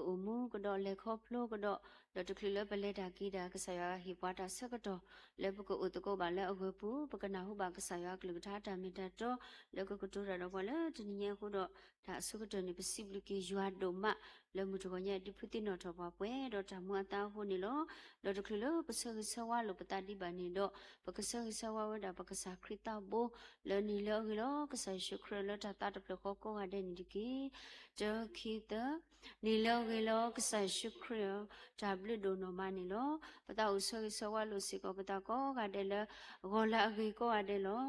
အိၣ်မူကဒီး လဲၤခီဖျိကဒီး, ဒီးတချုးလၢပလဲၤတၢ်က့ၤတၢ် ကစၢ်ယွၤဟ့ၣ်ပှၤတၢ်ဆၢကတီၢ် လၢပကအိၣ်သကိးဘၣ်လၢအဂၢၤပူၤ, ပကနၢ်ဟူဘၣ်ကစၢ်ယွၤအကလုၢ်ကထါတၢ်မ့ၢ်တၢ်တီ လၢကကတိၤတၢ်ဒီးပှၤလၢတနံၤညါအဃိဒီး, တၢ်အဆိကတၢၢ်န့ၣ် ပစံးဘျုးက့ၤယွၤဒိၣ်မး လၢမုၢ်တဂီၤညါအံၤ ဒ်ဖုသ့ၣ်နီၣ်ထီၣ်ပှၤပှဲၤဒီးတၢ်မူအသါအဃိန့ၣ်လီၤ. ဒီးတချုးလၢပဆၢဂ့ၤဆၢဝါလိာ်ပသးဒံးဘၣ်န့ၣ်ဒီး, ပကဆၢဂ့ၤဆၢဝါဝဲဒၣ်ပကစၢ်ခရံာ်သးဘိ လၢနံၤလၢအဂ့ၤလီၤ. ကစၢ်ယ့ၣ်ၡူးခရံာ်လၢတၢ်သးတဖျၢၣ်ဃီကိးဂၤဒဲးန့ၣ်တက့ၢ်. တၢ ခံ သၢ. နံၤလၢအဂ့ၤလီၤ ကစၢ်ယ့ၣ်ၡူးခရံာ်ဧၢ, တၢ်ဘျုးဒိၣ်နီၢ်မးန့ၣ်လီၤ. ပသးအိၣ်ဆၢဂ့ၤဆၢဝါလိာ်စ့ၢ်ကီးပသးကိးဂၤဒဲးလၢ ဂီၤလၢအဂ့ၤကိးဂၤဒဲးလီၤ.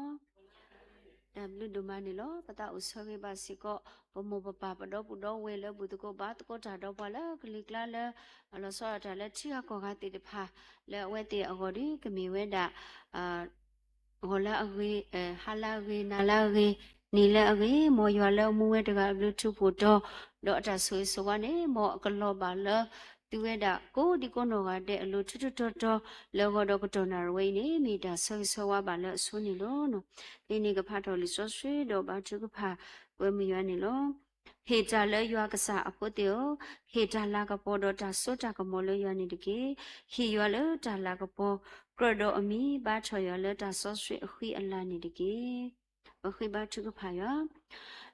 တၢ်ဘျုးဒိၣ်မးန့ၣ်လီၤ. ပသးအိၣ်ဆၢဂ့ၤဘၣ်စ့ၢ်ကီး ပမိၢ်ပပၢ်ပဒီပုၢ်ဒီဝဲၢ်လၢဘူၣ်သကိးဘါသကိးတၢ်ဒီးပှၤလၢကလံၤကျါလၢ အလီၤဆီဒၣ်တၢ်လၢထံဂၤကီၢ်ဂၤသ့ၣ်တဖၣ် လၢအဝဲသ့ၣ်အဂီၢ်ဒီး ကမ့ၢ်ဝဲဒၣ် ဂီၤလၢအဂ့ၤ, ဟါလၢအဂ့ၤ, နၤလၢအဂ့ၤ, နံၤလၢအဂ့ၤ, မ်ယွၤလၢအမူဝဲတဂၤအဘျုးထူးဖှိၣ်တီၤ, ဒီးအတၢ်ဆိၣ်ဂ့ၤဆိၣ်ဝါန့ၣ် မ်အကလီၤဘၣ်လၢ သုဝဲဒၣ်ကိးဒံကိးနီၢ်ဂၤဒဲးအလိၤ ထူးထူးတီၤတီၤ လၢဂီၤဒီးကတီၢ်နၣ်ရံၣ်ဝဲအံၤန့ၣ် မ့ၢ်တၢ်ဆၢဂ့ၤဆၢဝါဘၣ်လၢအဆိန့ၣ်လီၤ. ဖဲန့ၣ်ကဖးထီၣ်လံာ်စီဆှံဒီးဘါထုကဖၣ် ပှဲမုၢ်ယွၤန့ၣ်လီၤ. ဟ့ၣ်တၢ်လၢယွၤကစၢ်အဖိသ့ၣ်ဧၢ, ဟ့ၣ်တၢ်လၤကပီၤဒီးတၢ်စိတၢ်ကမီၤလၢယွၤန့ၣ်တက့ၢ်. ဟ့ၣ်ယွၤလၢတၢ်လၤကပီၤ, ကြၢးဒီးအမံၤဘါထီၣ်ယွၤလၢတၢ်စီဆှံအဃံအလၤန့ၣ်တက့ၢ်. ပဃ့ဘါထုကဖၣ်ယွၤ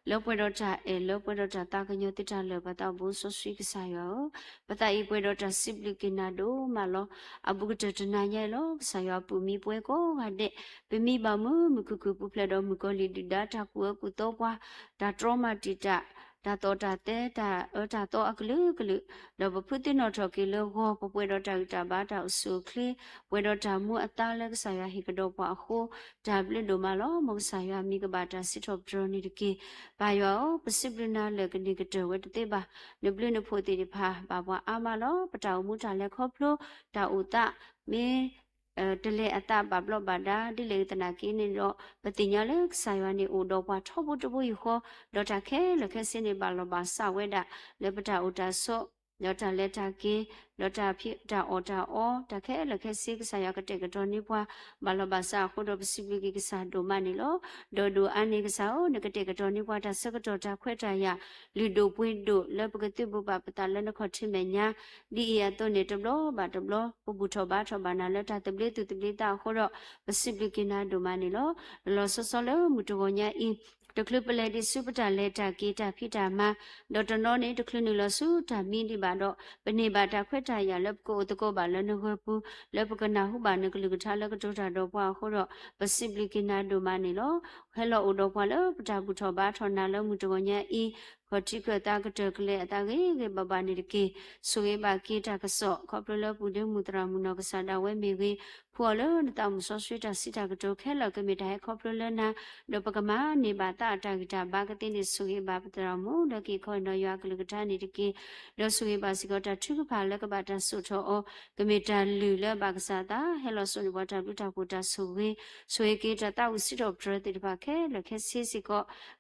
လၢပှဲၤဒီးတၢ်အဲၣ်, လၢပှဲၤဒီးတၢ်သးကညီၤသုတၢ်လၢာ် ပသးဘိစီဆှံကစၢ်ယွၤဧၢ, ပသးအံၤပှဲၤဒီးတၢ်စံးဘျုးက့ၤနၤဒိၣ်မးလီၤ. အဘူးကတၢၢ်တနၤညါအံၤလီၤ ကစၢ်ယွၤ အပူၤမံၤပှဲၤကိးဂၤဒဲး, ပမံဘၣ်မုာ် မုာ်ခုၣ်ခုၣ်ပူၤဖျဲးဒီးမုၣ်ကီၤလံၢ်ဒုၣ်ဒါ တၢ်ကူၣ်အၢကူၣ်သီပှၤ, တၢ်တြီမၤတံာ်တာ်, တၢ်သီၣ်တၢ်သဲ, တၢ်အၢတၢ်သီအကလုာ်ကလုာ်, ဒီးပဖုသ့ၣ်နီၣ်ထီၣ်က့ၤလၢဂီၤ ပပှဲၤဒီးတၢ်ဂံၢ်တၢ်ဘါ တၢ်အိၣ်ဆူၣ်အိၣ်ချ့, ပှဲၤဒီးတၢ်မူအသါလၢကစၢ်ယွၤဟ့ၣ်ကဒီးပှၤအဃိ, တၢ်ဘျုးဒိၣ်မးလီၤ. မ်ကစၢ်ယွၤမံၤကဘၣ်တၢ်စံးထီၣ်ပတြၢၤန့ၣ်တက့ၢ်. ပၢ်ယွၤဧၢ, ပစံးဘျုးနၤလၢာ်ကန့ၢ်ကတၢၢ်ဝဲတသ့ဘၣ်. နဘျုးနဖှိၣ်သ့ၣ်တဖၣ် ဘၣ်ပှၤအါမးလီၤ. ပတၢ်အိၣ်မူတၢ်လဲၤခီဖျိ, တၢ်အိၣ်သး, မ့ၢ် တလဲၤအသးဘၣ်ဘျီးဘၣ်ဒါ ဒ်လဲၣ်ဂ့ၤသနာ်က့န့ၣ်ဒီး, ပသ့ၣ်ညါလၢကစၢ်ယွၤန့ၣ်အိၣ်ဒီးပှၤထီဘိတဘိယူၢ်ဃီ, ဒီးတၢ်ခဲလၢာ်ခဲဆ့န့ၣ် ဘၣ်လီၤဘၣ်စးဝဲဒၣ် လၢပတၢ်အိၣ်တၢ်ဆိး, ဒီးတၢ်လဲၤတၢ်က့ၤ, ဒီးတၢ်ဖံးတၢ်အီၣ်တၢ်အီ, တၢ်ခဲလၢာ်ခဲဆ့ ကစၢ်ယွၤကတဲာ်ကတီၤန့ၢ်ပှၤ, ဘၣ်လီၤဘၣ်စးအဃိဒီး ပစံးဘျုးက့ၤကစၢ်ဒိၣ်မးန့ၣ်လီၤ. ဒီးဒိၣ်အါန့ၢ်ကစၢ်ဧၢ, နကတဲာ်ကတီၤန့ၢ်ပှၤတၢ်ဆၢကတီၢ်တၢ်ခွဲးတၢ်ယာ်, လုၢ်ဒိၣ်ပှ့ၤဒိၣ်လၢပကသုးဘူးဘၣ်ပသးလၢနခီၣ်ထံးမဲာ်ညါ, ဒ်အံၤအသိးန့ၣ် တဘျီဘၣ်တဘျီ ပဘူၣ်ထီၣ်ဘါထီၣ်ဘၣ်နၤလၢတၢ်သဘျ့သူၣ်သဘျ့သးအဃိဒီး, ပစံးဘျုးက့ၤနၤဒိၣ်မးန့ၣ်လီၤ. လီၤလီၤဆီဆီလၢမုၢ်တဂီၤညါအံၤ, တချုးပလဲၤဒံးဆူပတၢ်လဲၤတၢ်က့ၤတၢ်ဖံးတၢ်မၤ, ဒီးတနီၤန့ၣ် တချုးနုာ်လီၤဆူတၢ်မံဒံးဘၣ်ဒီး, ပန့ၢ်ဘၣ်တၢ်ခွဲးတၢ်ယာ်လၢပကအိၣ်သကိးဘၣ်လၢနဂၢၢ်ပူၤ, လၢပကနၢ်ဟူဘၣ်နကလုၢ်ကထါလၢကတိၤတၢ်ဒီးပှၤအဃိဒီး, ပစံးဘျုးက့ၤနၤဒိၣ်မးန့ၣ်လီၤ. ဟဲလီၤအိၣ်ဒီးပှၤလၢပတၢ်ဘူၣ်ထီၣ်ဘါထီၣ်နၤလၢမုၢ်တဂီၤညါအံၤ, ခီၣ်ထံးခၢၣ်သးကတၢၢ်ကလဲၤအသးဂ့ၤဂ့ၤဘၣ်ဘၣ်န့ၣ်တက့ၢ်. ဆိၣ်ဂ့ၤဘၣ်က့ၤတၢ်ကစီၣ် ခီဖျိလၢပုၢ်ဒ့မုၣ်သရၣ်မုၣ်နီၢ်ကစၢ်ဒၣ်ဝဲမ့ၢ်ဂ့ၤ, ဖှူအီၤလၢနသးမုၢ်စီဆှံတၢ်စံးတၢ်ကတိၤခဲလၢာ်ကမ့ၢ်တၢ်ဟဲခီဖျိလၢနၤ, ဒီးပကမၤန့ၢ်ဘၣ်သးအတၢ်ဂံၢ်တၢ်ဘါကသ့န့ၣ် ဆိၣ်ဂ့ၤဘၣ်ပသရၣ်မုၣ်လၢက့ၤခီနီၤယွၤအကလုၢ်ကထါန့ၣ်တက့ၢ်. ဒီးဆိၣ်ဂ့ၤဘၣ်စ့ၢ်ကီးတၢ်ထုကဖၣ်လၢကဘၣ်တၢ်စိာ်ထီၣ်အီၤ, ကမ့ၢ်တၢ်လုၢ်လၢအဘၣ်ကစၢ်အသး ဟဲလီၤစိာ်န့ၢ်ပှၤတၢ်ဘျုးတၢ်ဖှိၣ်တၢ်ဆိၣ်ဂ့ၤ, ဆိၣ်ဂ့ၤက့ၤတၢ်သးဝံၣ်စံးထီၣ်ပတြၢၤသ့ၣ်တဖၣ်ခဲလၢာ်ခဲဆ့စ့ၢ်ကီး,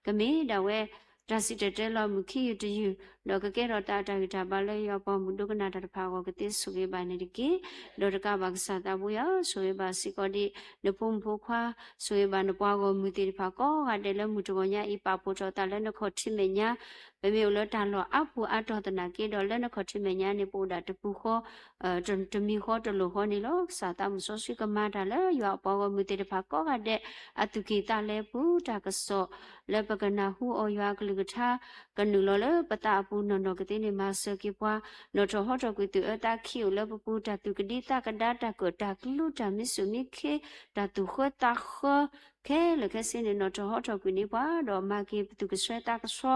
ကမ့ၢ်ဒၣ်ဝဲ တၢ်စံၣ်တဲၤတဲလီၤမုၢ်ခံယုၢ်တယုၢ်, ဒီးကကဲထီၣ်သးအတၢ်ဂံၢ်တၢ်ဘါလၢယွၤပှၤမုၣ်ဒိကနၣ်တၢ်တဖၣ်အဂီၢ်ကသ့ ဆိၣ်ဂ့ၤဘၣ်န့ၣ်တက့ၢ်. ဒီးတကးဘၣ်ကစၢ်သးဘိယွၤ ဆိၣ်ဂ့ၤဘၣ်စ့ၢ်ကီးဒံး နဖိမုၣ်ဖိခွါ, ဆိၣ်ဂ့ၤဘၣ်နပှၤဂီၢ်မုၢ်သ့ၣ်တဖၣ်ကိးဂၤဒဲးလၢမုၢ်တဂီၤညါအံၤ ပာ်ဖှိၣ်ထီၣ်သးလၢနခီၣ်ထံးမဲာ်ညါ, ပမ့ၢ်အိၣ်လၢတၢ်လီၢ်အါပူၤအါတီၢ်သနာ်က့ဒီး လၢနခီၣ်ထံးမဲာ်ညါန့ၣ် ပအိၣ်ဒၣ်တပူၤဃီ တမံၤဃီတလိၤဃီန့ၣ်လီၤ. ကစၢ်သးမုၢ်စီဆှံကမၤတၢ်လၢယွၤအပှၤဂီၢ်မုၢ်သ့ၣ်တဖၣ်ကိးဂၤဒဲး အသူၣ်ကံၢ်သးလဲပူၤ တၢ်ကစီၣ်လၢပကနၢ်ဟူအီၤယွၤအကလုၢ်ကထါ ကနုာ်လီၤလၢပသးအပူၤနီၢ်နီၢ်ကသ့န့ၣ် မၤစၢၤက့ၤပှၤ နီၣ်ထီၣ်ဟီထီၣ်ကွံာ် သူၣ်အၢသးခံအိၣ်လၢပပူၤ တၢ်သူၣ်ကဒံသးကဒါ တၢ်ကၢၣ်တၢ်ကျူ တၢ်မံဆူၣ်မံခ့ တၢ်သူၣ်ဃၢသးဃၢ ခဲလၢာ်ခဲဆ့န့ၣ် နီၣ်ထီၣ်ဟီထီၣ်ကွံာ်န့ၢ်ပှၤ ဒီးမၤက့ၤပသူၣ်ကဆှဲသးကဆှီ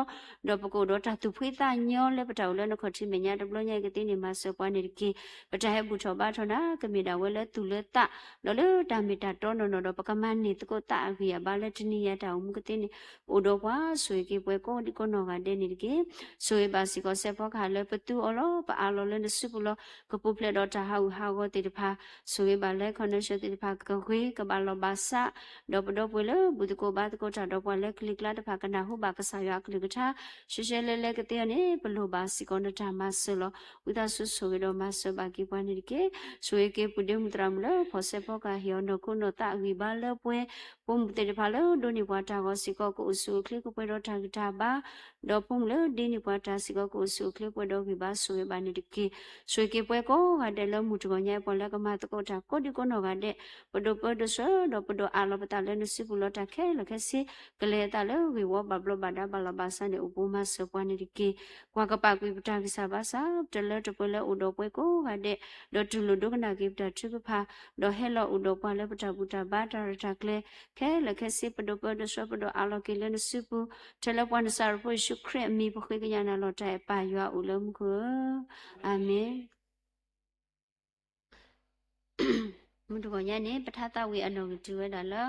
ဒီးပကအိၣ်ဒီးတၢ်သူၣ်ဖှံသးညီလၢပတၢ်အိၣ်လၢနခီၣ်ထံးမဲာ်ညါတဘျီညါအံၤကသ့န့ၣ် မၤစၢၤပှၤန့ၣ်တက့ၢ်. ပတၢ်ဟဲဘူၣ်ထီၣ်ဘါထီၣ်နၤ ကမ့ၢ်ဒၣ်ဝဲလၢသူၣ်လၢသး ဒီးလၢတၢ်မ့ၢ်တၢ်တီနီၢ်နီၢ်ဒီး ပကမၤန့ၢ်သကိးသးအဂံၢ်အဘါလၢတနံၤယၤတၢ်အိၣ်မူကသ့န့ၣ် အိၣ်ဒီးပှၤ ဆိၣ်ဂ့ၤက့ၤပှၤကိးဒံကိးနီၢ်ဂၤဒဲးန့ၣ်တက့ၢ်. ဆိၣ်ဂ့ၤဘၣ်စ့ၢ်ကီးစဲးဖီကဟၣ်လၢပသူအီၤလီၤ ပအးလီၤလၢနစုပူၤလီၤ. ကပူၤဖျဲးဒီးတၢ်ဟးဂူာ်ဟးဂီၤသ့ၣ်တဖၣ် ဆိၣ်ဂ့ၤဘၣ်လၢ connection သ့ၣ်တဖၣ်ကဂ့ၤ ကဘၣ်လီၤဘၣ်စး ဒီးပ ဒီပုၢ်ဝဲၢ်လၢဘူၣ်သကိးဘါသကိးတၢ်ဒီးပှၤလၢကလံၤကျါတဖၣ် ကနၢ်ဟူဘၣ်ကစၢ်ယွၤအကလုၢ်ကထါ ရှဲရှဲလဲလဲကသ့အီၤန့ၣ် ပလိၣ်ဘၣ်စ့ၢ်ကီးနတၢ်မၤစၢၤလီၤ. ဝံသးစူၤဆိၣ်ဂ့ၤဒီးမၤစၢၤဘၣ်က့ၤပှၤန့ၣ်တက့ၢ်. ဆိၣ်ဂ့ၤက့ၤပုၢ်ဒ့မုၣ်သရၣ်မုၣ်လၢဖီၣ်စဲဖီကဟ့ၣ်အီၤနီၢ်ခိနီၢ်သးအဂံၢ်ဘါလၢပှဲၤ, ဖိမုၣ်သ့ၣ်တဖၣ်လၢဒိးန့ၢ်ပှၤတၢ်ဂီၤစ့ၢ်ကီး ကအိၣ်ဆူၣ်အိၣ်ချ့ကပှဲၤဒီးတၢ်ဂံၢ်တၢ်ဘါ, ဒီးဖိမုၣ်လၢဒိးန့ၢ်ပှၤတၢ်စ့ၢ်ကီး ကအိၣ်ဆူၣ်အိၣ်ချ့ပှဲၤဒီးဂံၢ်ဘါ ဆိၣ်ဂ့ၤဘၣ်န့ၣ်တက့ၢ်. ဆိၣ်ဂ့ၤက့ၤပှၤကိးဂၤဒဲးလၢမုၢ်တဂီၤညါအံၤ ပှၤလၢကမၤသကိးတၢ်ကိးဒံကိးနီၢ်ဂၤဒဲး, ပဒိၣ်ပၢဒိၣ်ဆှၢဒီးပဒိၣ်အးလီၤပသးလၢနစုပူၤလီၤ. တၢ်ခဲလၢာ်ခဲဆ့ ကလဲၤအသးလၢဂ့ၢ်ဝီဘၣ်ဘျီးဘၣ်ဒါဘၣ်လီၤဘၣ်စးန့ၣ် အိၣ်ဘူးမၤစၢၤပှၤန့ၣ်တက့ၢ်. ကွၢ်ကပာ်ကွံာ်ပတၢ်ဂံၢ်စၢ်ဘါစၢ် ပတလၢတပှဲၤလၢအိၣ်ဒီးပှၤကိးဂၤဒဲး, ဒီးတူၢ်လိာ်ဒိကနၣ်က့ၤပတၢ်ထုကဖၣ်, ဒီးဟဲလီၤအိၣ်ဒီးပှၤလၢပတၢ်ဘူၣ်တၢ်ဘါတၢ်ရဲၣ်တၢ်ကျဲၤ ခဲလၢာ်ခဲဆ့ ပဒိၣ်ပၢဒိၣ်ဆှၢပဒိၣ်အးလီၤက့ၤလၢနစုပူၤ, ထဲလၢပှၤနစၢ်ရဖိယ့ၣ်ၡူးခရံာ်အမံၤ ပဃ့ကညးနၤလီၤတၢ်အဲၣ်ပၢ်ယွၤအိၣ်လၢမူခိၣ်ဧၢ, အၤမ့ၣ်. မုၢ်တဂီၤညါန့ၣ် ပထါသးဝံၣ်အနီၣ်ဂံၢ်တုၤဝဲဒၣ်လၢ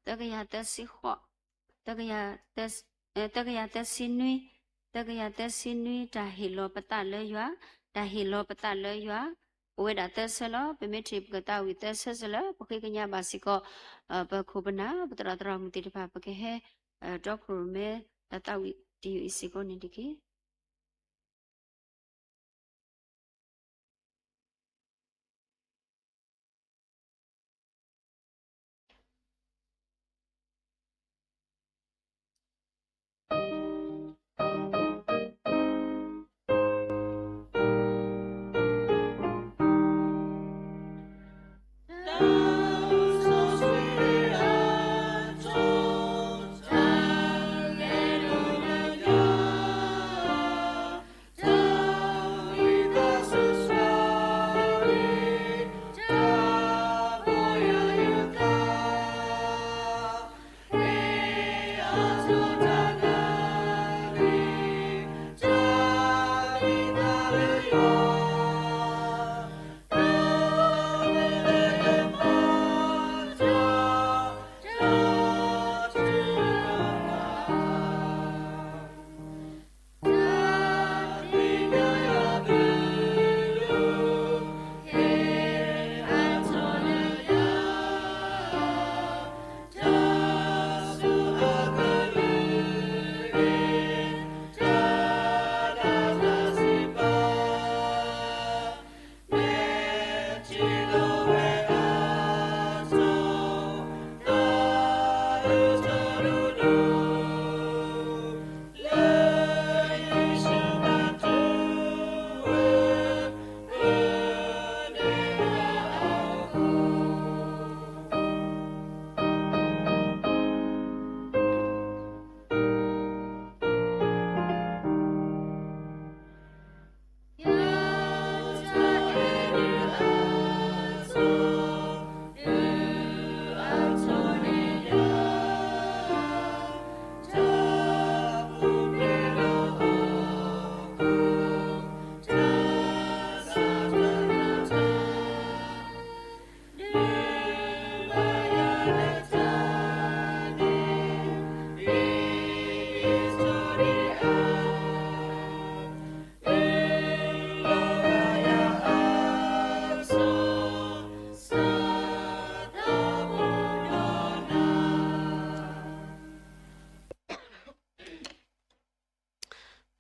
သၢကယၤသၢဆံဃိး, သၢကယၤသၢ, သၢကယၤသၢဆံနွံ, သၢကယၤသၢဆံနွံ တၢ်ဟ့ၣ်လီၤပသးလၢယွၤ, တၢ်ဟ့ၣ်လီၤပသးလၢယွၤ, အိၣ်ဝဲဒၣ်သၢဆၢလီၤ. ပမ့ၢ်ထံၣ်ပကသးဝံၣ်သၢဆၢစ့ၢ်လၢ ပဃ့ကညးဘၣ်စ့ၢ်ကီး ပခိၣ်ပနၢ် ပသရၣ်သရၣ်မုၣ်သ့ၣ်တဖၣ် ပကဟဲ တီခိၣ်ရိၣ်မဲ တၢ်သးဝံၣ်တယုၢ်အံၤစ့ၢ်ကီးန့ၣ်တက့ၢ်.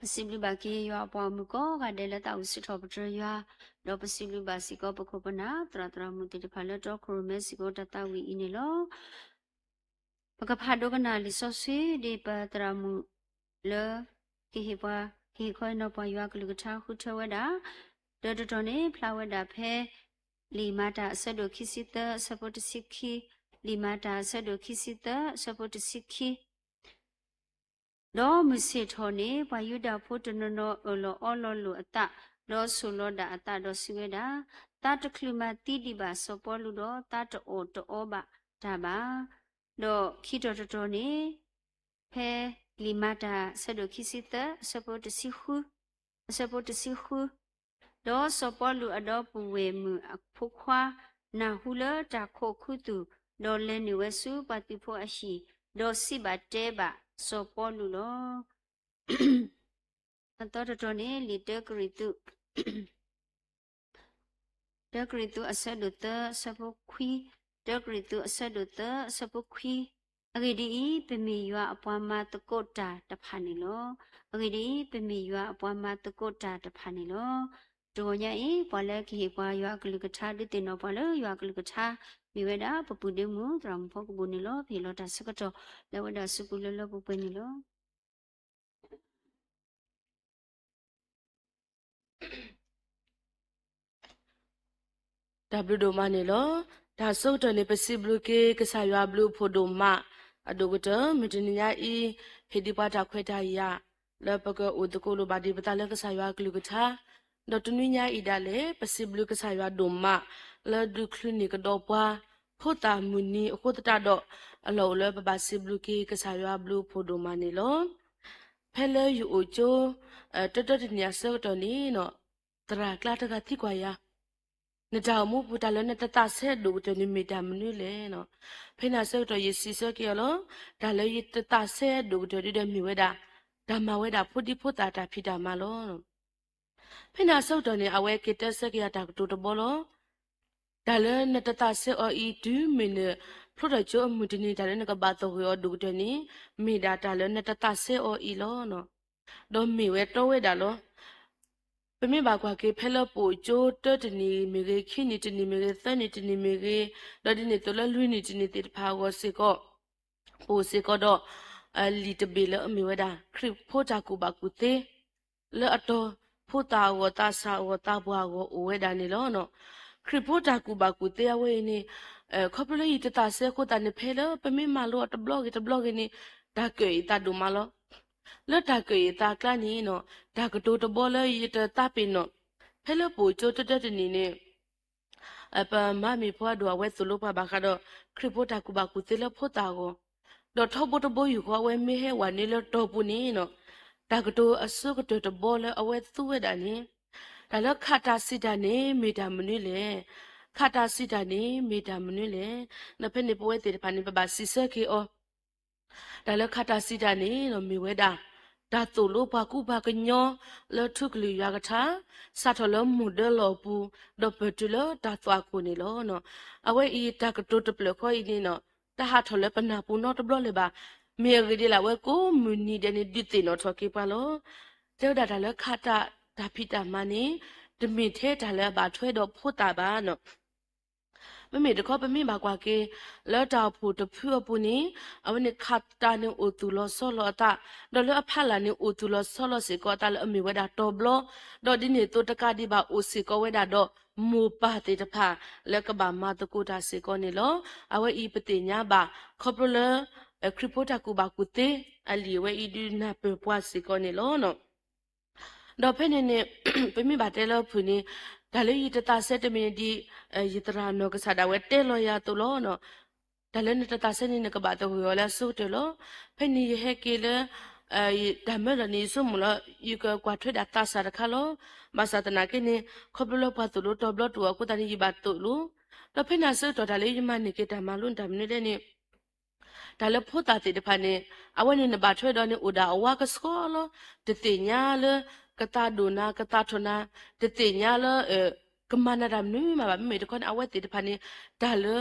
ပစံးဘျုးဘၣ်က့ၤယွၤအပှၤဂီၢ်မုၢ်ကိးဂၤဒဲးလၢသးဝံၣ်စံးထီၣ်ပတြၢၤယွၤ, ဒီးပစံးဘျုးဘၣ်စ့ၢ်ကီးပခိၣ်ပနၢ် သရၣ်သရၣ်မုၣ်သ့ၣ်တဖၣ်လၢတီခိၣ်ရိၣ်မဲစ့ၢ်ကီးတၢ်သးဝံၣ်အံၤန့ၣ်လီၤ. ပကဖးဒိကနၣ်လံာ်စီဆှံဒ်ပသရၣ်မုၣ်လၢ ကဟ့ၣ်ပှၤ, ကဟ့ၣ်ခီအနီၢ်ပှၤယွၤကလုၢ်ကထါဃုထၢဝဲဒၣ်, တၢတတီၤန့ၣ် ဖျါဝဲဒၣ်ဖဲ လံာ်မၤတၢ်အဆၢဒိၣ်ခံဆံသၢအဆၢဖိတဆံခံ, လံာ်မၤတၢ်အဆၢဒိၣ်ခံဆံသၢအဆၢဖိတဆံခံ ဒီးမုၢ်ဆ့ၣ်ထီၣ်န့ၣ် ပှၤယူဒၤဖိတနီၤနီၤအၢၣ်လီၤအီလီၤလိာ်အသး, ဒီးဆိၣ်လီၤဒၣ်အသးဒီးစံးဝဲဒၣ်, သးတချုးမၤသံဒံးဘၣ်စီၤပီလူးဒီး သးတအီၣ်တအီဘၣ်တၢ်ဘၣ်. ဒီးခံတီၤတတီၤန့ၣ် ဖဲလံာ်မၤတၢ်အဆၢဒိၣ်ခံဆံသၢ အဆၢဖိတဆံဃု, အဆၢဖိတဆံဃု, ဒီးစီၤပီလူးအဒီပုၢ်ဝဲၢ်မုၣ်အဖိခွါ နၢ်ဟူလၢတၢ်ခိးခူသူၣ်, ဒီးလဲၤနုာ်ဝဲဆူပှၤသုးဖိအဟံၣ်, ဒီးစံးဘၣ်တဲဘၣ်စီၤပီလူးလီၤ. အသီတတီၤန့ၣ် လံာ်တၢကရံၣ်သူး တၢကရံၣ်သူးအဆၢဒိၣ်သၢ အဆၢဖိခွံ, တၢကရံၣ်သူး အဆၢဒိၣ်သၢ အဆၢဖိခွံ, အဂ့ၢ်ဒ်အံၤ, ပမ့ၢ်ယွၤအပှၤမၤသကိးတၢ်တဖၣ်န့ၣ်လီၤ. အဂ့ၢ်ဒ်အံၤ, ပမ့ၢ်ယွၤအပှၤမၤသကိးတၢ်တဖၣ်န့ၣ်လီၤ. တဂီၤညါအံၤ ပှၤလၢကဟ့ၣ်ပှၤယွၤအကလုၢ်ကထါ ဒုးသ့ၣ်နီၣ်ပှၤလၢယွၤအကလုၢ်ကထါ မ့ၢ်ဝဲဒၣ် ပပုၢ်ဒ့မုၣ် သရၣ်မုၣ်ဖီကပူၤန့ၣ်လီၤ. ပဟ့ၣ်လီၤတၢ်စုပူၤလၢလၢပှဲၤပှဲၤန့ၣ်လီၤ. တၢ်ဘျုးဒိၣ်မးန့ၣ်လီၤ. တၢ်ဆၢကတီၢ်န့ၣ် ပစံးဘျုးက့ၤကစၢ်ယွၤအဘျုးအဖှိၣ်ဒိၣ်မး, အဒိၣ်ကတၢၢ် မုၢ်တနံၤညါအံၤ ဟ့ၣ်ဒံးပှၤတၢ်ခွဲးတၢ်ယာ် လၢပကအိၣ်သကိးလိာ်ဘၣ်ဒံးပသးလၢကစၢ်ယွၤအကလုၢ်ကထါ, ဒီးတနွံညါအံၤဒၣ်လဲာ် ပစံးဘျုးကစၢ်ယွၤဒိၣ်မး လၢဒုးချုးန့ၢ်ကဒီးပှၤ ဖိသၣ်မုၢ်နံၤအဃိသတးဒီး အလီၢ်အိၣ်လၢပဘၣ်စံးဘျုးက့ၤကစၢ်ယွၤအဘျုးအဖှိၣ်ဒိၣ်မးန့ၣ်လီၤ. ဖဲလၢယအိၣ်ကၠိ တၢတၢတနံၤအဆၢကတီၢ်န့ၣ် သရၣ်ကျါတဂၤသံကွၢ်ယၤ, နတၢ်အိၣ်မူပူၤ တၢ်လၢနတသးစဲဒိၣ်ကတၢၢ်န့ၣ်မ့ၢ်တၢ်မနုၤလဲၣ်. ဖဲန့ၣ်အဆၢကတီၢ်ယစံးဆၢက့ၤအီၤလီၤ. တၢ်လၢယတသးစဲဒိၣ်ကတၢၢ်ဒုဒီးမ့ၢ်ဝဲဒၣ် တၢ်မၤဝဲဒၣ်ဖိဒံဖိသၣ်တၢ်ဖံးတၢ်မၤလီၤ. ဖဲန့ၣ်အဆၢကတီၢ်န့ၣ် အဝဲက့ၤတဲဆၢက့ၤယၤတၢ်ကတိၤတဘီလီၤ. တၢ်လၢနတသးစဲအီၤအံၤ တုၤမ့ၢ်နဖျိထီၣ်ကၠိအမုၢ်တနံၤ တၢ်လၢနကဘၣ်သဂၢၢ်အီၤဒိၣ်ကတၢၢ်န့ၣ် မ့ၢ်ဒၣ်တၢ်လၢနတသးစဲအီၤအံၤလီၤ. ဒီးမ့ၢ်ဝဲတီဝဲဒၣ်လီၤ. ပမ့ၢ်ဘၣ်ကွၢ်က့ၤဖဲလၢပအိၣ်ကၠိတၢတနံၤမ့ၢ်ဂ့ၤ, ခံနံၤတနံၤမ့ၢ်ဂ့ၤ, သၢနံၤတနံၤမ့ၢ်ဂ့ၤ, ဒီးဒ်န့ၣ်အသိးလၢလွံၢ်နံၤတနံၤသ့ၣ်တဖၣ်အဂီၢ်စ့ၢ်ကီး ပအိၣ်စ့ၢ်ကီးဒီး လံာ်တဘ့ၣ်လၢအမ့ၢ်ဝဲဒၣ် ခရံာ်ဖိတၢ်ကူၣ်ဘၣ်ကူၣ်သ့ လၢအတီၤ ဖိသၣ်အဂီၢ်သးစၢ်အဂီၢ်သးပှၢ်အဂီၢ်အိၣ်ဝဲဒၣ်န့ၣ်လီၤ. ခရံာ်ဖိတၢ်ကူၣ်ဘၣ်ကူၣ်သ့အဝဲအံၤန့ၣ် ခီဖျိလၢယတသးစဲအဃိသတးန့ၣ် ဖဲလၢပမ့ၢ်မၤလိအီၤတဘျီဂ့ၤတဘျီဂ့ၤန့ၣ် တၢ်ကၢၣ်အံၤသးဒိၣ်မးလီၤ. လၢတၢ်ကၢၣ်အံၤသးကျါန့ၣ် တၢ်ကတိၤတဘီလၢယတသးပ့ၤနီၣ် ဖဲလၢပအိၣ်ကၠိတၢတၢတနံၤန့ၣ် ပမၤမ့ၢ်ဖိအဒိၣ်အဝဲသိၣ်လိပှၤဘၣ်ဃးဒီး ခရံာ်ဖိတၢ်ကူၣ်ဘၣ်ကူၣ်သ့လၢဖိသၣ်အဂီၢ်, ဒီးထီဘိတဘိယူၢ်ဃီအဝဲမ့ၢ်ဟဲဝဲန့ၣ်လၢတီၤပူၤန့ၣ် တၢ်ကတိၤအဆိကတၢၢ်တဘီလၢအဝဲသူဝဲဒၣ်န့ၣ် တၢ်လၢခးတၢ်စံးတၢ်န့ၣ်မ့ၢ်တၢ်မနုၤလဲၣ်. ခးတၢ်စံးတၢ်န့ၣ်မ့ၢ်တၢ်မနုၤလဲၣ်. ဒီးဖဲန့ၣ်ပဝဲသ့ၣ်တဖၣ်န့ၣ် ပဘၣ်စံးဆၢက့ၤအီၤ တၢ်လၢခးတၢ်စံးတၢ်န့ၣ် မ့ၢ်ဝဲဒၣ် တၢ်သိၣ်လိပှၤကူပှၤကညီ လၢထူကလုာ်ယွၤကထါ စးထီၣ်လၢမိၢ်ဒၢလီၢ်အပူၤ ဒီးပၢၢ်တုၤလၢတၢ်သွၣ်ခိၣ်န့ၣ်လီၤ. အဝဲအံၤတၢ်ကတိၤတဖျၢၣ်ဃီအံၤန့ၣ် တဟးထီၣ်လၢပနၢ်ပူၤနီတဘျီလၢၤဘၣ်. မ့ၢ်အဂ့ၢ်ဒ်လဲၣ် အဝဲကိးမုၢ်နံၤဒဲးန့ၣ် ဒုးသ့ၣ်နီၣ်ထီၣ်က့ၤပှၤလီၤ. တဲဝဲဒၣ်တၢ်လၢခးတၢ်တၢ်ဖံးတၢ်မၤန့ၣ် တမ့ၢ်ထဲတၢ်လၢအဘၣ်ထွဲဒီးဖိသၣ်ဘၣ် မ့မ့ၢ်တခီ ပမ့ၢ်ဘၣ်ကွၢ်က့ၤ လၢတၢ်အိၣ်ဖှိၣ်တဖုအပူၤန့ၣ် အဝဲန့ၣ်ခးတၢ်န့ၣ်အိၣ်သူၣ်လီၤဆီလီၤအသး, ဒီးလၢအဖီလာ်န့ၣ် အိၣ်သူၣ်လီၤဆီလီၤစ့ၢ်ကီးအသးလၢအမ့ၢ်ဝဲဒၣ်တီၤဘျီ, ဒီးဒ်န့ၣ်အသိးတကးဒံးဘၣ်အိၣ်စ့ၢ်ကီးဝဲဒၣ်ဒီး မိၢ်ပၢ်သ့ၣ်တဖၣ် လၢကဘၣ်မၤသကိးတၢ်စ့ၢ်ကီးန့ၣ်လီၤ. အဝဲအံၤပသ့ၣ်ညါဘၣ် ခီဖျိလၢ ခရံာ်ဖိတၢ်ကူၣ်ဘၣ်ကူၣ်သ့ အလံာ်ဝဲအံၤဒုးနၢ်ပၢၢ်ပှၤစ့ၢ်ကီးန့ၣ်လီၤ. ဒီးဖဲန့ၣ်န့ၣ် ပမ့ၢ်ဘၣ်တဲလၢဖုၣ်န့ၣ် တၢ်လၢယတသးစဲတမံၤန့ၣ်ဒ် ယသရၣ်နီၢ်ကစၢ်ဒၣ်ဝဲတဲလီၤယၤအသိးလီၤ. တၢ်လၢနတသးစဲန့ၣ် နကဘၣ်သဂၢၢ်အီၤလၢအဆိကတၢၢ်လီၤ. ဖဲန့ၣ်ယဟဲက့ၤလၢ တၢ်မၢလီၤန့ၣ် ယဆိကမိၣ်လီၤ ယကကွၢ်ထွဲဒၣ်သးစၢ်တခါလီၤ. ဘၣ်ဆၣ်သနာ်က့န့ၣ် ခီဖျိလၢပှၤသိၣ်လိတီၤဘျီတအိၣ်အဃိသတးန့ၣ် ယဘၣ်သိၣ်လိ ဒီးဖဲန့ၣ်အဆၢကတီၢ်တၢ်လၢယမၤန့ၢ်က့ၤတၢ်မၤလိန့ၣ် တၢ်မနုၤလဲၣ်န့ၣ် တၢ်လၢဖိသၣ်သ့ၣ်တဖၣ်န့ၣ် အဝဲန့ၣ်နဘၣ်ထွဲဒီးန့ၣ်အိၣ်ဒၣ်အဝါကဆှီလီၤ. တသ့ၣ်ညါလၢ ကသးဒိၣ်နၤ ကသးထီၣ်နၤ တသ့ၣ်ညါလၢ ကမၤနၤတၢ်မနုၤမးဘၣ်. မ့မ့ၢ်တခီန့ၣ် အဝဲသ့ၣ်တဖၣ်န့ၣ် တၢ်လၢ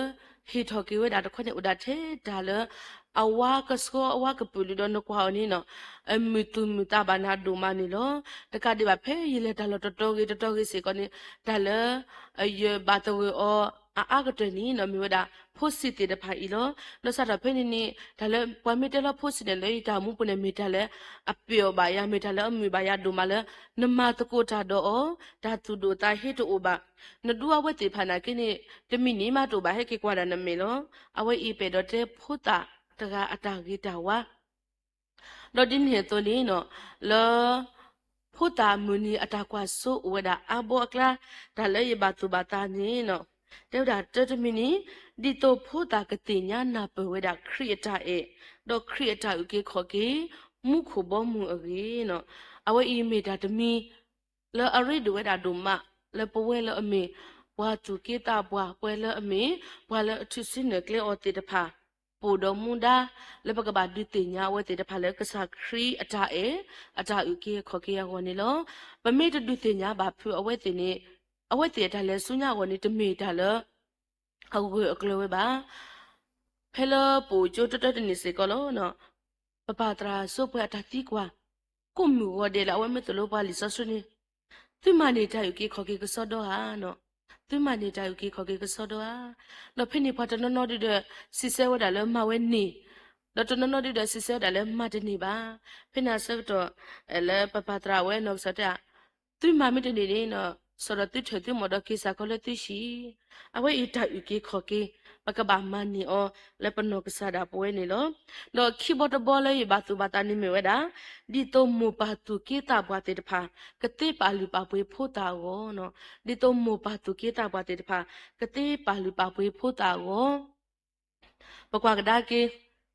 ဟ့ၣ်ထီၣ်က့ၤဝဲဒၣ်တခီန့ၣ် အိၣ်ဒၣ်ထဲတၢ်လၢ အဝါကဆှီ အဝါကပုာ်လုာ်ဒီးနကွၢ်အီၤန့ၣ်နီၤ မုာ်သူၣ်မုာ်သးဘၣ်နၤဒိၣ်မးန့ၣ်လီၤ. တကးဒံးဘၣ်ဖဲယလဲၤတၢ်လီၢ်တတီၤဂ့ၤတတီၤဂ့ၤစ့ၢ်ကီးန့ၣ် တၢ်လၢ ယဘၣ်သဂၢၢ်အီၤအအါကတၢၢ်န့ၣ်နီၤ မ့ၢ်ဝဲဒၣ် ဖိဆံးသ့ၣ်တဖၣ်အံၤလီၤ. ဒီးစးထီၣ်ဖဲန့ၣ်န့ၣ် တၢ်လၢပှၤမ့ၢ်တဲလီၤဖိဆံးန့ၣ်လၢယတၢ်အိၣ်မူပူၤန့ၣ် မ့ၢ်တၢ်လၢအပျံၤအီၤဘၣ်ယၤ မ့ၢ်တၢ်လၢအမုာ်ဘၣ်ယၤဒိၣ်မးလၢ နမၤသကိးတၢ်ဒီးအီၤ တၢ်သူၣ်ဒိၣ်သးဟ့တအိၣ်ဘၣ်. နဒူအဝဲသ့ၣ်တဖၣ်နာ်က့န့ၣ် တမံၤန့ၣ်မးတအိၣ်ဘၣ် ဟဲက့ၤကွၢ်ဒၣ်နမဲာ်လီၤ. အဝဲအံၤပအဲၣ်ဒိးတဲဖိသၣ်တဂၤအတၢ်ဂ့ၤတၢ်ဝါ ဒီးဒ်န့ၣ်အသိးန့ၣ်နီၤ လၢ ဖိသၣ်မုၢ်နံၤအတၢ်ကွၢ်စိအိၣ်ဝဲဒၣ်အါဘီအကျါ တၢ်လၢယဘၣ်သူၣ်ဘၣ်သးန့ၣ်နီၤ တဲဝဲဒၣ်တၢတမံၤန့ၣ် ဒ်သိးဖိသၣ်ကသ့ၣ်ညါနၢ်ပၢၢ်ဝဲဒၣ်ခရံာ်အတၢ်အဲၣ် ဒီးခရံာ်အတၢ်အုၣ်က့ၤခီၣ်က့ၤ မူခိၣ်ဘီမုၢ်အဂ့ၢ်နီၤ အဝဲအံၤမ့ၢ်တၢ်တမံၤ လၢအရ့ဒိၣ်ဝဲဒၣ်ဒိၣ်မး လၢပဝဲလၢအမ့ၢ် ပှၤသူၣ်က့သးပှၢ် ပှၤလၢအမ့ၢ် ပှၤလၢအထုးစုနဲၣ်ကျဲအီၤသ့ၣ်တဖၣ် ပအိၣ်ဒီးမူဒါ လၢပကဘၣ်ဒုးသ့ၣ်ညါအဝဲသ့ၣ်တဖၣ်လၢကစၢ်ခရံာ်အတၢ်အဲၣ် အတၢ်အုၣ်က့ၤခီၣ်က့ၤအဂီၢ်န့ၣ်လီၤ. ပမ့ၢ်တဒုးသ့ၣ်ညါဘၣ်ဖုးအဝဲသ့ၣ်န့ၣ် အဝဲသ့ၣ်အတၢ်လဲၤဆူညါအဂီၢ်န့ၣ် တမ့ၢ်တၢ်လၢ အဂၢၢ်အကျၢၤဝဲဘၣ်. ဖဲလၢပအိၣ်ကၠိတၢတၢတနံၤစ့ၢ်ကီးလီၤ, ပပၢ်သရၣ်စိပှဲၤအတၢ်သံကွၢ် ကိးမုၢ်ဂီၤဒဲးလၢအဝဲမ့ၢ်သိၣ်လိပှၤလံာ်စီဆှံန့ၣ်, သုမၤန့ၢ်တၢ်အုၣ်က့ၤခီၣ်က့ၤကစီဒီဧါ, သုမၤန့ၢ်တၢ်အုၣ်က့ၤခီၣ်က့ၤကစီဒီဧါ. ဒီးဖဲန့ၣ်ပှၤတနီၤနီၤဒုဒီး စံးဆၢဝဲဒၣ်လၢမၤဝဲန့ၣ်, ဒီးတနီၤနီၤဒုဒီးစံးဆၢဝဲဒၣ်လၢမၤတန့ၢ်ဘၣ်. ဖဲန့ၣ်အဆၢကတီၢ် လၢပပၢ်သရၣ်ဝဲနီၢ်ကစၢ်တဲ သုမၤမ့ၢ်တန့ၢ်န့ၣ်, စီၤဒီးသုထၢၣ်သုမိၢ်ဒီးက့ၤစးခီလၢသုဆံး, အဝဲအံၤတၢ်အုၣ်က့ၤခီၣ်က့ၤ ပကဘၣ်မၤန့ၢ်အီၤလၢပနီၢ်ကစၢ်ဒၣ်ပဝဲန့ၣ်လီၤ. ဒီးခံဘီတဘီလၢယဘၣ်သူၣ်ဘၣ်သးန့ၣ်မ့ၢ်ဝဲဒၣ်, ဒ်သိးမိၢ်ပၢ်သူၣ်က့သးပှၢ်သ့ၣ်တဖၣ် ကသ့ပာ်လုၢ်ပာ်ပှ့ၤဖိသၣ်အဂီၢ်, ဒ်သိးမိၢ်ပၢ်သူၣ်က့သးပှၢ်သ့ၣ်တဖၣ် ကသ့ပာ်လုၢ်ပာ်ပှ့ၤဖိသၣ်အဂီၢ် ပကွၢ်ကဒါက့ၤ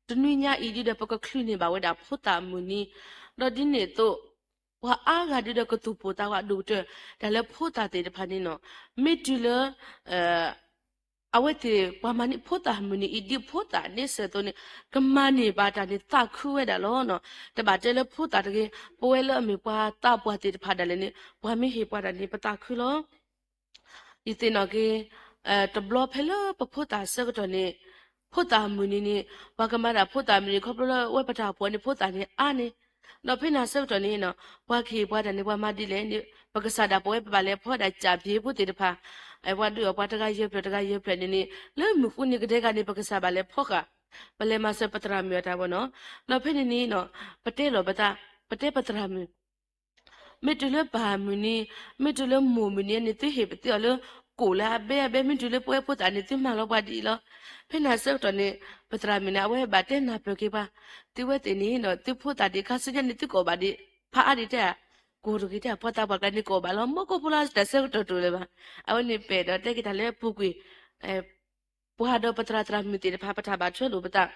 တနွံညါအံၤဒုဒီးပကချုးန့ၢ်ဘၣ်ဝဲဒၣ်ဖိသၣ်အမုၢ်နံၤ, ဒီးဒ်န့ၣ်အသိး ပှၤအါဂၤဒုဒီးကသူၣ်ပိၢ်သးဝးဒိၣ်ကတၢၢ် တၢ်လၢဖိသၣ်သ့ၣ်တဖၣ်န့ၣ်နီၤ, မ့ၢ်တုၤလၢ အဝဲသ့ၣ်ပှၤမၤန့ၢ်ဖိသၣ်မုၢ်နံၤအံၤ ဒ်ဖိသၣ်န့ဆၢၣ်အသိးန့ၣ် ကမၤန့ၢ်ဘၣ်တၢ်န့ၣ်သးခုဝဲဒၣ်လီၤ. တဘၣ်တဲလၢဖိသၣ်တဂ့ၤ, ပဝဲလၢအမ့ၢ်ပှၤသးပှၢ်သ့ၣ်တဖၣ်ဒၣ်လဲာ်န့ၣ် ပှၤမ့ၢ်ဟ့ၣ်ပှၤတၢ်န့ၣ် ပသးခုလီၤ. ယသ့ၣ်နီၣ်က့ၤ တဘျီဖဲလၢပဖိသၣ်ဆၢကတီၢ်န့ၣ် ဖိသၣ်မုၢ်နံၤန့ၣ် ပှၤကမၤဒၣ်ဖိသၣ်မုၢ်နံၤ ခီဖျိလၢအဝဲပတၢ်အိၣ်ဖှိၣ်န့ၣ် ဖိသၣ်န့ၣ်အါန့ၣ်, ဒီးဖဲန့ၣ်ဆၢကတီၢ်န့ၣ် ပှၤကဟ့ၣ်ပှၤတၢ်န့ၣ် ပှၤမၤဒ်လဲၣ်န့ၣ် ပကစၢ်ဒၣ်ပဝဲပဘၣ်လဲၤဖီဒၣ်ကၠၣ်ဘျ့ဖိသ့ၣ်တဖၣ်, ပှၤဒုးအီၣ်ပှၤတဂၤယဲၢ်ဖျၢၣ်တဂၤယဲၢ်ဖျၢၣ်န့ၣ်န့ၣ် လၢမုၢ်ဃိန့ၣ်ကဒဲကန့ၣ် ပကစၢ်ဘၣ်လဲၤဖီဃာ်, ပလဲၤမၤစၢၤပသရၣ်မုၣ်အတၢ်ဘီနီၤ. ဒီးဖဲန့ၣ်န့ၣ် ပတဲလီၤပသး, ပတဲပသရၣ်မုၣ် မ့ၢ်တုၤလၢပၢ်မုၢ်နံၤ, မ့ၢ်တုၤလၢမိၢ်မုၢ်နံၤန့ၣ် သုဟ့ၣ်ပသံအီၤလၢ ကိၣ်လၢအဘဲအဘဲ မ့ၢ်တုၤလၢပဝဲဖိသၣ်န့ၣ် သုမၤလီၤပှၤဒ်အံၤလီၤ. ဖဲန့ၣ်အဆၢကတီၢ်န့ၣ် ပသရၣ်မုၣ်န့ၣ် အဝဲဘၣ်တဲနၢ်ပၢၢ်က့ၤပှၤ, သုဝဲသ့ၣ်န့ၣ်ဒီး သုဖိသၣ်ဒံးခါဆူညါန့ၣ် သုကအီၣ်ဘၣ်ဒံး ဖးအါဒံးတဲဧါ, ကိၣ်တဂ့ၤတဲ ပှၤသးပှၢ်ကျါန့ၣ် ကအီၣ်ဘၣ်လီၤ မ့ၢ်ကိၣ်ဖိလီၤ တၢ်ဆၢကတီၢ်တိၢ်လၢၤဘၣ်. အဝဲန့ၣ်ပဲာ်ဒီးတဲက့ၤတၢ်လၢပူၤကွံာ် ပှၤဒီးပသရၣ်သရၣ်မုၣ်သ့ၣ်တဖၣ် ပတၢ်ဘၣ်ထွဲလိာ်ပသး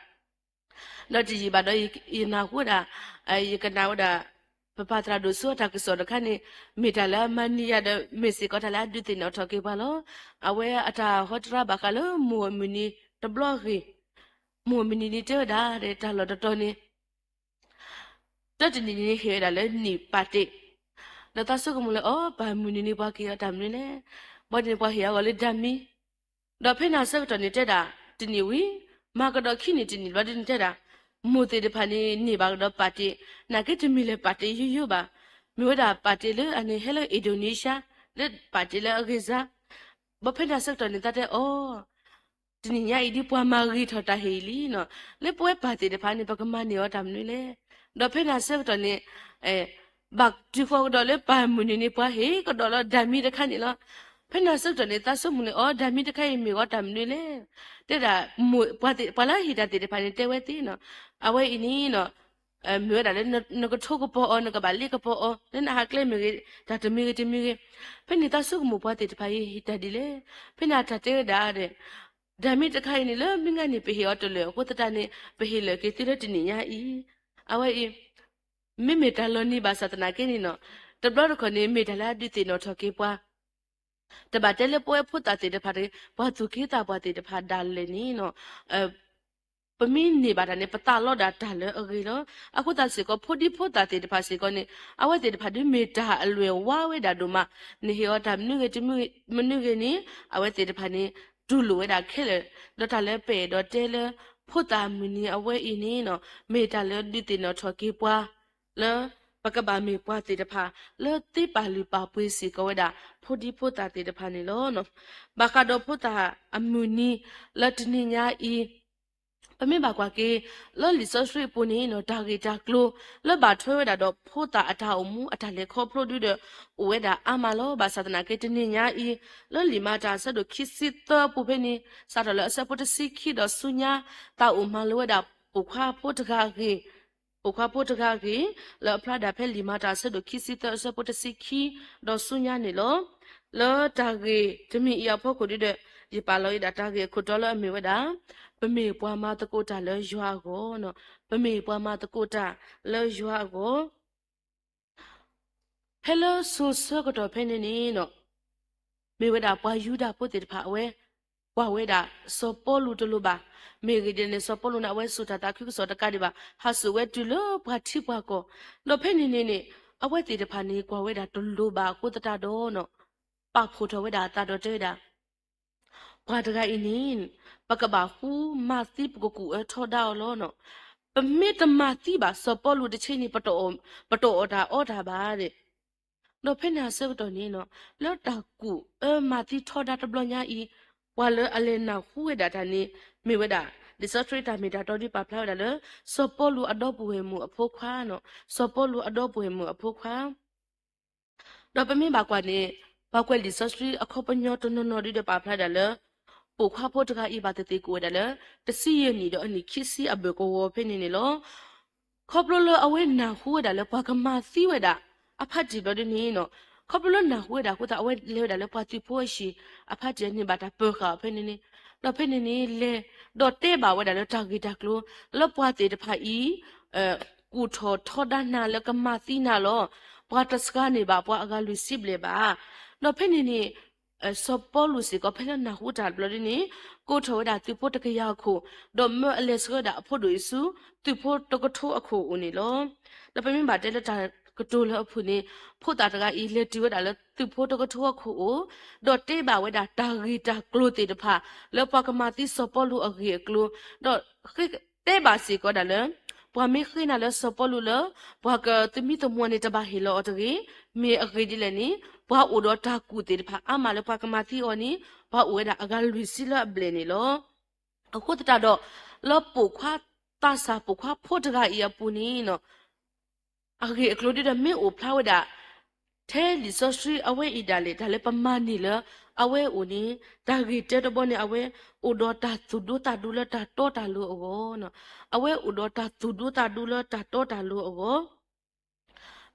ဒီးတယံာ်ဘၣ်ဒီး ယနၢ်ဟူဝဲဒၣ်, ယကနၣ်ဝဲဒၣ် ပပၢ်သရၣ်ဒိၣ်စိအတၢ်ကစီၣ်တခါန့ၣ် မ့ၢ်တၢ်လၢအမၤနံၤယၤဒီး မ့ၢ်စ့ၢ်ကီးတၢ်လၢအဒုးသ့ၣ်နီၣ်ထီၣ်က့ၤပှၤလီၤ. အဝဲအတၢ်ဟီတရါဘၣ်ဃးလၢမိၢ်အမုၢ်နံၤတဘျီအဂ့ၢ်, မိၢ်အမုၢ်နံၤန့ၣ်တဲဝဲဒၣ် တၢ်လီၢ်တတီၤန့ၣ် တၢတနံၣ်န့ၣ်ဟ့ၣ်ဝဲဒၣ်လၢနံၣ်ပာ်တ့ၢ်, ဒီးသးဆိကမိၣ်လၢအီၤ ပၢ်မုၢ်နံၤန့ၣ် ပှၤကဟ့ၣ်အီၤတၢ်မနုၤလဲၣ်, ဘၣ်န့ၣ်ပှၤဟ့ၣ်အဂီၢ်လၢဒၢမံ, ဒီးဖဲန့ၣ်အဆၢကတီၢ်န့ၣ်တဲဒၣ် တနံၣ်ဝံၤ မၤကဒီးခံနံၣ်တနံၣ်ဘျီဒ်န့ၣ်တဲဒၣ် မိၢ်သ့ၣ်တဖၣ်န့ၣ် န့ၢ်ဘၣ်ကဒီးပာ်တ့ၢ်, နာ်က့တမ့ၢ်လၢပာ်တ့ၢ်ယိယိဘၣ်, မ့ၢ်ဝဲဒၣ်ပာ်တ့ၢ်လၢအန့ၣ်ဟဲလၢ Indonesia လၢပာ်တ့ၢ်လၢအဂ့ၤစါ, ဘၣ်ဖဲန့ၣ်အဆၢကတီၢ်န့ၣ်သးတဲအီၤ တနံၣ်ညါအံၤဒ်ပှၤမၤဂ့ၤထီၣ်တၢ်ဟ့ၣ်အံၤလံနီၤ, လၢပဝဲပၢ်သ့ၣ်တဖၣ်န့ၣ် ပကမၤန့ၢ်အီၤတၢ်မနုၤလဲၣ်. ဒီးဖဲန့ၣ်အဆၢကတီၢ်န့ၣ် ဘၣ်တုၤဃီၤကဒီးလၢပၢ်မုၢ်နံၤန့ၣ် ပှၤဟ့ၣ်ကဒီးလီၤဒၢမံတခါန့ၣ်လီၤ. ဖဲန့ၣ်အဆၢကတီၢ်န့ၣ် သးဆိကမိၣ်န့ၣ် အီၤ ဒၢမံတခါအံၤမ့ၢ်ဂီၤတၢ်မနုၤလဲၣ်. တဲဒၣ် ပှၤလၢအဟ့ၣ်တၢ်သ့ၣ်တဖၣ်န့ၣ် တဲဝဲသ့နီၤ, အဝဲအံၤန့ၣ် မ့ၢ်ဝဲဒၣ်လၢ နကထိကပီၤအီၤ နကဘၣ်လ့ကပီၤအီၤ လၢနဟးကျဲမ့ၢ်ဂ့ၤ တၢ်တမံၤဂ့ၤတမံၤဂ့ၤ, ဖဲန့ၣ်သးဆိကမိၣ်ပှၤသ့ၣ်တဖၣ်အံၤဟ့ၣ်တၢ်ဒ်လဲၣ်. ဖဲန့ၣ်အတၢ်တဲဝဲဒၣ်ဒီး ဒၢမံတခါအံၤန့ၣ် လၢမုၢ်ဂၤန့ၣ် ပဟ့ၣ်အီၤတလၢာ်အဃိသတးန့ၣ် ပဟ့ၣ်လၢာ်က့ၤသုလၢတနံၣ်ညါအံၤ, အဝဲအံၤ မ့မ့ၢ်တၢ်လီၤနံၤဘၣ်ဆၣ်သနာ်က့န့ၣ်နီၤ, တဘျီတခီၣ်န့ၣ် မ့ၢ်တၢ်လၢအဒုးသ့ၣ်နီၣ်ထီၣ်က့ၤပှၤ တဘၣ်တဲလၢပဝဲဖိသၣ်သ့ၣ်တဖၣ်တဂ့ၤ ပှၤသူၣ်က့သးပှၢ်သ့ၣ်တဖၣ်ဒၣ်လဲာ်န့ၣ်နီၤ, ပမ့ၢ်န့ၢ်ဘၣ်တၢ်န့ၣ် ပသးလီဒၣ်တၢ်လၢအဂ့ၤလီၤ. အဃိသတးစ့ၢ်ကီး ဖိဒံဖိသၣ်သ့ၣ်တဖၣ်စ့ၢ်ကီးန့ၣ် အဝဲသ့ၣ်တဖၣ်ဒုးမ့ၢ်တၢ်အလွဲၢ်ဝါဝဲဒၣ်ဒိၣ်မး, နဟ့ၣ်အီၤတၢ်မနုၤဂ့ၤတမနုၤဂ့ၤန့ၣ် အဝဲသ့ၣ်တဖၣ်န့ၣ် တူၢ်လိာ်ဝဲဒၣ်ခဲလၢာ်, ဒီးတၢ်လၢပအဲၣ်ဒိးတဲလၢ ဖိသၣ်မုၢ်နံၤအဝဲအံၤန့ၣ်နီၤ မ့ၢ်တၢ်လၢဒုးသ့ၣ်နီၣ်ထီၣ်က့ၤပှၤ လၢပကဘၣ်မ့ၢ်ပှၤသ့ၣ်တဖၣ် လၢသ့ပာ်လုၢ်ပာ်ပှ့ၤစ့ၢ်ကီးဝဲဒၣ် ဖိဒံဖိသၣ်သ့ၣ်တဖၣ်န့ၣ်လီၤ. ဘၣ်ဃးဒီးဖိသၣ်အမုၢ်နံၤ လၢတနံၤညါအံၤ ပမ့ၢ်ဘၣ်ကွၢ်က့ၤ လၢလံာ်စီဆှံအပူၤန့ၣ်နီၤ တၢ်ဂ့ၢ်တၢ်ကျိၤ လၢဘၣ်ထွဲဝဲဒၣ်ဒီးဖိသၣ်အတၢ်အိၣ်မူအတၢ်လဲၤခီဖျိဒုဒီး အိၣ်ဝဲဒၣ်အါမးလီၤ. ဘၣ်ဆၣ်သနာ်က့တနံၤညါအံၤ လၢလံာ်မၤတၢ်အဆၢဒိၣ်ခံဆံသၢအပူၤဖဲန့ၣ် စးထီၣ်လၢအဆၢဖိတဆံခံဒီးဆူညါ သးအိၣ်မၤလိဝဲဒၣ်ပိာ်ခွါဖိတဂၤအဂ့ၢ် ပိာ်ခွါဖိတဂၤအဂ့ၢ် လၢအဖျါဒၣ်ဖဲလံာ်မၤတၢ်အဆၢဒိၣ်ခံဆံသၢအဆၢဖိတဆံခံ ဒီးဆူညါန့ၣ်လီၤ. လၢတၢ်ဂ့ၢ်တမံၤအံၤအဖီခိၣ်ဒုဒီး ယပာ်လီၤအံၤဒၣ်တၢ်ဂ့ၢ်အခိၣ်တီလၢအမ့ၢ်ဝဲဒၣ် ပမ့ၢ်ပှၤမၤသကိးတၢ်လၢယွၤအဂီၢ်, ပမ့ၢ်ပှၤမၤသကိးတၢ်လၢယွၤအဂီၢ် ဖဲလၢစိၤဆၢကတီၢ်ဖဲန့ၣ်န့ၣ် မ့ၢ်ဝဲဒၣ်ပှၤယူဒၤဖိသ့ၣ်တဖၣ်အဝဲ ကွၢ်ဝဲဒၣ်စီၤပီလူးတလိၤဘၣ်. မ့ၢ်ဂ့ၢ်ဒ်န့ၣ် စီၤပီလူးန့ၣ် အဝဲစူၢ်တၢ်သးခုကစီၣ်တကးဒံးဘၣ် ဟးစိာ်ဝဲတုၤလၢပှၤထံပှၤကီၢ်, ဒီးဖဲန့ၣ်န့ၣ်န့ၣ် အဝဲသ့ၣ်တဖၣ်န့ၣ် ကွၢ်ဝဲဒၣ်တလိၤဘၣ်အဃိသတးဒီး ပာ်ဖှိၣ်ထီၣ်ဝဲဒၣ်အသးဒီးတဲဝဲဒၣ် ပှၤတဂၤအံၤန့ၣ် ပကဘၣ်ဃူမၤသံပကကူၣ်အၢထီဒါအီၤလီၤ. ပမ့ၢ်တမၤသံဘၣ်စီၤပီလူးတဆ့န့ၣ် ပတအီၣ်တၢ်အီတၢ်ဘၣ်. ဒီးဖဲန့ၣ်အဆၢကတီၢ်န့ၣ် လၢတၢ်ကူၣ်အၢမၤသံထီဒါတဘျီညါအံၤ ပှၤလၢအလဲၤနၢ်ဟူဝဲဒၣ်တၢ်န့ၣ် မ့ၢ်ဝဲဒၣ် လံာ်စီဆှံတၢ်မ့ၢ်တၢ်တီဒ်ပာ်ဖျါဝဲဒၣ်လၢ စီၤပီလူးအဒီပုၢ်ဝဲၢ်မုၣ်အဖိခွါ, စီၤပီလူးအဒီပုၢ်ဝဲၢ်မုၣ်အဖိခွါ ဒီးပမ့ၢ်ဘၣ်ကွၢ်န့ၣ် ပှၤကွဲးလံာ်စီဆှံအခီပညီတနီၤနီၤဒ်ဒီးပာ်ဖျါဒၣ်လၢ ပိာ်ခွါဖိတဂၤအံၤဘၣ်သ့ၣ်သ့ၣ်ကအိၣ်ဝဲဒၣ်လၢ တဆံယဲၢ်နံၣ်ဒီးအနံၣ်ခံဆံအဘၢၣ်ကဝီၤဖဲန့ၣ်န့ၣ်လီၤ. ခီဖျိလၢအဝဲနၢ်ဟူဝဲဒၣ်လၢပှၤကမၤသံဝဲဒၣ် အဖါတံၢ်ဘျီဒ်န့ၣ် ခီဖျိလၢနၢ်ဟူဝဲဒၣ်အဃိသတး အဝဲလဲၤဝဲဒၣ်လၢပှၤသုးဖိအဟံၣ် အဖါတံၢ်အန့ၣ်ဘၣ်တၢ်ပၢၤဃာ်အီၤဖဲန့ၣ်န့ၣ်, ဒီးဖဲန့ၣ်န့ၣ် လဲၤဒီးတဲဘၣ်ဝဲဒၣ်လၢတၢ်ဂ့ၢ်တၢ်ကျိၤ လၢပှၤသ့ၣ်တဖၣ်အံၤ ကူၣ်ထီၣ်ထီဒါနၤလၢကမၤသံနၤလီၤ. ပှၤတစှၤန့ၢ်ဘၣ်ပှၤအဂၤလွံၢ်ဆံဘျဲၣ်ဘၣ်. ဒီးဖဲန့ၣ်န့ၣ် စီၤပီလူးစ့ၢ်ကီး ဖဲလၢနၢ်ဟူတၢ်ဘျီဒ်န့ၣ် ကိးထီၣ်ဝဲဒၣ်သုးဖိတကယၤအခိၣ်, ဒီးမၢအလဲၤဆှၢဝဲဒၣ်အဖိဒိၣ်အံၤဆူ သုးဖိတကထိအခိၣ်အအိၣ်န့ၣ်လီၤ. ဒီးပမ့ၢ်ဘၣ်တဲလၢတၢ်ကတိၤလၢအဖုၣ်န့ၣ် ဖိသၣ်တဂၤအံၤလဲၤတုၤဝဲဒၣ်လၢသုးဖိတကထိအခိၣ်အအိၣ်, ဒီးတဲဘၣ်ဝဲဒၣ်တၢ်ဂ့ၢ်တၢ်ကျိၤသ့ၣ်တဖၣ် လၢပှၤကမၤသံစီၤပီလူးအဂ့ၢ်အကျိၤ, ဒီးတဲဘၣ်စ့ၢ်ကီးဒၣ်လၢ ပှၤမ့ၢ်ဃ့နၤလၢစီၤပီလူးလၢ ပှၤကသမံသမိးန့ၣ် တဘၣ်ဟ့ၣ်လီၤအီၤတဂ့ၤ. မ့ၢ်အဂ့ၢ်ဒ်လဲၣ်န့ၣ် ပှၤအိၣ်ဒီးတၢ်ကူၣ်သ့ၣ်တဖၣ်အါမးလၢပှၤကမၤသံအီၤန့ၣ် ပှၤအိၣ်ဝဲဒၣ်အဂၤလွံၢ်ဆံလၢအဘျဲၣ်န့ၣ်လီၤ. အဃိသတးဒီး လၢပိာ်ခွါသးစၢ်ပိာ်ခွါဖိတဂၤအံၤအပူၤန့ၣ် အဂ့ၢ်အကျိၤဒ်ဒီးမ့ၢ်အိၣ်ဖျါဝဲဒၣ် ထဲလံာ်စီဆှံအဝဲအံၤဒၣ်လဲာ် တၢ်လၢပမၤန့ၢ်လၢအဝဲအအိၣ်န့ၣ် တၢ်ဂ့ၢ်တၢတဘီန့ၣ် အဝဲအိၣ်ဒီးတၢ်သူၣ်ဒူသးဒူလၢတၢ်တီတၢ်လိၤအဂီၢ်, အဝဲအိၣ်ဒီးတၢ်သူၣ်ဒူသးဒူလၢတၢ်တီတၢ်လိၤအဂီၢ်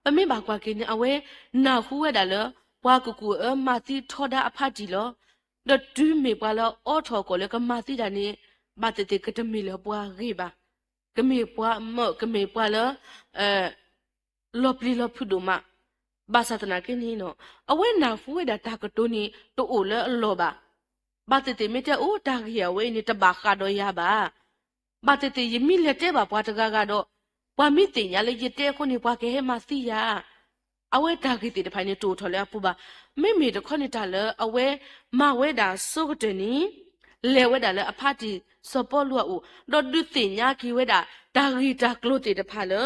ပမ့ၢ်ဘၣ်ကွၢ်က့ၤန့ၣ် အဝဲနၢ်ဟူဝဲဒၣ်လၢ ပှၤကကူၣ်အၢမၤသံထီဒါအဖါတံၢ်လီၤ. ဒီးတုၤမ့ၢ်ပှၤလၢအအိးထီၣ်အကိာ်လၢကမၤသံတၢ်န့ၣ် ဘၣ်သ့ၣ်သ့ၣ်ကတမ့ၢ်လၢပှၤဂ့ၤဘၣ်. ကမ့ၢ်ပှၤမၢ ကမ့ၢ်ပှၤလၢ လီၤပျံၤလီၤဖုးဒိၣ်မး. ဘၣ်ဆၣ်သနာ်က့န့ၣ် အဝဲနၢ်ဟူဝဲဒၣ်တၢ်ကတိၤန့ၣ် တအိၣ်လၢအလီၢ်ဘၣ်. ဘၣ်သ့ၣ်သ့ၣ်မ့ၢ်တဲအိၣ်တၢ်ဂ့ၢ်အဝဲအံၤန့ၣ် တဘၣ်ဃးဒီးယၤဘၣ်. ဘၣ်သ့ၣ်သ့ၣ်ယမ့ၢ်လဲၤတဲဘၣ်ပှၤတဂၤဂၤဒီး ပှၤမ့ၢ်သ့ၣ်ညါလၢယတဲအဃိန့ၣ် ပှၤကဟဲမၤသံယၤ အဝဲတၢ်ဂ့ၢ်သ့ၣ်တဖၣ်န့ၣ် တအိၣ်ထီၣ်လၢအပူၤဘၣ်. မ့မ့ၢ်တခီန့ၣ်တၢ်လၢအဝဲမၤဝဲဒၣ်ဆိကတၢၢ်န့ၣ် လဲၤဝဲဒၣ်လၢအဖါတံၢ်စီၤပီလူးအအိၣ် ဒီးဒုးသ့ၣ်ညါက့ၤဝဲဒၣ် တၢ်ဂ့ၢ်တၢ်ကျိၤသ့ၣ်တဖၣ်လၢ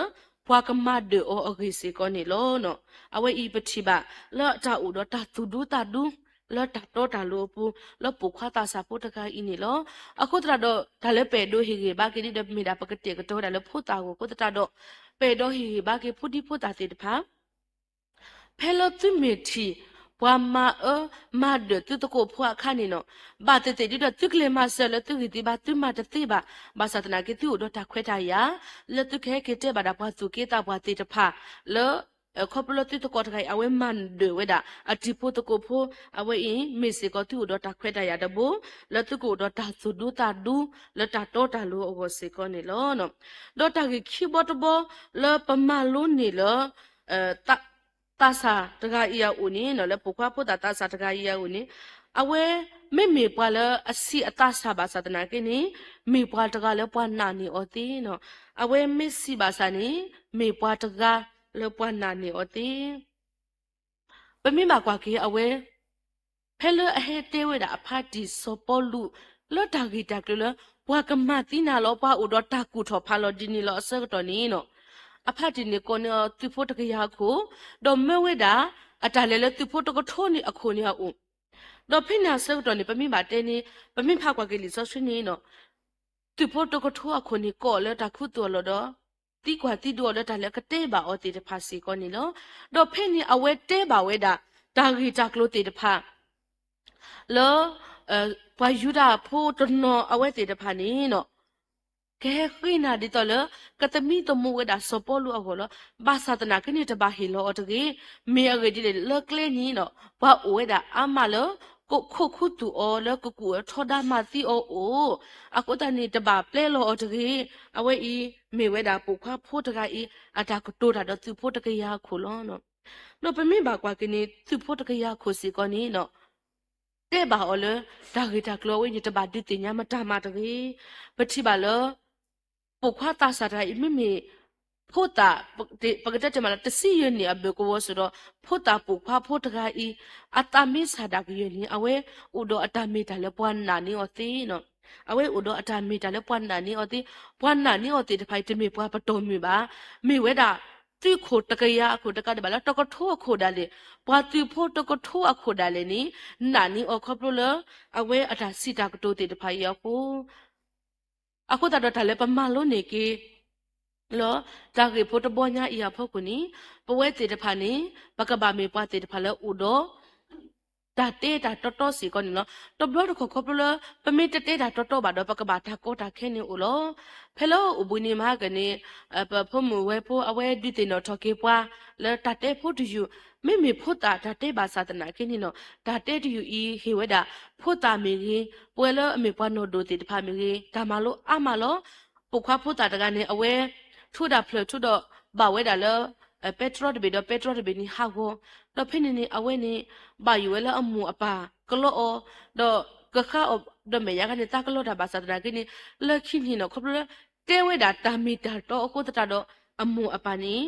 ပှၤကမၤဒၢၣ်အီၤအဂ့ၢ်စ့ၢ်ကီးန့ၣ်လီၤ. အဝဲအံၤပထံၣ်ဘၣ်လၢတၢ်အိၣ်ဒီးတၢ်သူၣ်ဒူသးဒူ လၢတၢ်တီတၢ်လိၤအပူၤ လၢပိာ်ခွါသးစၢ်ဖိတဂၤအံၤန့ၣ်လီၤ. အဃိသတးဒီး တၢ်လၢပအဲၣ်ဒိးဟ့ၣ်ဂံၢ်ဘါက့ၤဒ်ဒီး မ့ၢ်ဒၣ်ပကတဲာ်ကတီၤဝဲဒၣ်လၢဖိသၣ်အဂီၢ်အဃိသတးဒီး ပအဲၣ်ဒိးဟ့ၣ်ဂံၢ်ဘါက့ၤဖိဒံဖိသၣ်သ့ၣ်တဖၣ် ဖဲလၢသုမ့ၢ်ထံၣ် ပှၤမၤအၢမၤဒၢၣ်သုသကိးဖိအခါန့ၣ်လီၤ. ဘၣ်သ့ၣ်သ့ၣ်ဒ်ဒီးသုကလဲၤမၤစၢၤလၢသုဂံၢ်သုဘါ သုမၤတသ့ဘၣ်. ဘၣ်ဆၣ်သနာ်က့ သုအိၣ်ဒီးတၢ်ခွဲးတၢ်ယာ် လၢသုကဟဲက့ၤတဲဘၣ်ဒၣ်ပှၤသူၣ်က့သးပှၢ်သ့ၣ်တဖၣ် လၢ ခီဖျိလၢသုသကိးတဂၤအံၤ အဝဲမၤဒၢၣ်ဝဲဒၣ်အတံၤဖိသကိးဖိ အဝဲအံၤ မ့ၢ်စ့ၢ်ကီးသုအိၣ်ဒီးတၢ်ခွဲးတၢ်ယာ်တဘိ လၢသုကအိၣ်ဒီးတၢ်သူၣ်ဒူသးဒူ လၢတၢ်တီတၢ်လိၤအဂီၢ်စ့ၢ်ကီးန့ၣ်လီၤ. ဒီးတၢ်ဂ့ၢ်ခံဘီတဘီ လၢပမၤလိန့ၢ်လၢ သးစၢ်တဂၤအံၤအအိၣ်န့ၣ် လၢပိာ်ခွါဖိသၣ်သးစၢ်တဂၤအံၤအအိၣ်န့ၣ် အဝဲမ့မ့ၢ်ပှၤလၢအဆံးအသးစၢ်ဘၣ်ဆၣ်သနာ်က့န့ၣ် မ့ၢ်ပှၤတဂၤလၢပှၤနာ်န့ၢ်အီၤသ့. အဝဲမ့ၢ်ဆံးဘၣ်ဆၣ်န့ၣ် မ့ၢ်ပှၤတဂၤလၢပှၤနာ်န့ၢ်အီၤသ့. ပမ့ၢ်ဘၣ်ကွၢ်က့ၤအဝဲ ဖဲလၢအဟဲတဲဝဲဒၣ်အဖါတံၢ်စီၤပီလူး လၢတၢ်ဂ့ၢ်တၢ်ကျိၤလၢ ပှၤကမၤသံနၤလီၤ ပှၤအိၣ်ဒီးတၢ်ကူၣ်ထီၣ်ဖးလီၤဒ်န့ၣ်လီၤအဆၢကတီၢ်န့ၣ်လီၤ. အဖါတံၢ်န့ၣ်ကိးန့ၢ်အီၤသုးဖိတကယၤအခိၣ်, ဒီးမၢဝဲဒၣ် အတၢ်လဲၤလၢသုးဖိတကထိန့ၣ်အခိၣ်န့ၣ်အအိၣ်, ဒီးဖဲန့ၣ်အဆၢကတီၢ်န့ၣ် ပမ့ၢ်ဘၣ်တဲန့ၣ် ပမ့ၢ်ဖးကွၢ်က့ၤလံာ်စီဆှံန့ၣ်လီၤ. သုးဖိတကထိအခိၣ်န့ၣ် ကိးအီၤလၢတၢ်ခူသူၣ်အလီၢ်ဒီး သံကွၢ်သံဒိးအီၤလၢတၢ်လၢအကတဲဘၣ်အီၤသ့ၣ်တဖၣ်စ့ၢ်ကီးန့ၣ်လီၤ. ဒီးဖဲန့ၣ်အဝဲတဲဘၣ်ဝဲဒၣ် တၢ်ဂ့ၢ်တၢ်ကျိၤသ့ၣ်တဖၣ် လၢ ပှၤယူဒၤဖိတနီၤအဝဲသ့ၣ်တဖၣ်န့ၣ်လီၤ ကဟဲဃ့နၤဒ်သိးလၢ ကသမံသမိးဝဲဒၣ်စီၤပီလူးအဂီၢ်လီၤ. ဘၣ်ဆၣ်သနာ်က့န့ၣ် တဘၣ်ဟ့ၣ်လီၤအီၤတဂ့ၤ. မ့ၢ်အဂ့ၢ်ဒ်လဲၣ် လၢကျဲန့ၣ်လီၤ ပှၤအိၣ်ဝဲဒၣ်အါမးလၢ ကခိၣ်ခူသူၣ်အီၤလၢကကူၣ်အၢထီဒါမၤသံအီၤအိၣ်, အဃိသတးန့ၣ် တဘၣ်ပျဲလီၤအီၤတဂ့ၤ. အဝဲအံၤ မ့ၢ်ဝဲဒၣ်ပိာ်ခွါဖိတဂၤအံၤ အတၢ်ကတိၤတၢ်ဒီးသုးဖိတကယၤအခိၣ်လီၤ. ဒီးပမ့ၢ်ဘၣ်ကွၢ်က့ၤန့ၣ် သုးဖိတကယၤအခိၣ်စ့ၢ်ကီးန့ၣ်လီၤ တဲဘၣ်အီၤလၢ တၢ်ဂ့ၢ်တၢ်ကျိၤအဝဲန့ၣ် တဘၣ်ဒုးသ့ၣ်ညါမတၤမးတဂ့ၤ. ပထံၣ်ဘၣ်လၢ ပိာ်ခွါသးစၢ်တဂၤအံၤ မ့မ့ၢ် ဖိသၣ်, ပကတဲတ့ၢ်မးလၢ တဆံယဲၢ်နံၣ်အဘၢၣ်ကဝီၤစ့ၢ်ဒီး ဖိသၣ်ပိာ်ခွါဖိတဂၤအံၤ အသးမ့ၢ်ဆါဒၣ်ကယဲၢ်န့ၣ် အဝဲအိၣ်ဒီးအတၢ်မ့ၢ်တၢ်လၢပှၤနာ်န့ၢ်အီၤသ့နီၤ. အဝဲအိၣ်ဒီးအတၢ်မ့ၢ်တၢ်လၢပှၤနာ်န့ၢ်အီၤသ့, ပှၤနာ်န့ၢ်အီၤသ့ၣ်တဖၣ်အံၤ တမ့ၢ်ပှၤပတီၢ်မုၢ်ဘၣ်. မ့ၢ်ဝဲဒၣ် သုးခိၣ်တကယၤအခိၣ်တကးဒံးဘၣ် လၢတကထိအခိၣ်ဒၣ်လဲာ်, ပှၤသုးဖိတကထိအခိၣ်ဒၣ်လဲာ်န့ၣ် နာ်န့ၢ်အီၤခီဖျိလၢ အဝဲအတၢ်စံးတၢ်ကတိၤသ့ၣ်တဖၣ်အံၤအဃိ အဃိသတးဒီးတၢ်လၢပမၤလိန့ၢ်က့ၤ လီၤ တၢ်ဂ့ၢ်ဖိတဘီညါအံၤအဖီခိၣ်န့ၣ် ပဝဲသ့ၣ်တဖၣ်န့ၣ် ပကဘၣ်မ့ၢ်ပှၤသ့ၣ်တဖၣ်လၢအိၣ်ဒီး တၢ်တဲတၢ်တီတီစ့ၢ်ကီးန့ၣ်လီၤ. တဘျီတခီၣ်ခီဖျိလၢ ပမ့ၢ်တတဲတၢ်တီတီဘၣ်ဒီး ပကဘၣ်တၢ်ကီတၢ်ခဲန့ၣ်အိၣ်လီၤ. ဖဲလၢအိၣ်ဘှံးနံၤမဟါကန့ၣ် ပဖိမုၣ်ဝဲၢ်ဖိအဝဲဒုးသ့ၣ်နီၣ်ထီၣ်က့ၤပှၤ လၢတၢ်တဲဖိတယုၢ်, မ့မ့ၢ်ဖိသၣ်တၢ်တဲဘၣ်ဆၣ်သနာ်က့န့ၣ်နီၤ တၢ်တဲတယုၢ်အံၤဟ့ၣ်ဝဲဒၣ် ဖိသၣ်မ့ၢ်ဂ့ၤ, ပဝဲလၢအမ့ၢ်ပှၤနီၢ်ဒိၣ်သ့ၣ်တဖၣ်မ့ၢ်ဂ့ၤ တၢ်မၤလိအါမးလီၤ. ပိာ်ခွါဖိသၣ်တဂၤန့ၣ် အဝဲ ထူးဒၣ်ဖျၢၣ်ထူဒီး ဘၣ်ဝဲဒၣ်လၢ ပဲတြီတဘ့ၣ်ဒီးပဲတြီတဘ့ၣ်န့ၣ်ဟးဂီၤ, ဒီးဖဲန့ၣ်န့ၣ် အဝဲန့ၣ် ဘၣ်ယိၣ်ဝဲလၢအမိၢ်အပၢ်ကလီအီၤ, ဒီးကဃါအီၤ ဒီးမဲာ်ညါခါန့ၣ် သးကလီတၢ်ဘၣ်ဆၣ်သနာ်က့န့ၣ် လၢခံန့ၣ်နီၤ ခီဖျိလၢ တဲဝဲဒၣ်တၢ်မ့ၢ်တၢ်တီအဃိသတးဒီး အမိၢ်အပၢ်န့ၣ်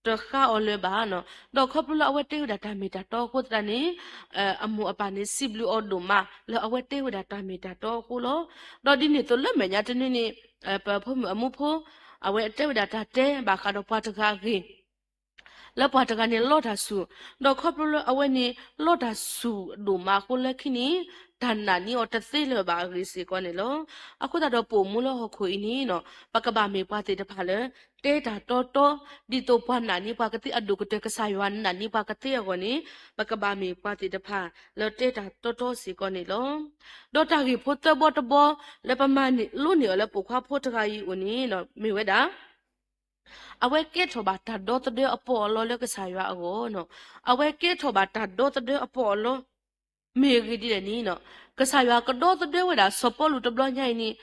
တဃါအီၤလၢၤဘၣ်နီၤ. ဒီးခီဖျိလၢအဝဲတဲဝဲဒၣ်တၢ်မ့ၢ်တၢ်တီအဃိသတးန့ၣ် အမိၢ်အပၢ်န့ၣ် စံးဘျုးအီၤဒိၣ်မး လၢအဝဲတဲဝဲဒၣ်တၢ်မ့ၢ်တၢ်တီအဃိလီၤ. ဒီးဒ်န့ၣ်အသိးလၢမဲာ်ညါတနွံန့ၣ် ပဖိမုၣ်အမူဖိ အဝဲတဲဝဲဒၣ်တၢ်တဲဘၣ်ဃးဒီးပှၤတဂၤအဂ့ၢ် လၢပှၤတဂၤန့ၣ်လီတၢ်ဆူၣ်, ဒီးခီဖျိလၢအဝဲန့ၣ် လီတၢ်ဆူၣ်ဒိၣ်မးအဃိလၢခံန့ၣ် တၢ်နာ်န့ၢ်အီၤတသ့လၢၤဘၣ်အဂ့ၢ်စ့ၢ်ကီးန့ၣ်လီၤ. အဃိသတးဒီးပအိၣ်မူလၢဟီၣ်ခိၣ်အံၤန့ၣ်နီၤ ပကဘၣ်မ့ၢ်ပှၤသ့ၣ်တဖၣ်လၢ တဲတၢ်တီတီ, ဒ်သိးပှၤနာ်န့ၢ်ပှၤကသ့အဒိၣ်ကတၢၢ် ကစၢ်ယွၤနာ်န့ၢ်ပှၤကသ့အဂီၢ်န့ၣ် ပကဘၣ်မ့ၢ်ပှၤသ့ၣ်တဖၣ်လၢတဲတၢ်တီတီစ့ၢ်ကီးန့ၣ်လီၤ. ဒီးတၢ်ဂ့ၢ်ဖိသၢဘီတဘီ လၢပမၤလိန့ၢ်အီၤလၢပိာ်ခွါဖိတဂၤအံၤအအိၣ်န့ၣ် မ့ၢ်ဝဲဒၣ် အဝဲကဲထီၣ်ဘၣ်တၢ်ဒီသဒၢအပီးအလီလၢကစၢ်ယွၤအဂီၢ်နီၤ. အဝဲကဲထီၣ်ဘၣ်တၢ်ဒီသဒၢအပီးအလီ မ့ၢ်အဂ့ၢ်ဒ်လဲၣ်န့ၣ်နီၤ ကစၢ်ယွၤကဒီသဒၢဝဲဒၣ်စီၤပီလူးတဘျီညါအံၤန့ၣ်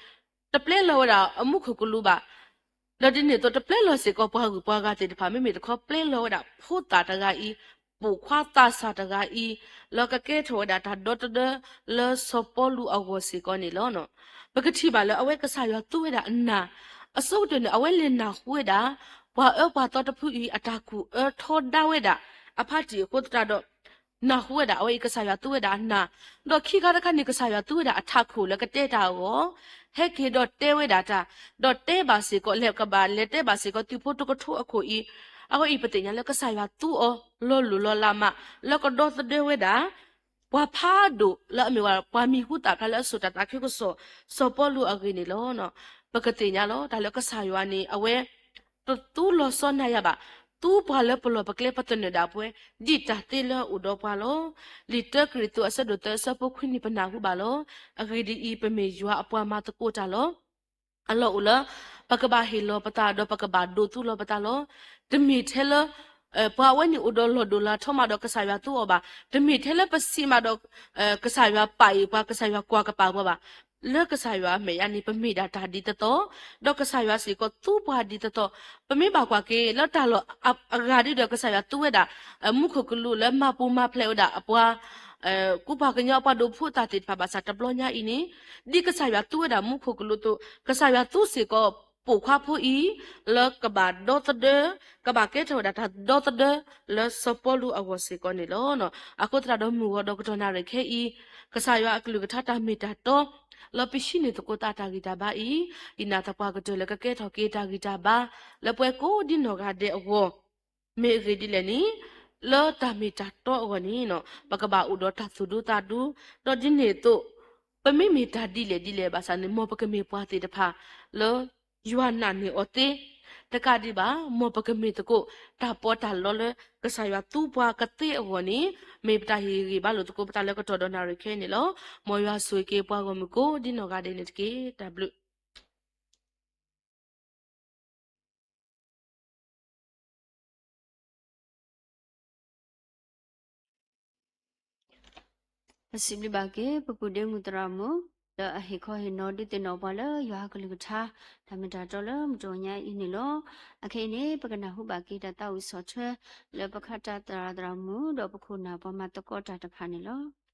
တပျဲလီၤဝဲဒၣ်အမူခိၣ်ကလူးဘၣ်. ဒီးဒ်န့ၣ်အသိးတပျဲလီၤစ့ၢ်ကီးပှၤဂုၤပှၤဂၤသ့ၣ်တဖၣ် မ့မ့ၢ်တခီပျဲလီၤဝဲဒၣ်ဖိသၣ်တဂၤအံၤ, ပိာ်ခွါသးစၢ်တဂၤအံၤ လၢကကဲထီၣ်ဝဲဒၣ်တၢ်ဒီသဒၢလၢစီၤပီလူးအဂီၢ်စ့ၢ်ကီးန့ၣ်လီၤ. ပကထံၣ်ဘၣ်လၢအဝဲကစၢ်ယွၤသူဝဲဒၣ်အနၢ်, အဆိကတၢၢ်န့ၣ် အဝဲလဲၤနၢ်ဟူဝဲဒၣ် ပှၤအၢပှၤသီတဖုအံၤ အတၢ်ကူၣ်အၢထီဒါဝဲဒၣ် အဖါတံၢ်အဃိသတးဒီး နၢ်ဟူဝဲဒၣ် အဝဲအံၤကစၢ်ယွၤသူဝဲဒၣ်အနၢ်, ဒီးခံခါတခါန့ၣ် ကစၢ်ယွၤသူဝဲဒၣ်အထးခိၣ်လၢကတဲတၢ်အဂီၢ် ဟဲက့ၤဒီးတဲဝဲဒၣ်တၢ်, ဒီးတဲဘၣ်စ့ၢ်ကီး လဲၤကဘၣ်လဲၤတဲဘၣ်စ့ၢ်ကီးသုးဖိတကထိအခိၣ်အံၤ, အဝဲအံၤပသ့ၣ်ညါလၢကစၢ်ယွၤသူအီၤလီၤလိၢ်လီၤလးမး လၢကဒီသဒၢဝဲဒၣ် ပှၤဖးဒိၣ်လၢအမ့ၢ်ဝဲပှၤမံၤဟူသၣ်ဖျါလၢအစိာ်တၢ်သးခုကစီၣ် စီၤပီလူးအဂ့ၢ်န့ၣ်လီၤ. ပကသ့ၣ်ညါလီၤ တၢ်လၢကစၢ်ယွၤန့ၣ် အဝဲ တသူလီၤဆီနၤယၤဘၣ်, သူပှၤလၢပလီၢ်ပကျဲပသနၢၣ်ဒၣ်ပှဲၤ ဒ်တၢ်သ့လၢအအိၣ်ဒီးပှၤလီၤ. လံာ်တၢကရံၣ်သူးအဆၢဒိၣ်သၢအဆၢဖိခွံန့ၣ် ပနၢ်ဟူဘၣ်လီၤ. အဂ့ၢ်ဒ်အံၤ, ပမ့ၢ်ယွၤအပှၤမၤသကိးတၢ်လီၤ. အလီၢ်အိၣ်လၢ ပကဘၣ်ဟ့ၣ်လီၤပသး ဒီးပကဘၣ်ဒိးသူလီၤပသးလီၤ. တမ့ၢ်ထဲလၢ ပှၤအဝဲန့ၣ်အိၣ်ဒီးလီၢ်ဒိၣ်လၢထီမးဒီးကစၢ်ယွၤသူအီၤဘၣ်, တမ့ၢ်ထဲလၢပစံးမးဒီး ကစၢ်ယွၤပာ်အီၤပှၤ ကစၢ်ယွၤကွၢ်ကပာ်ပှၤဘၣ်. လၢကစၢ်ယွၤအမဲာ်ညါန့ၣ် ပမ့ၢ်ဒၣ်တၢ်ဒ်သိးသိး, ဒီးကစၢ်ယွၤစ့ၢ်ကီးသူပှၤဒ်သိးသိး, ပမ့ၢ်ဘၣ်ကွၢ်က့ၤလၢတၢ်လီၢ်အဂၤဒ်ဒီး ကစၢ်ယွၤသူဝဲဒၣ် မူခိၣ်ကလူးလၢမၤပူၤမၤဖျဲးဝဲဒၣ်အပှၤ ကူပှၤကညီအပှၤဒိးဖုအသးသ့ၣ်တဖၣ်ဘၣ်ဆၣ်တဘျီညါအံၤန့ၣ်, ဒ်ကစၢ်ယွၤသူဝဲဒၣ်မူခိၣ်ကလူးအသိး, ကစၢ်ယွၤသူစ့ၢ်ကီးပိာ်ခွါဖိအံၤ လၢကဘၣ်ဒီသဒၢ, ကဘၣ်ကဲထီၣ်ဝဲဒၣ်တၢ်ဒီသဒၢလၢစီၤပီလူးအဂီၢ်စ့ၢ်ကီးန့ၣ်လီၤ. အဃိသတးဒီးမုၢ်ဂီၤဒီးကတီၢ်နၣ်ရံၣ်ခဲအံၤ, ကစၢ်ယွၤအကလုၢ်ကထါတၢ်မ့ၢ်တၢ်တီ လၢပဟံးန့ၢ်သကိးသးတၢ်ဂံၢ်တၢ်ဘါအံၤ, ယနာ်သပှၢ်ကတၢၢ်လၢကကဲထီၣ်က့ၤတၢ်ဂံၢ်တၢ်ဘါ လၢပှၤကိးဒ်နီၢ်ဂၤဒဲးအဂီၢ် မ့ၢ်အဂ့ၢ်ဒ်လဲၣ်န့ၣ်, လၢတၢ်မ့ၢ်တၢ်တီအဂီၢ်န့ၣ် ပကဘၣ်အိၣ်ဒီးတၢ်သူၣ်ဒူသးဒူ, ဒီးဒ်န့ၣ်အသိး ပမ့မ့ၢ်တၢ်ဒ်လဲၣ်ဒ်လဲၣ်ဘၣ်ဆၣ်န့ၣ် မ်ပကမ့ၢ်ပှၤသ့ၣ်တဖၣ်လၢ ယွၤနာ်န့ၢ်အီၤသ့, တကးဒံးဘၣ် မ်ပကမ့ၢ်သကိးတၢ်ပီးတၢ်လီလၢကစၢ်ယွၤသူပှၤကသ့အဂီၢ်န့ၣ်, မ့ၢ်ပတၢ်ဟ့ၣ်ဂံၢ်ဘါလိာ်သကိးပသးလၢကတီၢ်ဒီးနၣ်ရံၣ်ခဲအံၤန့ၣ်လီၤ. မ်ယွၤဆိၣ်ဂ့ၤက့ၤပှၤဂီၢ်မုၢ်ကိးဒ်နီၢ်ဂၤဒဲးန့ၣ်တက့ၢ်. တၢ်ဘျုးပစံးဘျုးဘၣ်က့ၤ ပပုၢ်ဒ့မုၣ်သရၣ်မုၣ် လၢအဟ့ၣ်ခီဟ့ၣ်နီၤဒုးသ့ၣ်နီၣ်ပှၤလၢယွၤအကလုၢ်ကထါ တၢ်မ့ၢ်တၢ်တီလၢမုၢ်တနံၤညါအံၤန့ၣ်လီၤ. အခဲအံၤန့ၣ် ပကနၢ်ဟူဘၣ်က့ၤတၢ်သးဝံၣ်ဆီၣ်ထွဲ လၢပခါတၢ်သရၣ်သရၣ်မုၣ် ဒီးပခိၣ်နၢ်ပှၤမၤသကိးတၢ်တဖၣ်န့ၣ်လီၤ.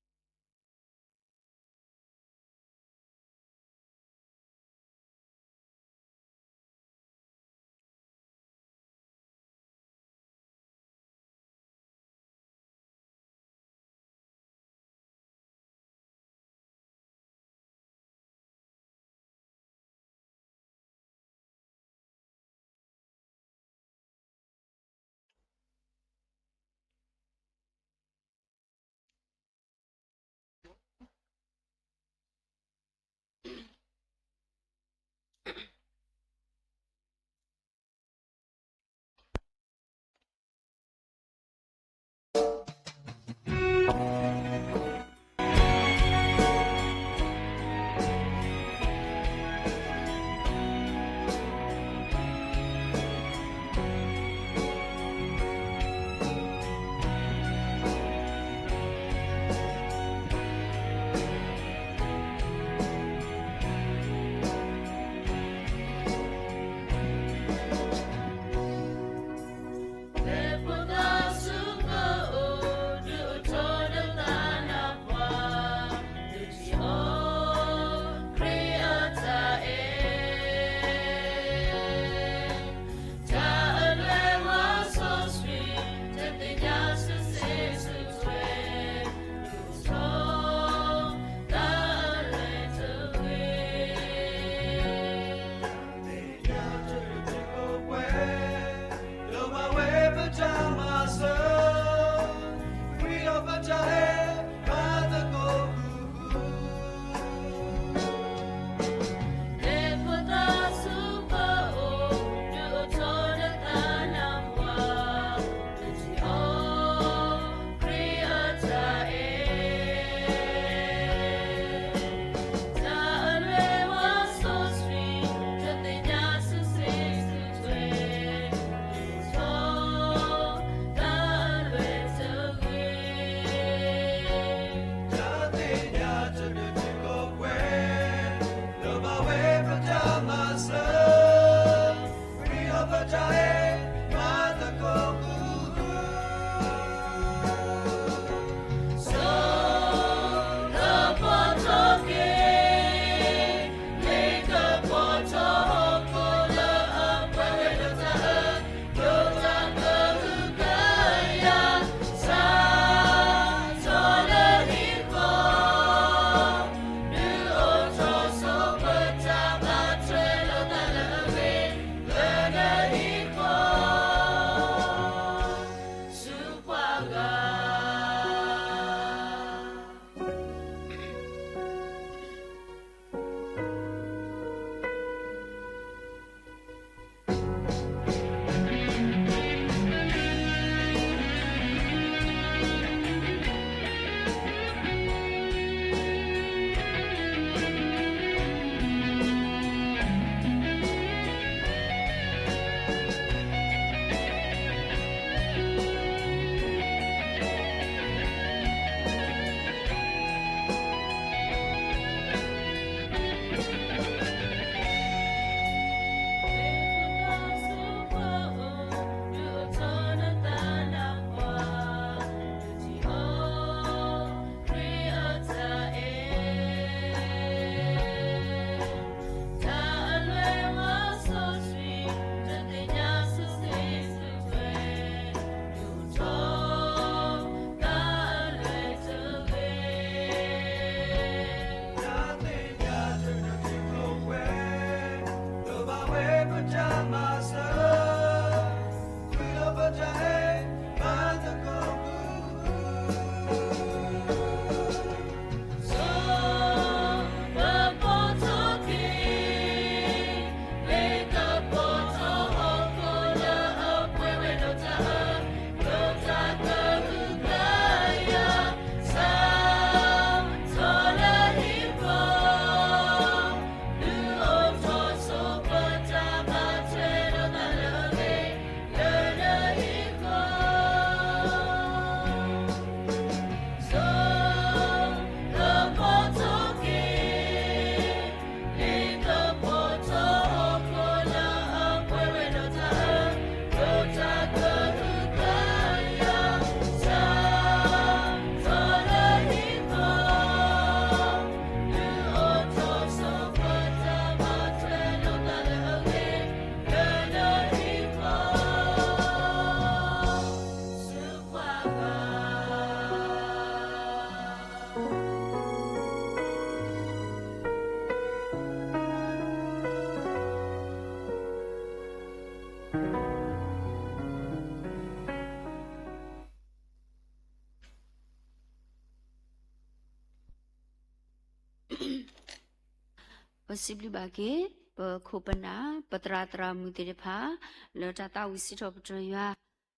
ပစံးဘျုးဘၣ်က့ၤ ပခိၣ်ပနၢ် ပသရၣ်သရၣ်မုၣ်သ့ၣ်တဖၣ် လၢတၢ်သးဝံၣ်စံးထီၣ်ပတြၢၤယွၤ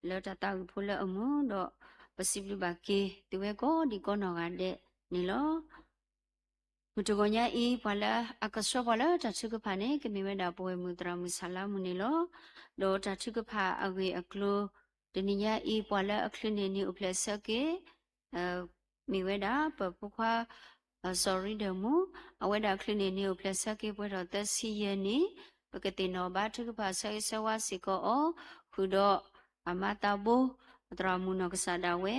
လၢတၢ်သးဝံၣ်ဖိလၢအမုာ်ဒီး ပစံးဘျုးဘၣ်က့ၤသုဝဲကိးဒံးကိးနီၢ်ဂၤဒဲးန့ၣ်လီၤ. မုၢ်တဂီၤညါအံၤ ပှၤလၢအကဆှၢပှၤလၢတၢ်ထုကဖၣ်န့ၣ် ကမ့ၢ်ဝဲဒၣ်ပဝဲၢ်မုၢ်သရၣ်မုၣ်ဆၣ်လါမုၣ်န့ၣ်လီၤ. ဒီးတၢ်ထုကဖၣ်အဂ့ၢ်အကျိၤ တနံၤညါအံၤ ပှၤလၢအချုးန့ၢ်န့ၢ်အိၣ်ဖျဲၣ်ဆၢက့ၤ မ့ၢ်ဝဲဒၣ်ပဖိခွါ စီၤရံဒၢၣ်မူ အဝဲဒၣ်ချုးန့ၢ်န့ၢ်အိၣ်ဖျဲၣ်ဆၢက့ၤ ပှဲၤထီၣ်သၢဆံယဲၢ်နံၣ်, ပကသ့ၣ်နီၣ်ဘါထုကဖၣ်ဆၢဂ့ၤဆၢဝါစ့ၢ်ကီးအီၤ ဃုာ်ဒီးအမါသးဘိ သရၣ်မုၣ်နီၢ်ကစၢ်ဒၣ်ဝဲ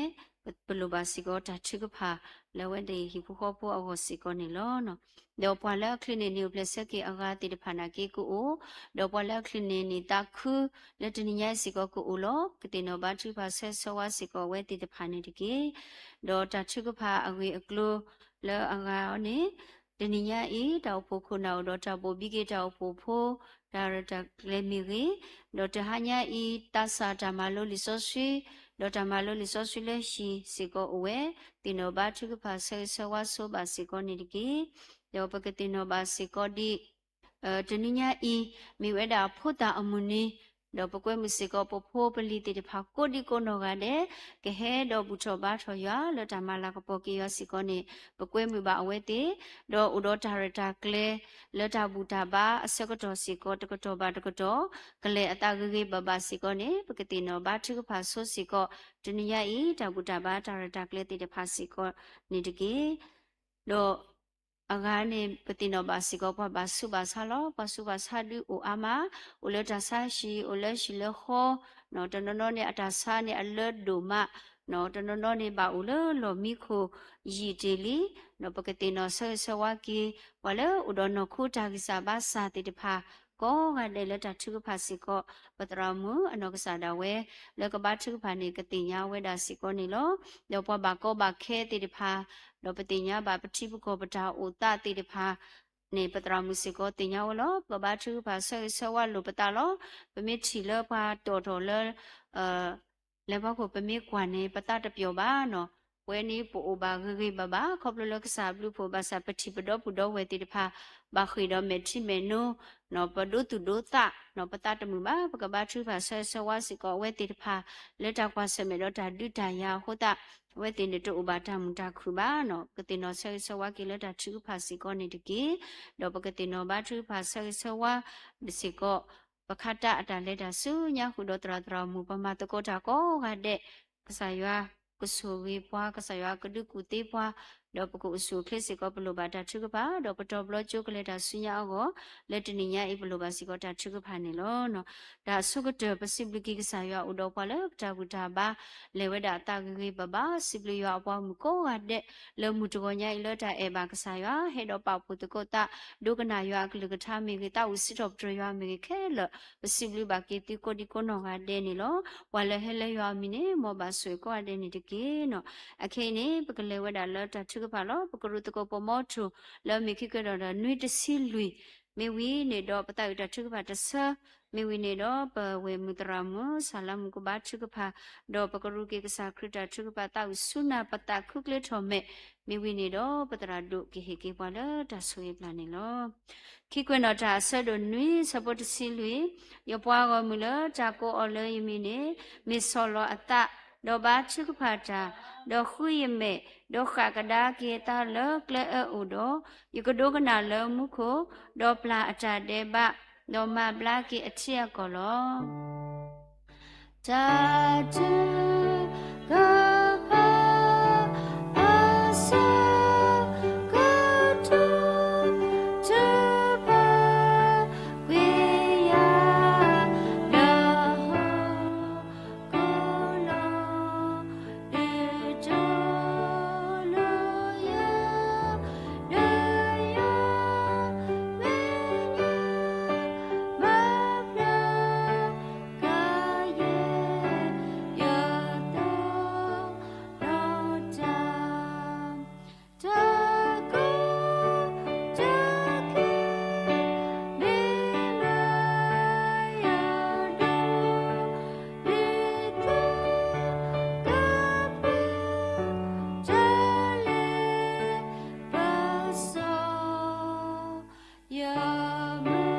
ပလိၣ်ဘၣ်စ့ၢ်ကီးတၢ်ထုကဖၣ် လၢအဝဲသ့ၣ်ဟံၣ်ဖိဃီဖိအဂီၢ်စ့ၢ်ကီးန့ၣ်လီၤ. ဒီးပှၤလၢအချုးန့ၢ်န့ၢ်အိၣ်ဖျဲၣ်ဆၢက့ၤအဂၤသ့ၣ်တဖၣ်နာ်က့ကအိၣ်, ဒီးပှၤလၢအချုးန့ၢ်န့ၢ်သးခု လၢတနံၤညါအံၤစ့ၢ်ကီးကအိၣ်လီၤ. ကသ့ၣ်နီၣ်ဘါထုကဖၣ်ဆၢဂ့ၤဆၢဝါစ့ၢ်ကီးအဝဲသ့ၣ်တဖၣ်န့ၣ်တက့ၢ်. ဒီးတၢ်ထုကဖၣ်အဂ့ၢ်အကျိၤလၢအဂၤအီၤန့ၣ် တနံၤညါအံၤ တၢ်အိၣ်ဖှိၣ်ခိၣ်နၢ်အိၣ်ဒီးတၢ်ဘိၣ်ဘံက့ၤတၢ်အိၣ်ဖှိၣ်ဖိ တၢ်ရဲၣ်တၢ်ကျဲၤမ့ၢ်ဂ့ၤ, ဒီးတဟါညါအံၤ သးစၢ်တၢ်မၤလိလံာ်စီဆှံ ဒီးတၢ်မၤလိလံာ်စီဆှံလၢဟံၣ်စ့ၢ်ကီးအိၣ်ဝဲ, သ့ၣ်နီၣ်ဘါထုကဖၣ်ဆၢဂ့ၤဆၢဝါဆိဘၣ်စ့ၢ်ကီးန့ၣ်တက့ၢ်. ဒီးပကသ့ၣ်နီၣ်ဘၣ်စ့ၢ်ကီးဒ် တနံၤညါအံၤ မ့ၢ်ဝဲဒၣ်ဖိသၣ်အမုၢ်နံၤ, ဒီးပကွဲမုာ်စ့ၢ်ကီးပဖိပလံၤသ့ၣ်တဖၣ်ကိးဒံးကိးနီၢ်ဂၤဒဲး ကဟဲဒီးဘူၣ်ထီၣ်ဘါထီၣ်ယွၤလၢတၢ်မၤလၤကပီၤက့ၤယွၤစ့ၢ်ကီးန့ၣ် ပကွဲမုာ်ဘၣ်အဝဲသ့ၣ်, ဒီးအိၣ်ဒီးတၢ်ရဲၣ်တၢ်ကျဲၤ လၢတၢ်ဘူၣ်တၢ်ဘါအဆၢကတီၢ်စ့ၢ်ကီး တကတီၢ်ဘၣ်တကတီၢ် ကလဲၤအသးဂ့ၤဂ့ၤဘၣ်ဘၣ်စ့ၢ်ကီးန့ၣ် ပကသ့ၣ်နီၣ်ဘါထုကဖၣ်ဆိစ့ၢ်ကီး တနံၤညါအံၤ တၢ်ဘူၣ်တၢ်ဘါတၢ်ရဲၣ်တၢ်ကျဲၤသ့ၣ်တဖၣ်စ့ၢ်ကီးန့ၣ်တက့ၢ်. ဒီးအဂၤန့ၣ် ပသ့ၣ်နီၣ်ဘၣ်စ့ၢ်ကီး ပှၤဘၣ်ဆူးဘၣ်ဆါလီၤ. ပှၤဆူးဘၣ်ဆါဒုးအိၣ်အါမး, အိၣ်လၢတၢ်ဆါဟံၣ်, အိၣ်လၢဟံၣ်လၢဃီ, တနီၤနီၤန့ၣ် အတၢ်ဆါန့ၣ်အလၢဒိၣ်မး, တနီၤနီၤန့ၣ် ဘၣ်အိၣ်လၢလီၢ်မံခိၣ်ယံာ်တ့ၢ်လံ. ဒီးပကသ့ၣ်နီၣ်ဆၢဂ့ၤဆၢဝါက့ၤ ပှၤလၢအိၣ်ဒီးနီၢ်ခိတၢ်ဂံၢ်စၢ်ဘါစၢ်သ့ၣ်တဖၣ် ကိးဂၤဒဲးလၢတၢ်ထုကဖၣ်စ့ၢ်ကီး ပသရၣ်မုၣ်အနီၢ်ကစၢ်ဒၣ်ဝဲ လၢကဘါထုကဖၣ်န့ၣ် ကသ့ၣ်ညါဝဲဒၣ်စ့ၢ်ကီးန့ၣ်လီၤ. ဒီးပှၤဘၣ်ကီဘၣ်ခဲသ့ၣ်တဖၣ်, ဒီးပသ့ၣ်ညါဘၣ်ပထံပကီၢ်ပတၢ်အိၣ်သးသ့ၣ်တဖၣ်န့ၣ် ပသရၣ်မုၣ်စ့ၢ်ကီးသ့ၣ်ညါဝဲလီၤ. ပကဘါထုကဖၣ်ဆၢဂ့ၤဆၢဝါလိာ်ပသးလီၤ. ပမ့ၢ်ထံၣ်လၢပှၤတီၣ်ထီၣ်လၢ လဲၤဖီခိၣ် ပမ့ၢ်ကွၢ်န့ၣ် ပသးတပျီာ်ဘၣ်နီၤ. ပဝဲန့ၣ်ပအိၣ်ဘၣ်ဂ့ၤဂ့ၤဘၣ်ဘၣ် ခီဖျိလၢကစၢ်ဘျုးဖှိၣ်ဘၣ်ဆၣ် ပထံၣ်ပဒီပုၢ်ဒီဝဲၢ်သ့ၣ်တဖၣ် ဘၣ်ဃ့ၢ်ဒီးမဲာ်ထံမဲာ်နိ, ပဒိသူၣ်ဒိသး, ပသးတမုာ်ဘၣ်. ပကဘါထုကဖၣ်ဆၢဂ့ၤဆၢဝါစ့ၢ်ကီးအဝဲသ့ၣ်တဖၣ် လၢတၢ်ကွၢ်ဆၢၣ်မဲာ်ဒီးတၢ်ဒုးတၢ်ယၤအဃိသတး အဝဲသ့ၣ်န့ၣ်တအိၣ်ဘၣ်တၢ်မုာ်တၢ်ခုၣ်ဘၣ်နီၤ. ကသ့ၣ်နီၣ်ဆၢဂ့ၤဆၢဝါက့ၤလၢတၢ်ထုကဖၣ်စ့ၢ်ကီးန့ၣ်တက့ၢ်. ဒီးပကသ့ၣ်နီၣ်ဘါထုကဖၣ်ဆၢဂ့ၤဆၢဝါစ့ၢ်ကီး ပခါတၢ်အတၢ်လဲၤတၢ်ဆူညါဃုာ်ဒီးသရၣ်သရၣ်မုၣ် ပမၤသကိးတၢ်ကိးဂၤဒဲး, ကစၢ်ယွၤကဆိၣ်ဂ့ၤပှၤ, ကစၢ်ယွၤကဒုးကူၣ်သ့ပှၤ, ဒီးပကအိၣ်ဆူၣ်အိၣ်ချ့စ့ၢ်ကီး ပလိၣ်ဘၣ်တၢ်ထုကဖၣ်, ဒီးပတီၢ်ဘျီကၠိကလဲၤတၢ်ဆူညါအဂီၢ်, လၢတနံၤညါအံၤ ပလိၣ်ဘၣ်စ့ၢ်ကီးတၢ်ထုကဖၣ်န့ၣ်လီၤ. တၢ်အဆိကတၢၢ် ပစံးဘျုးက့ၤကစၢ်ယွၤအိၣ်ဒီးပှၤလၢပတၢ်ဘူၣ်တၢ်ဘါ လဲၤဝဲဒၣ်အသးဂ့ၤဂ့ၤဘၣ်ဘၣ်, စံးဘျုးယွၤအပှၤမုၣ်ကိးဂၤဒဲး လၢမုၢ်တဂီၤညါအံၤလၢတၢ်အဲၣ်ဘၣ်ကစၢ်ယွၤ, ဟဲဒီးပာ်ဖှိၣ်သကိးသး, ဒိကနၣ်ယွၤအကလုၢ်ကထါမ့ၢ်ဂ့ၤ, သးဝံၣ်စံးထီၣ်ပတြၢၤယွၤမ့ၢ်ဂ့ၤခဲလၢာ်, ပစံးဘျုးဘၣ်က့ၤသုကိးဒံကိးနီၢ်ဂၤဒဲးန့ၣ်လီၤ. ပှၤလၢဟဲလၢယွၤအမံၤန့ၣ် မ်ဘၣ်ဆိၣ်ဂ့ၤကိးဂၤဒဲးန့ၣ်တက့ၢ်နီၤ. အခဲအံၤန့ၣ် ပကလဲၤဝဲဒၣ်လၢတၢ်ထုကဖၣ်လီၤ. ပကရူၢ်သကိးပိာ်မီထိၣ် လၢအမ့ၢ်ခံကတၢၢ်ဒီးနွံတဆံလွံၢ်, မ့ၢ်ဝံၤန့ၣ်ဒီးပသးဝံၣ်တၢ်ထုကဖၣ်တဆၢ, မ့ၢ်ဝံၤန့ၣ်ဒီးပဝဲၢ်မုၢ်သရၣ်မုၣ် ဆၣ်လါမုၣ်ကဘါထုကဖၣ်, ဒီးပကရူၢ်က့ၤကစၢ်ခရံာ်တၢ်ထုကဖၣ် သးဝံၣ်ဆူနၢ်ပသးခုချ့ထီၣ်မဲာ်, မ့ၢ်ဝံၤန့ၣ်ဒီးပသရၣ်ဒိၣ်ကဟ့ၣ်က့ၤပှၤလၢတၢ်ဆိၣ်ဂ့ၤပျၢ်န့ၣ်လီၤ. ခံကွဲးနီၣ်တၢ်အဆၢဒိၣ်နွံ ဆၢဖိတဆံလွံၢ်, ယပှၤဂီၢ်မုၢ်လၢတၢ်ကိးအီၤလၢယမံၤန့ၣ် မ့ၢ်ဆီၣ်လီၤအသး, ဒီးဘါထုကဖၣ်တၢ်, ဒီးဃုယမဲာ်, ဒီးဃၣ်ကဒါက့ၤအသးလၢကျဲအၢအအိၣ်ဒီး, ယကဒိကနၣ်လၢမူခိၣ်, ဒီးပျၢ်အတၢ်ဒဲးဘး, ဒီးမၤဘျါက့ၤအထံအကီၢ်လီၤ. တၢ်ထုကဖၣ် အဆၢကတီၢ် ထုကဖၣ်ကွံာ်ယၤ ဒီးဟီၣ်ခိၣ်လီၤ ဒုးတီၤလၢယၤ ဒီးယွၤမဲာ်ညါ မၤဘျါကယဲၢ်ယသး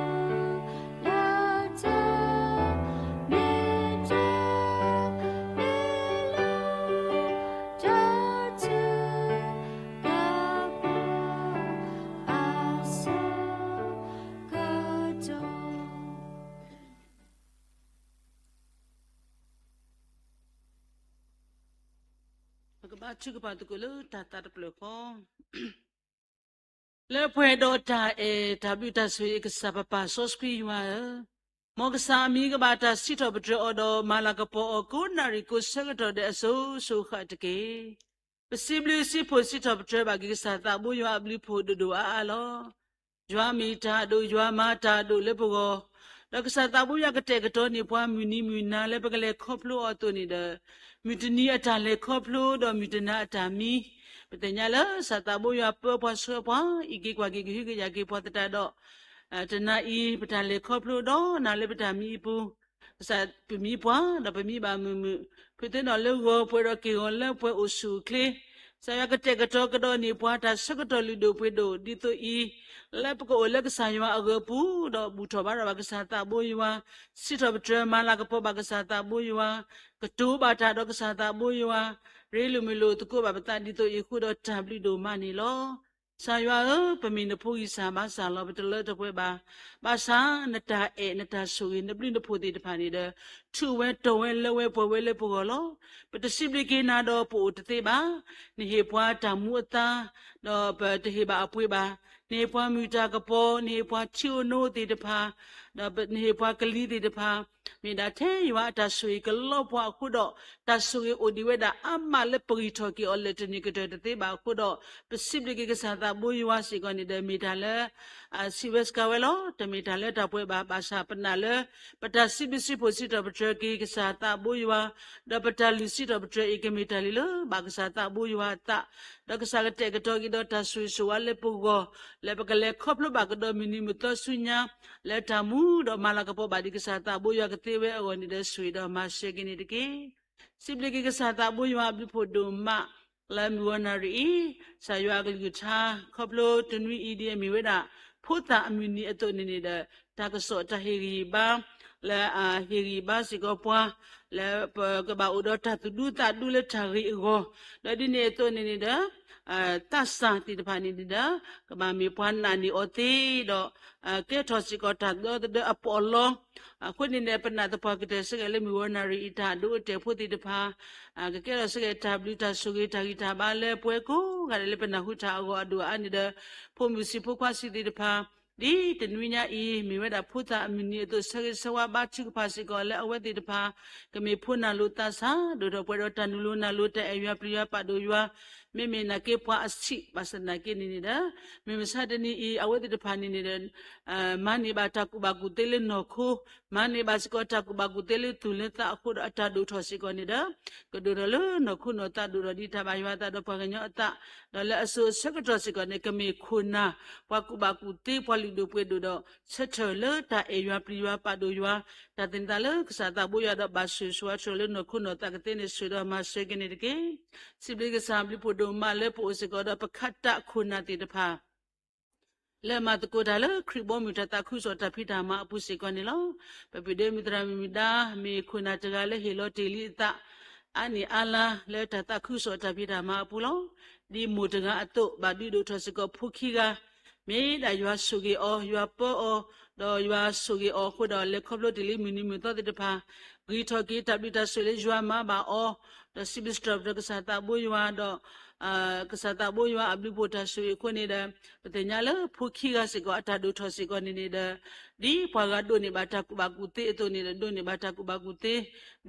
ဘါထုကဖၣ်သကိးလၢတၢ်သးတဖျၢၣ်ဃီ, လၢပှဲၤဒီးတၢ်အဲၣ်တၢ်ဘျုးတၢ်ဆိၣ်ဂ့ၤ ကစၢ်ပပၢ်စီဆှံယွၤဧၢ, မ်ကစၢ်အမံၤကဘၣ်တၢ်စံးထီၣ်ပတြၢၤအီၤဒီး မၤလၤကပီၤအီၤကိးနၣ်ရံၣ်ကိးဆၢကတီၢ်ဒဲးအစိၤစိၤဃၣ်တက့ၢ်. ပစံးဘျုးစံးဖှိၣ်စံးထီၣ်ပတြၢၤဘၣ်က့ၤကစၢ်သးဘိယွၤအဘျုးဖှိၣ်ဒိၣ်ဒိၣ်အါအါလီၤ. ယွၤမ့ၢ်တၢ်အဒိၣ်, ယွၤမၤတၢ်အဒိၣ်လၢပဂီၢ်, ဒီးကစၢ်သးဘိယွၤကတဲာ်ကတီၤန့ၢ်ပှၤမုၢ်နံၤမုၢ်နၤလၢပကလဲၤခီဖျိအီၤအသိးန့ၣ်ဒီး, မုၢ်တနံၤအတၢ်လဲၤခီဖျိဒီးမုၢ်တနၤအတၢ်မံ, ပသ့ၣ်ညါလၢကစၢ်သးဘိယွၤပၢပှၤဆှၢပှၤ အံးက့ၤကွၢ်က့ၤကဟုကယာ်က့ၤပှၤသတးဒီး တနၤအံၤ ပတၢ်လဲၤခီဖျိဒီးနၤလၢပတၢ်မံအပူၤ, ကစၢ်ပမံပှၤဒီးပမံဘၣ်မုာ်မုာ်, ဖုးသ့ၣ်နီၣ်လၢဂီၤပှဲၤဒီးက့ၢ်ဂီၤလၢပှဲၤအိၣ်ဆူၣ်အိၣ်ချ့, ကစၢ်ယွၤကတဲာ်ကတီၤကဒီးန့ၢ်ပှၤတၢ်ဆၢကတီၢ်လုၢ်ဒိၣ်ပှ့ၤဒိၣ်ဒ်သိးအံၤ, လၢပကအိၣ်လၢကစၢ်ယွၤအဂီၤပူၤ, ဒီးဘူၣ်ထီၣ်ဘါထီၣ်ဘၣ်ကစၢ်သးဘိယွၤ, စံးထီၣ်ပတြၢၤမၤလၤကပီၤဘၣ်ကစၢ်သးဘိယွၤ, ကတိၤဘၣ်တၢ်ဒီးကစၢ်သးဘိယွၤ, ရ့လိာ်မုာ်လိာ်သကိးဘၣ်ပသးဒ်သိးအံၤအဃိဒီးတၢ်ဘျုးဒိၣ်မးန့ၣ်လီၤ. ကစၢ်ယွၤဧၢ, ပမ့ၢ်နဖိဂံၢ်စၢ်ဘါစၢ်လီၤ, ပတလၢတပှဲၤဘၣ်. ဘၣ်ဆၣ်နတၢ်အဲၣ်, နတၢ်ဆိၣ်ဂ့ၤ, နဘျုးနဖှိၣ်သ့ၣ်တဖၣ်န့ၣ်ဒီး ထူးဝဲတီၤဝဲလၢဝဲပှဲၤဝဲလၢပဂီၢ်လီၤ. ပတစံးဘျုးက့ၤနၤဒီးပအိၣ်တသ့ဘၣ်. နဟ့ၣ်ပှၤတၢ်မူအသါ, ဒီးပတဟ့ၣ်ဘၣ်အပှ့ၤဘၣ်. နဟ့ၣ်ပှၤမုၢ်တၢ်ကပီၤ, နဟ့ၣ်ပှၤထံဧိၤနိသ့ၣ်တဖၣ်, ဒီးနဟ့ၣ်ပှၤကလံၤသ့ၣ်တဖၣ်, မ့ၢ်ဒၣ်ထဲယွၤအတၢ်ဆိၣ်ဂ့ၤကလီပှၤအဃိဒီး တၢ်ဆိၣ်ဂ့ၤအိၣ်ဒံးဝဲဒၣ်အါမးလၢပဂံၢ်ထီၣ်က့ၤအီၤလၢတနံၤကတၢၢ်တသ့ဘၣ်အဃိဒီး, ပစံးဘျုးက့ၤကစၢ်သးဘိယွၤစ့ၢ်ကီးန့ၣ်ဒီး မ့ၢ်တၢ်လၢ စံးဝဲစကၤဝဲလီၤ. တမ့ၢ်တၢ်လၢတၢ်ပှဲၤဘၣ်, ဘၣ်ဆၣ်ပနာ်လၢ ပတၢ်စံးဘျုးစံးဖှိၣ်စံးထီၣ်ပတြၢၤက့ၤကစၢ်သးဘိယွၤ, ဒီးပတၢ်လုၢ်စံးထီၣ်ပတြၢၤအံၤ ကမ့ၢ်တၢ်လၢလၢဘၣ်ကစၢ်သးဘိယွၤအသး, ဒီးကစၢ်ကတဲာ်ကတီၤက့ၤဒီးတၢ်ဆိၣ်ဂ့ၤဆိၣ်ဝါလၢပဂီၢ်, လၢပကလဲၤခီဖျိဘၣ်ကဒီးမုၢ်နံၤမုၢ်သီဆူညါ, လၢတၢ်မူဒီးမၤလၤကပီၤဘၣ်ဒံးကစၢ်သးဘိယွၤကသ့ဝဲအဂီၢ်န့ၣ်ဒီး ဆိၣ်ဂ့ၤဒီးမၤစၢၤက့ၤန့ၣ်တက့ၢ်. စံးဘျုးက့ၤကစၢ်သးဘိယွၤအဘျုးဖှိၣ်ဒိၣ်မး လၢမုၢ်ဂီၤနၣ်ရံၣ်အံၤ, ကစၢ်ယွၤအကလုၢ်ကထါ ခီဖျိတနွံအံၤဒ်အမ့ၢ်ဝဲဒၣ် ဖိသၣ်အမုၢ်နံၤအသိးန့ၣ်န့ၣ်ဒီး, တၢ်ကစီၣ်တၢ်ဟ့ၣ်ဂံၢ်ဘါ လၢအဟ့ၣ်ဂံၢ်ဘါစ့ၢ်ကီးပှၤ, လၢပကဘၣ်အိၣ်ဒီးတၢ်သူၣ်ဒူသးဒူလၢတၢ်ဂ့ၤအဂီၢ်, ဒီးဒ်န့ၣ်အသိးန့ၣ်န့ၣ်ဒီး သးစၢ်သ့ၣ်တဖၣ်န့ၣ်န့ၣ်ဒီး ကဘၣ်မ့ၢ်ပှၤနာ်န့ၢ်အီၤသ့ဒီး ကဲထီၣ်စ့ၢ်ကီးတၢ်ဒီသဒၢအပီးအလီ, အဃိန့ၣ်န့ၣ် ပနာ်သပှၢ်ကတၢၢ်စ့ၢ်ကီးလၢမုၢ်ဂီၤနၣ်ရံၣ်အံၤ တၢ်ဒိအတဲာ်ဖိသ့ၣ်တဖၣ် ကကဲထီၣ်စ့ၢ်ကီးတၢ်ဘျုးတၢ်ဆိၣ်ဂ့ၤတၢ်ဂံၢ်တၢ်ဘါလၢပှၤကိးဂၤဒဲးလၢပနၢ်ဟူတၢ်အဂီၢ်အဒိၣ်အအါန့ၣ်ဒီး ဖိမုၣ်ဆံးဖိခွါဆံးသ့ၣ်တဖၣ် ဒ်တနွံညါအံၤ မ့ၢ်ဝဲဒၣ်ဖိသၣ်အမုၢ်နံၤအသိး ဆၢဂ့ၤဆၢဝါဘါထုကဖၣ်စ့ၢ်ကီးလၢအဝဲသ့ၣ်တဖၣ် ကမ့ၢ်ဖိနၢ်လိာ်သးစၢ် ဒိၣ်ထီၣ်ပှဲၤဒီးတၢ်နုာ်လီၤနၢ်လိာ် တၢ်အဲၣ်ယွၤပျံၤယွၤပာ်ဒိၣ်ယွၤ မ့မ့ၢ်နာ်က့ပှၤအဆံး ဘၣ်ဆၣ်သနာ်က့န့ၣ်န့ၣ်ဒီး မုၢ်မဆါတနံၤအံၤ အဝဲသ့ၣ်တဖၣ်န့ၣ်န့ၣ်ဒီး မၤန့ၢ်ဘၣ်တၢ်ကူၣ်ဘၣ်ကူၣ်သ့လၢနီၢ်ခိ မၤန့ၢ်ဘၣ်စ့ၢ်ကီးတၢ်ကူၣ်ဘၣ်ကူၣ်သ့လၢသူၣ်လၢသးအဃိဒီး အတၢ်ဒိၣ်ထီၣ်စ့ၢ်ကီးန့ၣ်ဒီး ကဒိၣ်ထီၣ်လၢနီၢ်ခိနီၢ်သးဒိၣ်ထီၣ်ဒ်တၢ်ဘၣ်ယွၤအသးဒီးပှၤကညီအသး ဒီးလၢအစိၤအဆၢကတီၢ်စ့ၢ်ကီးန့ၣ် ကမ့ၢ်ခိၣ်နၢ် ပှၤကူၣ်ဘၣ်ကူၣ်သ့ ပှၤလုၢ်ဒိၣ်ပှ့ၤဒိၣ်ဒီး ဆၢထၢၣ်လၢတၢ်အဲၣ်ယွၤပျံၤယွၤပာ်ဒိၣ်ယွၤ တၢ်သန့ၤသးလၢကစၢ်သးဘိယွၤဒီးဘၣ်ဆိၣ်ဂ့ၤဆိၣ်ဝါဆိၣ်လၢနီၢ်ခိနီၢ်သးကသ့န့ၣ် ဆိၣ်ဒီးမၤစၢၤက့ၤန့ၣ်တက့ၢ်. စံးဘျုးကစၢ်ဘျုးဖှိၣ်ဒိၣ်မးလၢပအိၣ်စ့ၢ်ကီးဒီးပခးတၢ်ခိၣ်နၢ်သ့ၣ်တဖၣ် လၢမၤသကိးတၢ်လၢခရံာ်ဘီမုၢ်တၢ်သးခုကစီၣ်တၢ်ဖံးတၢ်မၤအပူၤစ့ၢ်ကီးန့ၣ်လီၤ. ပပုၢ်ဒ့မုၣ်သရၣ်မုၣ်မုၢ်ဒါ မ့ၢ်ခိၣ်နၢ်တဂၤလၢဟ့ၣ်လီၤတ့ၢ်လံအသး အါနံၣ်အါလါလၢတၢ်သးခုကစီၣ်တၢ်ဖံးတၢ်မၤအပူၤလီၤ. ဒ်မိၢ်တဂၤအသိး ဘၣ်ဒုးဒိၣ်ထီၣ်စ့ၢ်ကီးဖိခံဂၤ မ့ၢ်ဒၣ်ယွၤဆိၣ်ဂ့ၤအီၤ ယွၤပၢအီၤ ဒီးယွၤဆိၣ်ဂ့ၤအီၤအဃိဒီး လဲၤခီဖျိတ့ၢ်လံမုၢ်နံၤမုၢ်သီသ့ၣ်တဖၣ် ဂံၢ်ထီၣ်က့ၤတၢ်ဘျုးတၢ်ဆိၣ်လၢယွၤမၤဘၣ်အီၤ ဒီးစံးဘျုးစံးထီၣ်ပတြၢၤကစၢ်သးဘိယွၤဒီး ကစၢ်သးဘိယွၤအဘျုးဖှိၣ်တၢ်ဆိၣ်ဂ့ၤအဃိန့ၣ်ဒီး ပသ့ၣ်ညါလၢဖိခံဂၤစ့ၢ်ကီးအတၢ်ဒိၣ်ထီၣ်စ့ၢ်ကီးန့ၣ်န့ၣ်ဒီး ဒ်ပှၤဂၤဒိးန့ၢ်ဘၣ်တၢ်ကူၣ်ဘၣ်ကူၣ်သ့အသိးန့ၣ်ဒီး ဒိးန့ၢ်ဘၣ်တၢ်ကူၣ်ဘၣ်ကူၣ်သ့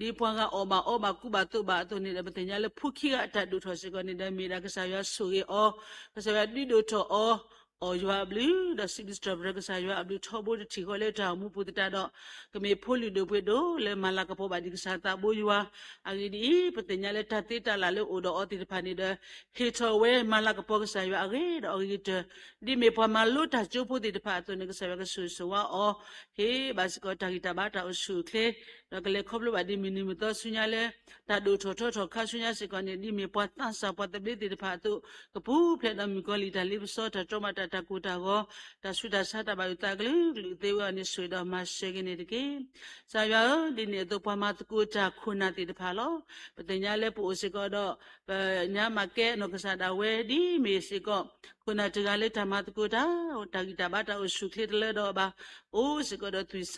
ဒ်ပှၤဂၤအီၣ်ဘၣ်အီဘၣ်ကူဘၣ်သိးဘၣ်အသိးန့ၣ်ဒီး ပသ့ၣ်ညါလၢဖိခံဂၤအတၢ်ဒိၣ်ထီၣ်စ့ၢ်ကီးန့ၣ်ဒီး မ့ၢ်ဒၣ်ကစၢ်ယွၤဆိၣ်ဂ့ၤအီၤ ကစၢ်ယွၤဒုးဒိၣ်ထီၣ်အီၤ အီၣ်ယွၤအဘျုး ဒီးစံးဘျုးစံးထီၣ်ပတြၢၤကစၢ်ယွၤအဘျုးထီဘိတထံၣ်ဃီလၢတၢ်အိၣ်မူပူၤသတးဒီး ကမ့ၢ်ဖိလုၢ်ဒိၣ်ပှ့ၤဒိၣ်လၢမၤလၤကပီၤဘၣ်ဒံးကစၢ်သးဘိယွၤ အဂ့ၢ်ဒ်အံၤ ပသ့ၣ်ညါလၢတၢ်သ့တၢ်လၢ်လၢအိၣ်ဒီးအီၤသ့ၣ်တဖၣ်န့ၣ်ဒီး ဟ့ၣ်ထီၣ်ဝဲမၤလၤကပီၤကစၢ်ယွၤအဂ့ၤဒီးအဂ့ၤကတၢၢ် ဒ်မ့ၢ်ပှၤမၤလိတၢ်ကၠိဖိသ့ၣ်တဖၣ်အသိးန့ၣ် ကစၢ်ယွၤကဆိၣ်ဂ့ၤဆိၣ်ဝါအီၤ ဟ့ၣ်ဘၣ်စ့ၢ်ကီးတၢ်ဂံၢ်တၢ်ဘါတၢ်အိၣ်ဆူၣ်အိၣ်ချ့ ဒီးကလဲၤခီဖျိဘၣ်ဒံးမုၢ်နံၤမုၢ်သီဆူညါလၢ တၢ်ဒိၣ်ထီၣ်ထီထီၣ်ခါဆူညါစ့ၢ်ကီးန့ၣ် ဒ်မ့ၢ်ပှၤသးစၢ်ပှၤသဘျ့သ့ၣ်တဖၣ်အသိး ကပူၤဖျဲးဒီးမုၣ်ကီၤလံၢ်တၢ်လ့ပစီ တၢ်တြီမးတၢ်တၢ်ကိၢ်တၢ်ဂီၤ တၢ်ဆူးတၢ်ဆါတၢ်ဘၣ်ယိၣ်သးကလုာ်ကလုာ်သ့ဝဲအီၤန့ၣ် ဆိၣ်ဂ့ၤဒီးမၤစၢၤက့ၤန့ၣ်တက့ၢ်. ကစၢ်ယွၤဧၢ, ဒ်န့ၣ်အသိးပှၤမၤသကိးတၢ်ခိၣ်နၢ်သ့ၣ်တဖၣ်လီၤ. ပသ့ၣ်ညါလၢပအိၣ်စ့ၢ်ကီးဒီး ပညါမၤကဲနီၢ်ကစၢ်ဒၣ်ဝဲ ဒ်မ့ၢ်စ့ၢ်ကီး ခိၣ်နၢ်တဂၤလၢတၢ်မၤသကိးတၢ်, တၢ်ဂံၢ်တၢ်ဘါတၢ်အိၣ်ဆူၣ်ချ့တလၢဒီးအီၤဘၣ်, အိၣ်စ့ၢ်ကီးဒီး သွံၣ်ဆ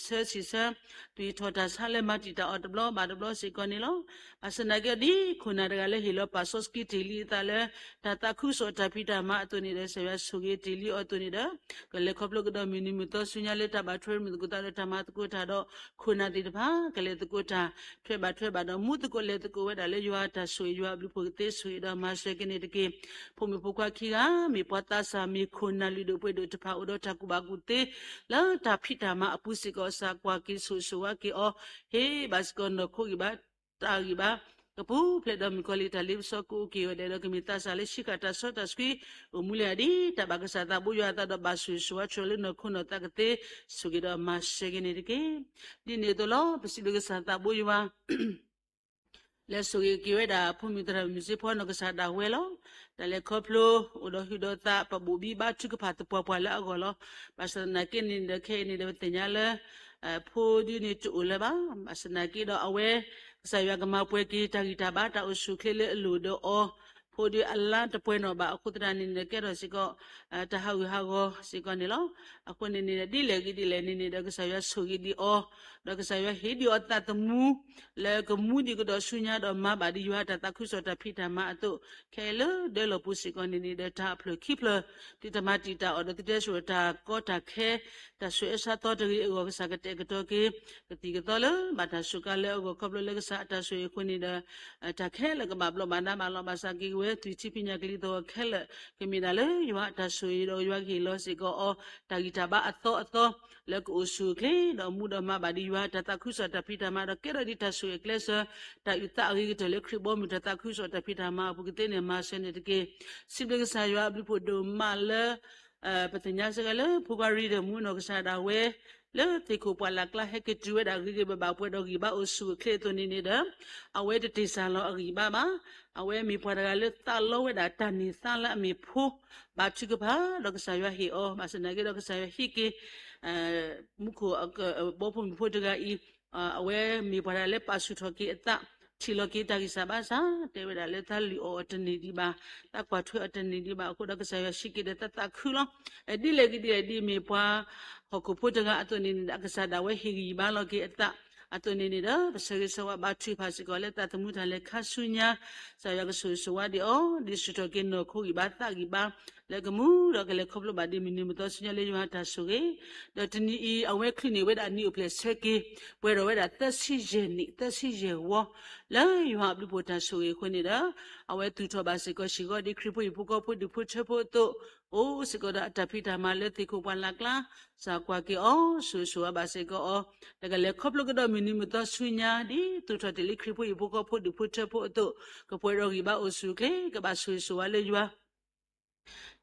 ၢဆံးဆၢ, သွံၣ်ထီၣ်တၢ်ဆါလၢမၤတံာ်တာ်အီၤတဘျီဘၣ်တဘျီစ့ၢ်ကီးန့ၣ်လီၤ. ဘၣ်ဆၣ်သနာ်က့ဒီး ခိၣ်နၢ်တဂၤလၢဟ့ၣ်လီၤပာ်စီဆှံတ့ၢ်လံအသးလၢ တၢ်သးခုကစီၣ်တၢ်ဖံးတၢ်မၤအသိးန့ၣ်ဒီး ကစၢ်ယွၤဆိၣ်ဂ့ၤတ့ၢ်လံအီၤအသိးန့ၣ်ဒီး ကလဲၤခီဖျိကဒီးမုၢ်နံၤမုၢ်သီဆူညါလၢတၢ်ဘၣ်ထွဲမုာ်သကိးသးဒီး ခိၣ်နၢ်သ့ၣ်တဖၣ် ကလဲၤသကိးတၢ် ထွဲဘၣ်ထွဲဘၣ်ဒီး မူသကိးလဲၤသကိးဝဲဒၣ်လၢယွၤအတၢ်ဆိၣ်ဂ့ၤ ယွၤအဘျုးအဖှိၣ်ကသ့ဆိၣ်ဂ့ၤဒီးမၤစၢၤက့ၤန့ၣ်တက့ၢ်. ဖိမုၣ်ဖိခွါခံဂၤ မ့ၢ်ပှၤသးစၢ် မ့ၢ်ခိၣ်နၢ်လုၢ်ဒိၣ်ပှ့ၤဒိၣ်တဖၣ် အိၣ်ဒီးတၢ်ကူၣ်ဘၣ်ကူၣ်သ့ လၢတၢ်ဖံးတၢ်မၤအပူၤစ့ၢ်ကီး ကစၢ်ကွၢ်က့ၤဆိၣ်ဂ့ၤဆိၣ်ဝါက့ၤအီၤ, ဟ့ၣ်ဘၣ်စ့ၢ်ကီးနီၢ်ခိဂံၢ်ဘါ တၢ်ဂံၢ်ဘါ ကပူၤဖျဲးဒီးမုၣ်ကီၤလံၢ်တၢ်လ့ပစီကအိၣ်က့ၤဝဲဒၣ်ဒီး ကမ့ၢ်သးစၢ်လၢဆံးဃာ်တၢ်စီတၢ်ဆှံ အိၣ်မူလၢအဒံး တၢ်ဘၣ်ကစၢ်သးဘိယွၤအသးဒီးဘၣ်ဆိၣ်ဂ့ၤဆိၣ်ဝါဆိၣ်လၢနီၢ်ခိနီၢ်သးကသ့ ဆိၣ်ဂ့ၤဒီးမၤစၢၤက့ၤန့ၣ်တက့ၢ်. ဒ်န့ၣ်အသိးလီၤ ပစံးဘျုးကစၢ်သးဘိယွၤ လဲၤဆိၣ်ဂ့ၤက့ၤဝဲဒၣ် ဖိမုၣ်သရၣ်မုၣ်စ့ဖီနီၢ်ကစၢ်ဒၣ်ဝဲလီၤ. တၢ်လဲၤခီဖျိ အိၣ်ဒီးဟုၣ်ဒီးသး ပဘိၣ်ဘံဘါထုကဖၣ်သပှၢ်ပှၢ်လၢအဂီၢ်လီၤ. ဘၣ်ဆၣ်သနာ်က့န့ၣ်ဒီး ခဲအံၤန့ၣ်ဒီး ပသ့ၣ်ညါလၢ ဖိဒုန့ၣ်တအိၣ်လၢၤဘၣ်. ဘၣ်ဆၣ်သနာ်က့ဒီးအဝဲ ကစၢ်ယွၤကမၤပှဲၤက့ၤ တၢ်ဂံၢ်တၢ်ဘါတၢ်အိၣ်ဆူၣ်အိၣ်ချ့လၢအလိၣ်ဒီးအီၤ ဖိဒုအလါတပှဲၤနီၣ်ဘၣ်အဃိသတးန့ၣ်ဒီး ကဲထီၣ်စ့ၢ်ကီး တၢ်ဟးဂူာ်ဟးဂီၤစ့ၢ်ကီးန့ၣ်လီၤ. အဃိန့ၣ်န့ၣ် ဒ်လဲၣ်ဂ့ၤဒ်လဲၣ်န့ၣ်န့ၣ်ဒီး ကစၢ်ယွၤဆိၣ်ဂ့ၤဒံးအီၤ, ဒီးကစၢ်ယွၤဟ့ၣ်ဒံးအီၤသးသမူ လၢကမူဒံးကဒီးဆူညါဒီးမၤဘၣ်ဒံးယွၤတၢ်သးခုကစီၣ်တၢ်ဖံးတၢ်မၤအသိး ခဲလၢာ်ဒၢလီၤပူၤစ့ၢ်ကီးန့ၣ်န့ၣ်ဒီး တၢ်အဖျၢၣ်ခံဖျၢၣ် သုတမၤတံာ်တာ်အီၤဒီး သုတဲဆိတၢ်ကီတၢ်ခဲ တၢ်ဆူးအဆါသီတဂ့ၤအဂီၢ် ကစၢ်ကတဲာ်ကတီၤက့ၤ ကသံၣ်ကသီလၢ ဘၣ်တၢ်စူးကါလၢအဂီၢ် ခီဖျိလၢကစၢ်အတၢ်ဆိၣ်ဂ့ၤအဃိန့ၣ်ဒီး တၢ်ခဲလၢာ်ကဘၣ်ဘျီးဘၣ်ဒါဘၣ်လီၤ. ဘၣ်ဆၣ်က့ၤဝဲ သွံၣ်ထံဖံးညၣ်ကလံၤသဝီခဲလၢာ် ကမ့ၢ်ဒၣ်လၢယွၤအတၢ်ဆိၣ်ဂ့ၤဒီး ယွၤကဟ့ၣ်လီၤစ့ၢ်ကီးအီၤ တၢ်ဂံၢ်တၢ်ဘါအသီအသီ လၢကအိၣ်ဆူၣ်အိၣ်ချ့ ဒီးမူဒီးမၤဘၣ်ဒံးယွၤတၢ်သးခုကစီၣ်တၢ်ဖံးတၢ်မၤဒီး ကဲထီၣ်ဒံးတၢ်ဆိၣ်ဂ့ၤကျဲးစၢး တၢ်အုၣ်သးအဂ့ၤကတၢၢ်လၢခရံာ်ဘီမုၢ်တၢ်သးခုကစီၣ်တၢ်ဖံးတၢ်မၤအပူၤကသ့န့ၣ် မၤစၢၤန့ၣ်တက့ၢ်. စံးဘျုးကစၢ်ယွၤအဘျုးဖှိၣ်ဒိၣ်မးလၢ ပသ့ၣ်ညါစ့ၢ်ကီးလၢ ဖိခွါရံဒၢၣ်မူနီၢ်ကစၢ်ဒၣ်ဝဲ လၢသ့ၣ်ခိၣ်ပှၢ်လၢ်ကျါ ဟဲက့ၤတုၤဝဲဒၣ်ဂ့ၤဂ့ၤဘၣ်ဘၣ် ပှဲၤဒီးဂံၢ်ဘါအိၣ်ဆူၣ်အိၣ်ချ့အသိးန့ၣ်န့ၣ်ဒီး အဝဲတတ့ၢ်စၢ်လီၤအဂံၢ်ဘါဘၣ်. အဝဲမ့ၢ်ပှၤတဂၤလၢသးလီဝဲဒၣ်တၢ်န့ၢ်သါလၢအမ့ၢ်ဖိ ဘါထုကဖၣ် ဒီးကစၢ်ယွၤဟ့ၣ်အီၤ ဘၣ်ဆၣ်သနာ်က့ဒီး ကစၢ်ယွၤဟံးက့ၤ မူခိၣ်ဘီဖိမုၣ်ဖိတဂၤအံၤ အဝဲမ့ၢ်ပှၤတဂၤလၢပာ်ဆူၣ်ထီၣ်က့ၤအသး ထံၣ်လီၤက့ၤတၢ်ဂံၢ်စၢ်ဘါစၢ် တဲဝဲဒၣ်လၢသးလုၢ်အီၣ်အီၤတန့ၢ်ဒံးဘၣ်, သးကွၢ်ထွဲအီၤတန့ၢ်ဒံးဘၣ်အဃိဒီး ကစၢ်ယွၤဟံးက့ၤဒီးသးသးခုလီၤ. ဒ်လဲၣ်ဂ့ၤဒ်လဲၣ် ဒ်မ့ၢ်ပှၤဟီၣ်ခိၣ်ဖိတဂၤအသိးန့ၣ်န့ၣ်ဒီး အကစၢ်ဒၣ်ဝဲဟ့ၣ်ဂံၢ်ဘါလီၤက့ၤအသး အသိးန့ၣ်န့ၣ်ဒီး ပဆၢဂ့ၤဆၢဝါဘါထုကဖၣ်စ့ၢ်ကီးလၢသးသမူတၢ်လဲၤခါဆူညါ ကစၢ်ယွၤကဆိၣ်ဂ့ၤဆိၣ်ဝါဒံးအီၤ ဒ်ဆူၣ်ထီၣ်က့ၤနီၢ်ခိဂံၢ်ဘါသးဂံၢ်ဘါ လၢကမူဒီးကလဲၤခီဖျိဘၣ်ဒံးမုၢ်နံၤမုၢ်သီဆူညါလၢယွၤတၢ်ဆိၣ်ဂ့ၤ, ဒီးတနံၤအံၤ အဝဲချုးန့ၢ်ဝဲဒၣ်နံၣ်အိၣ်ဖျဲၣ်ဆၢက့ၤ ပှဲၤထီၣ်ဝဲဒၣ်သၢဆံယဲၢ်နံၣ် သၢဆံယဲၢ်ဝီ လၢယွၤအဘျုးဖှိၣ်တၢ်ဆိၣ်ဂ့ၤအဃိန့ၣ်ဒီး အဝဲသူၣ်ထီၣ်ဘၣ်စ့ၢ်ကီးဟံၣ်ဃီဒ်ခရံာ်ဖိဟံၣ်ဖိဃီဖိဒူၣ်ဖိထၢဖိအသိး အိၣ်စ့ၢ်ကီးဒီးအတၢ်ဖံးတၢ်မၤလၢသ့ၣ်ခိၣ်ပှၢ်လၢ်ကျါ ကစၢ်ကွၢ်က့ၤအီၤ ဆိၣ်ဂ့ၤဆိၣ်ဝါဘၣ်စ့ၢ်ကီးအီၤ, ဒီးကလဲၤခီဖျိကဒီးမုၢ်နံၤမုၢ်သီဆူညါ ဒ်သူၣ်ထီၣ်တ့ၢ်လံခရံာ်ဖိဟံၣ်ဖိဃီဖိဒူၣ်ဖိထၢဖိအသိး ကပှဲၤဒီးဂံၢ်ဘါအိၣ်ဆူၣ်အိၣ်ချ့ ကဘၣ်ဆိၣ်ဂ့ၤဆိၣ်ဝါလၢယွၤ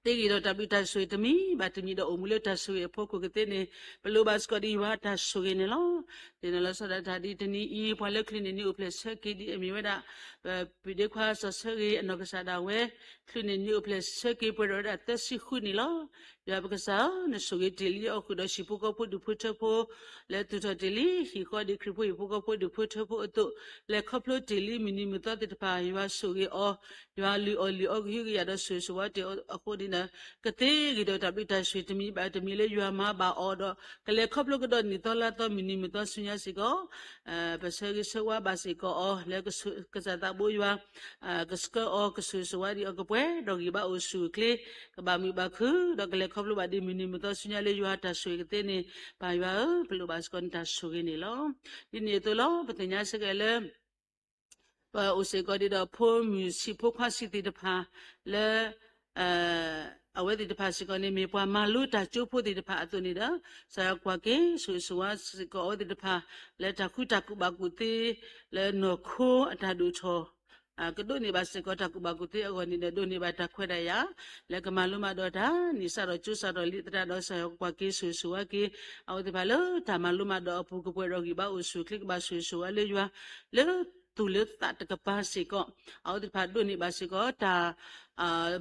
သ့ဂ့ၤဒီးတၢ်ဘျုးတၢ်ဆိၣ်ဂ့ၤတမံၤဘၣ်တမံၤဒီးအိၣ်မူလၢတၢ်ဆိၣ်ဂ့ၤအဖီခိၣ်ကသ့န့ၣ် ပလိၣ်ဘၣ်စ့ၢ်ကီးဒ်ယွၤအတၢ်ဆိၣ်ဂ့ၤန့ၣ်လီၤ. ဒ်န့ၣ်လီၤဆီဒၣ်တၢ်ဒ်တနံၤအံၤ ပှၤလၢချုးန့ၢ်နံၣ်အိၣ်ဖျဲၣ်ဆၢက့ၤဒ်အမ့ၢ်ဝဲဒၣ် ပဒ့ခွါစီၤဆၢဂ့ၤအနီၢ်ကစၢ်ဒၣ်ဝဲ ချုးန့ၢ်နံၣ်အိၣ်ဖျဲၣ်ဆၢက့ၤပှဲၤဒီးဝဲဒၣ်သၢဆံဃုနံၣ်လီၤ. ယွၤပကစၢ်ဧၢ, နဆိၣ်ဂ့ၤတ့ၢ်လံအီၤဃုာ်ဒီးဟံၣ်ဖိဃီဖိဒူၣ်ဖိထၢဖိ လၢသူၣ်ထီၣ်တ့ၢ်လံဟံၣ်ဃီဒ်ခရံာ်ဖိဟံၣ်ဖိဃီဖိဒူၣ်ဖိထၢဖိအသိး, လဲၤခီဖျိတ့ၢ်လံမုၢ်နံၤမုၢ်သီသ့ၣ်တဖၣ် ယွၤဆိၣ်ဂ့ၤအီၤ, ယွၤလုၢ်အီၣ်လုၢ်အီကဟုကယာ်ဒီးဆိၣ်ဂ့ၤဆိၣ်ဝါတ့ၢ်အီၤအဃိန့ၣ်ဒီး ကသ့ဂ့ၤဒီးတၢ်ဘျုးတၢ်ဆိၣ်ဂ့ၤတမံၤဘၣ်တမံၤလၢယွၤမၤဘၣ်အီၤဒီး ကလဲၤခီဖျိကဒီးနံၣ်သီလါသီမုၢ်နံၤမုၢ်သီဆူညါစ့ၢ်ကီး ပဆၢဂ့ၤဆၢဝါဘၣ်စ့ၢ်ကီးအီၤ လၢကစၢ်သးဘိယွၤ ကဆှၢအီၤ ကဆိၣ်ဂ့ၤဆိၣ်ဝါဒံးအီၤ ကပှဲၤဒီးဂံၢ်ဘါအိၣ်ဆူၣ်အိၣ်ချ့ ကဘၣ်မုာ်ဘၣ်ခုၣ် ဒီးကလဲၤခီဖျိဘၣ်ဒ်မုၢ်နံၤမုၢ်သီဆူညါလၢယွၤတၢ်ဆိၣ်ဂ့ၤကသ့န့ၣ် ပၢ်ယွၤဧၢ, ပလိၣ်ဘၣ်စ့ၢ်ကီးနတၢ်ဆိၣ်ဂ့ၤန့ၣ်လီၤ. ဒ်န့ၣ်အသိးလီၤ. ပသ့ၣ်ညါစ့ၢ်ကီးလၢ ပအိၣ်စ့ၢ်ကီးဒ်ဒီးဖိမုၣ်ဆံးဖိခွါဆံးသ့ၣ်တဖၣ်လၢ အဝဲသ့ၣ်တဖၣ်စ့ၢ်ကီးန့ၣ် မ့ၢ်ပှၤမၤလိတၢ်ကၠိဖိသ့ၣ်တဖၣ်အသိးန့ၣ်ဒီး ကစၢ်ယွၤကွၢ်က့ၤဆိၣ်ဂ့ၤဆိၣ်ဝါစ့ၢ်ကီးအဝဲသ့ၣ်တဖၣ် လၢတၢ်ဃုတၢ်ကူၣ်ဘၣ်ကူၣ်သ့ လၢနီၢ်ခိအတၢ်ဒိၣ်ထီၣ် ကဒိးန့ၢ်ဘၣ်စ့ၢ်ကီးတၢ်ကူၣ်ဘၣ်ကူၣ်သ့အဂီၢ်န့ၣ်ဒီး ဒိးန့ၢ်ဘၣ်တၢ်ခွဲးတၢ်ယာ် လၢကမၤလိမၤဒိးတၢ် နံၣ်စးထီၣ်ကၠိစးထီၣ်လံသရၣ်ဒီး ကစၢ်ယွၤကကွၢ်က့ၤဆိၣ်ဂ့ၤဆိၣ်ဝါက့ၤ အဝဲသ့ၣ်တဖၣ်လၢတၢ်မၤလိမၤဒိးအပူၤ ကပှဲၤဒီးဂံၢ်ဘါအိၣ်ဆူၣ်အိၣ်ချ့ ကဘၣ်ဆိၣ်ဂ့ၤဆိၣ်ဝါလၢယွၤ လၢသူၣ်လၢသးတကပၤစ့ၢ်ကီး အဝဲသ့ၣ်တဖၣ်ဒိးန့ၢ်ဘၣ်စ့ၢ်ကီးတၢ်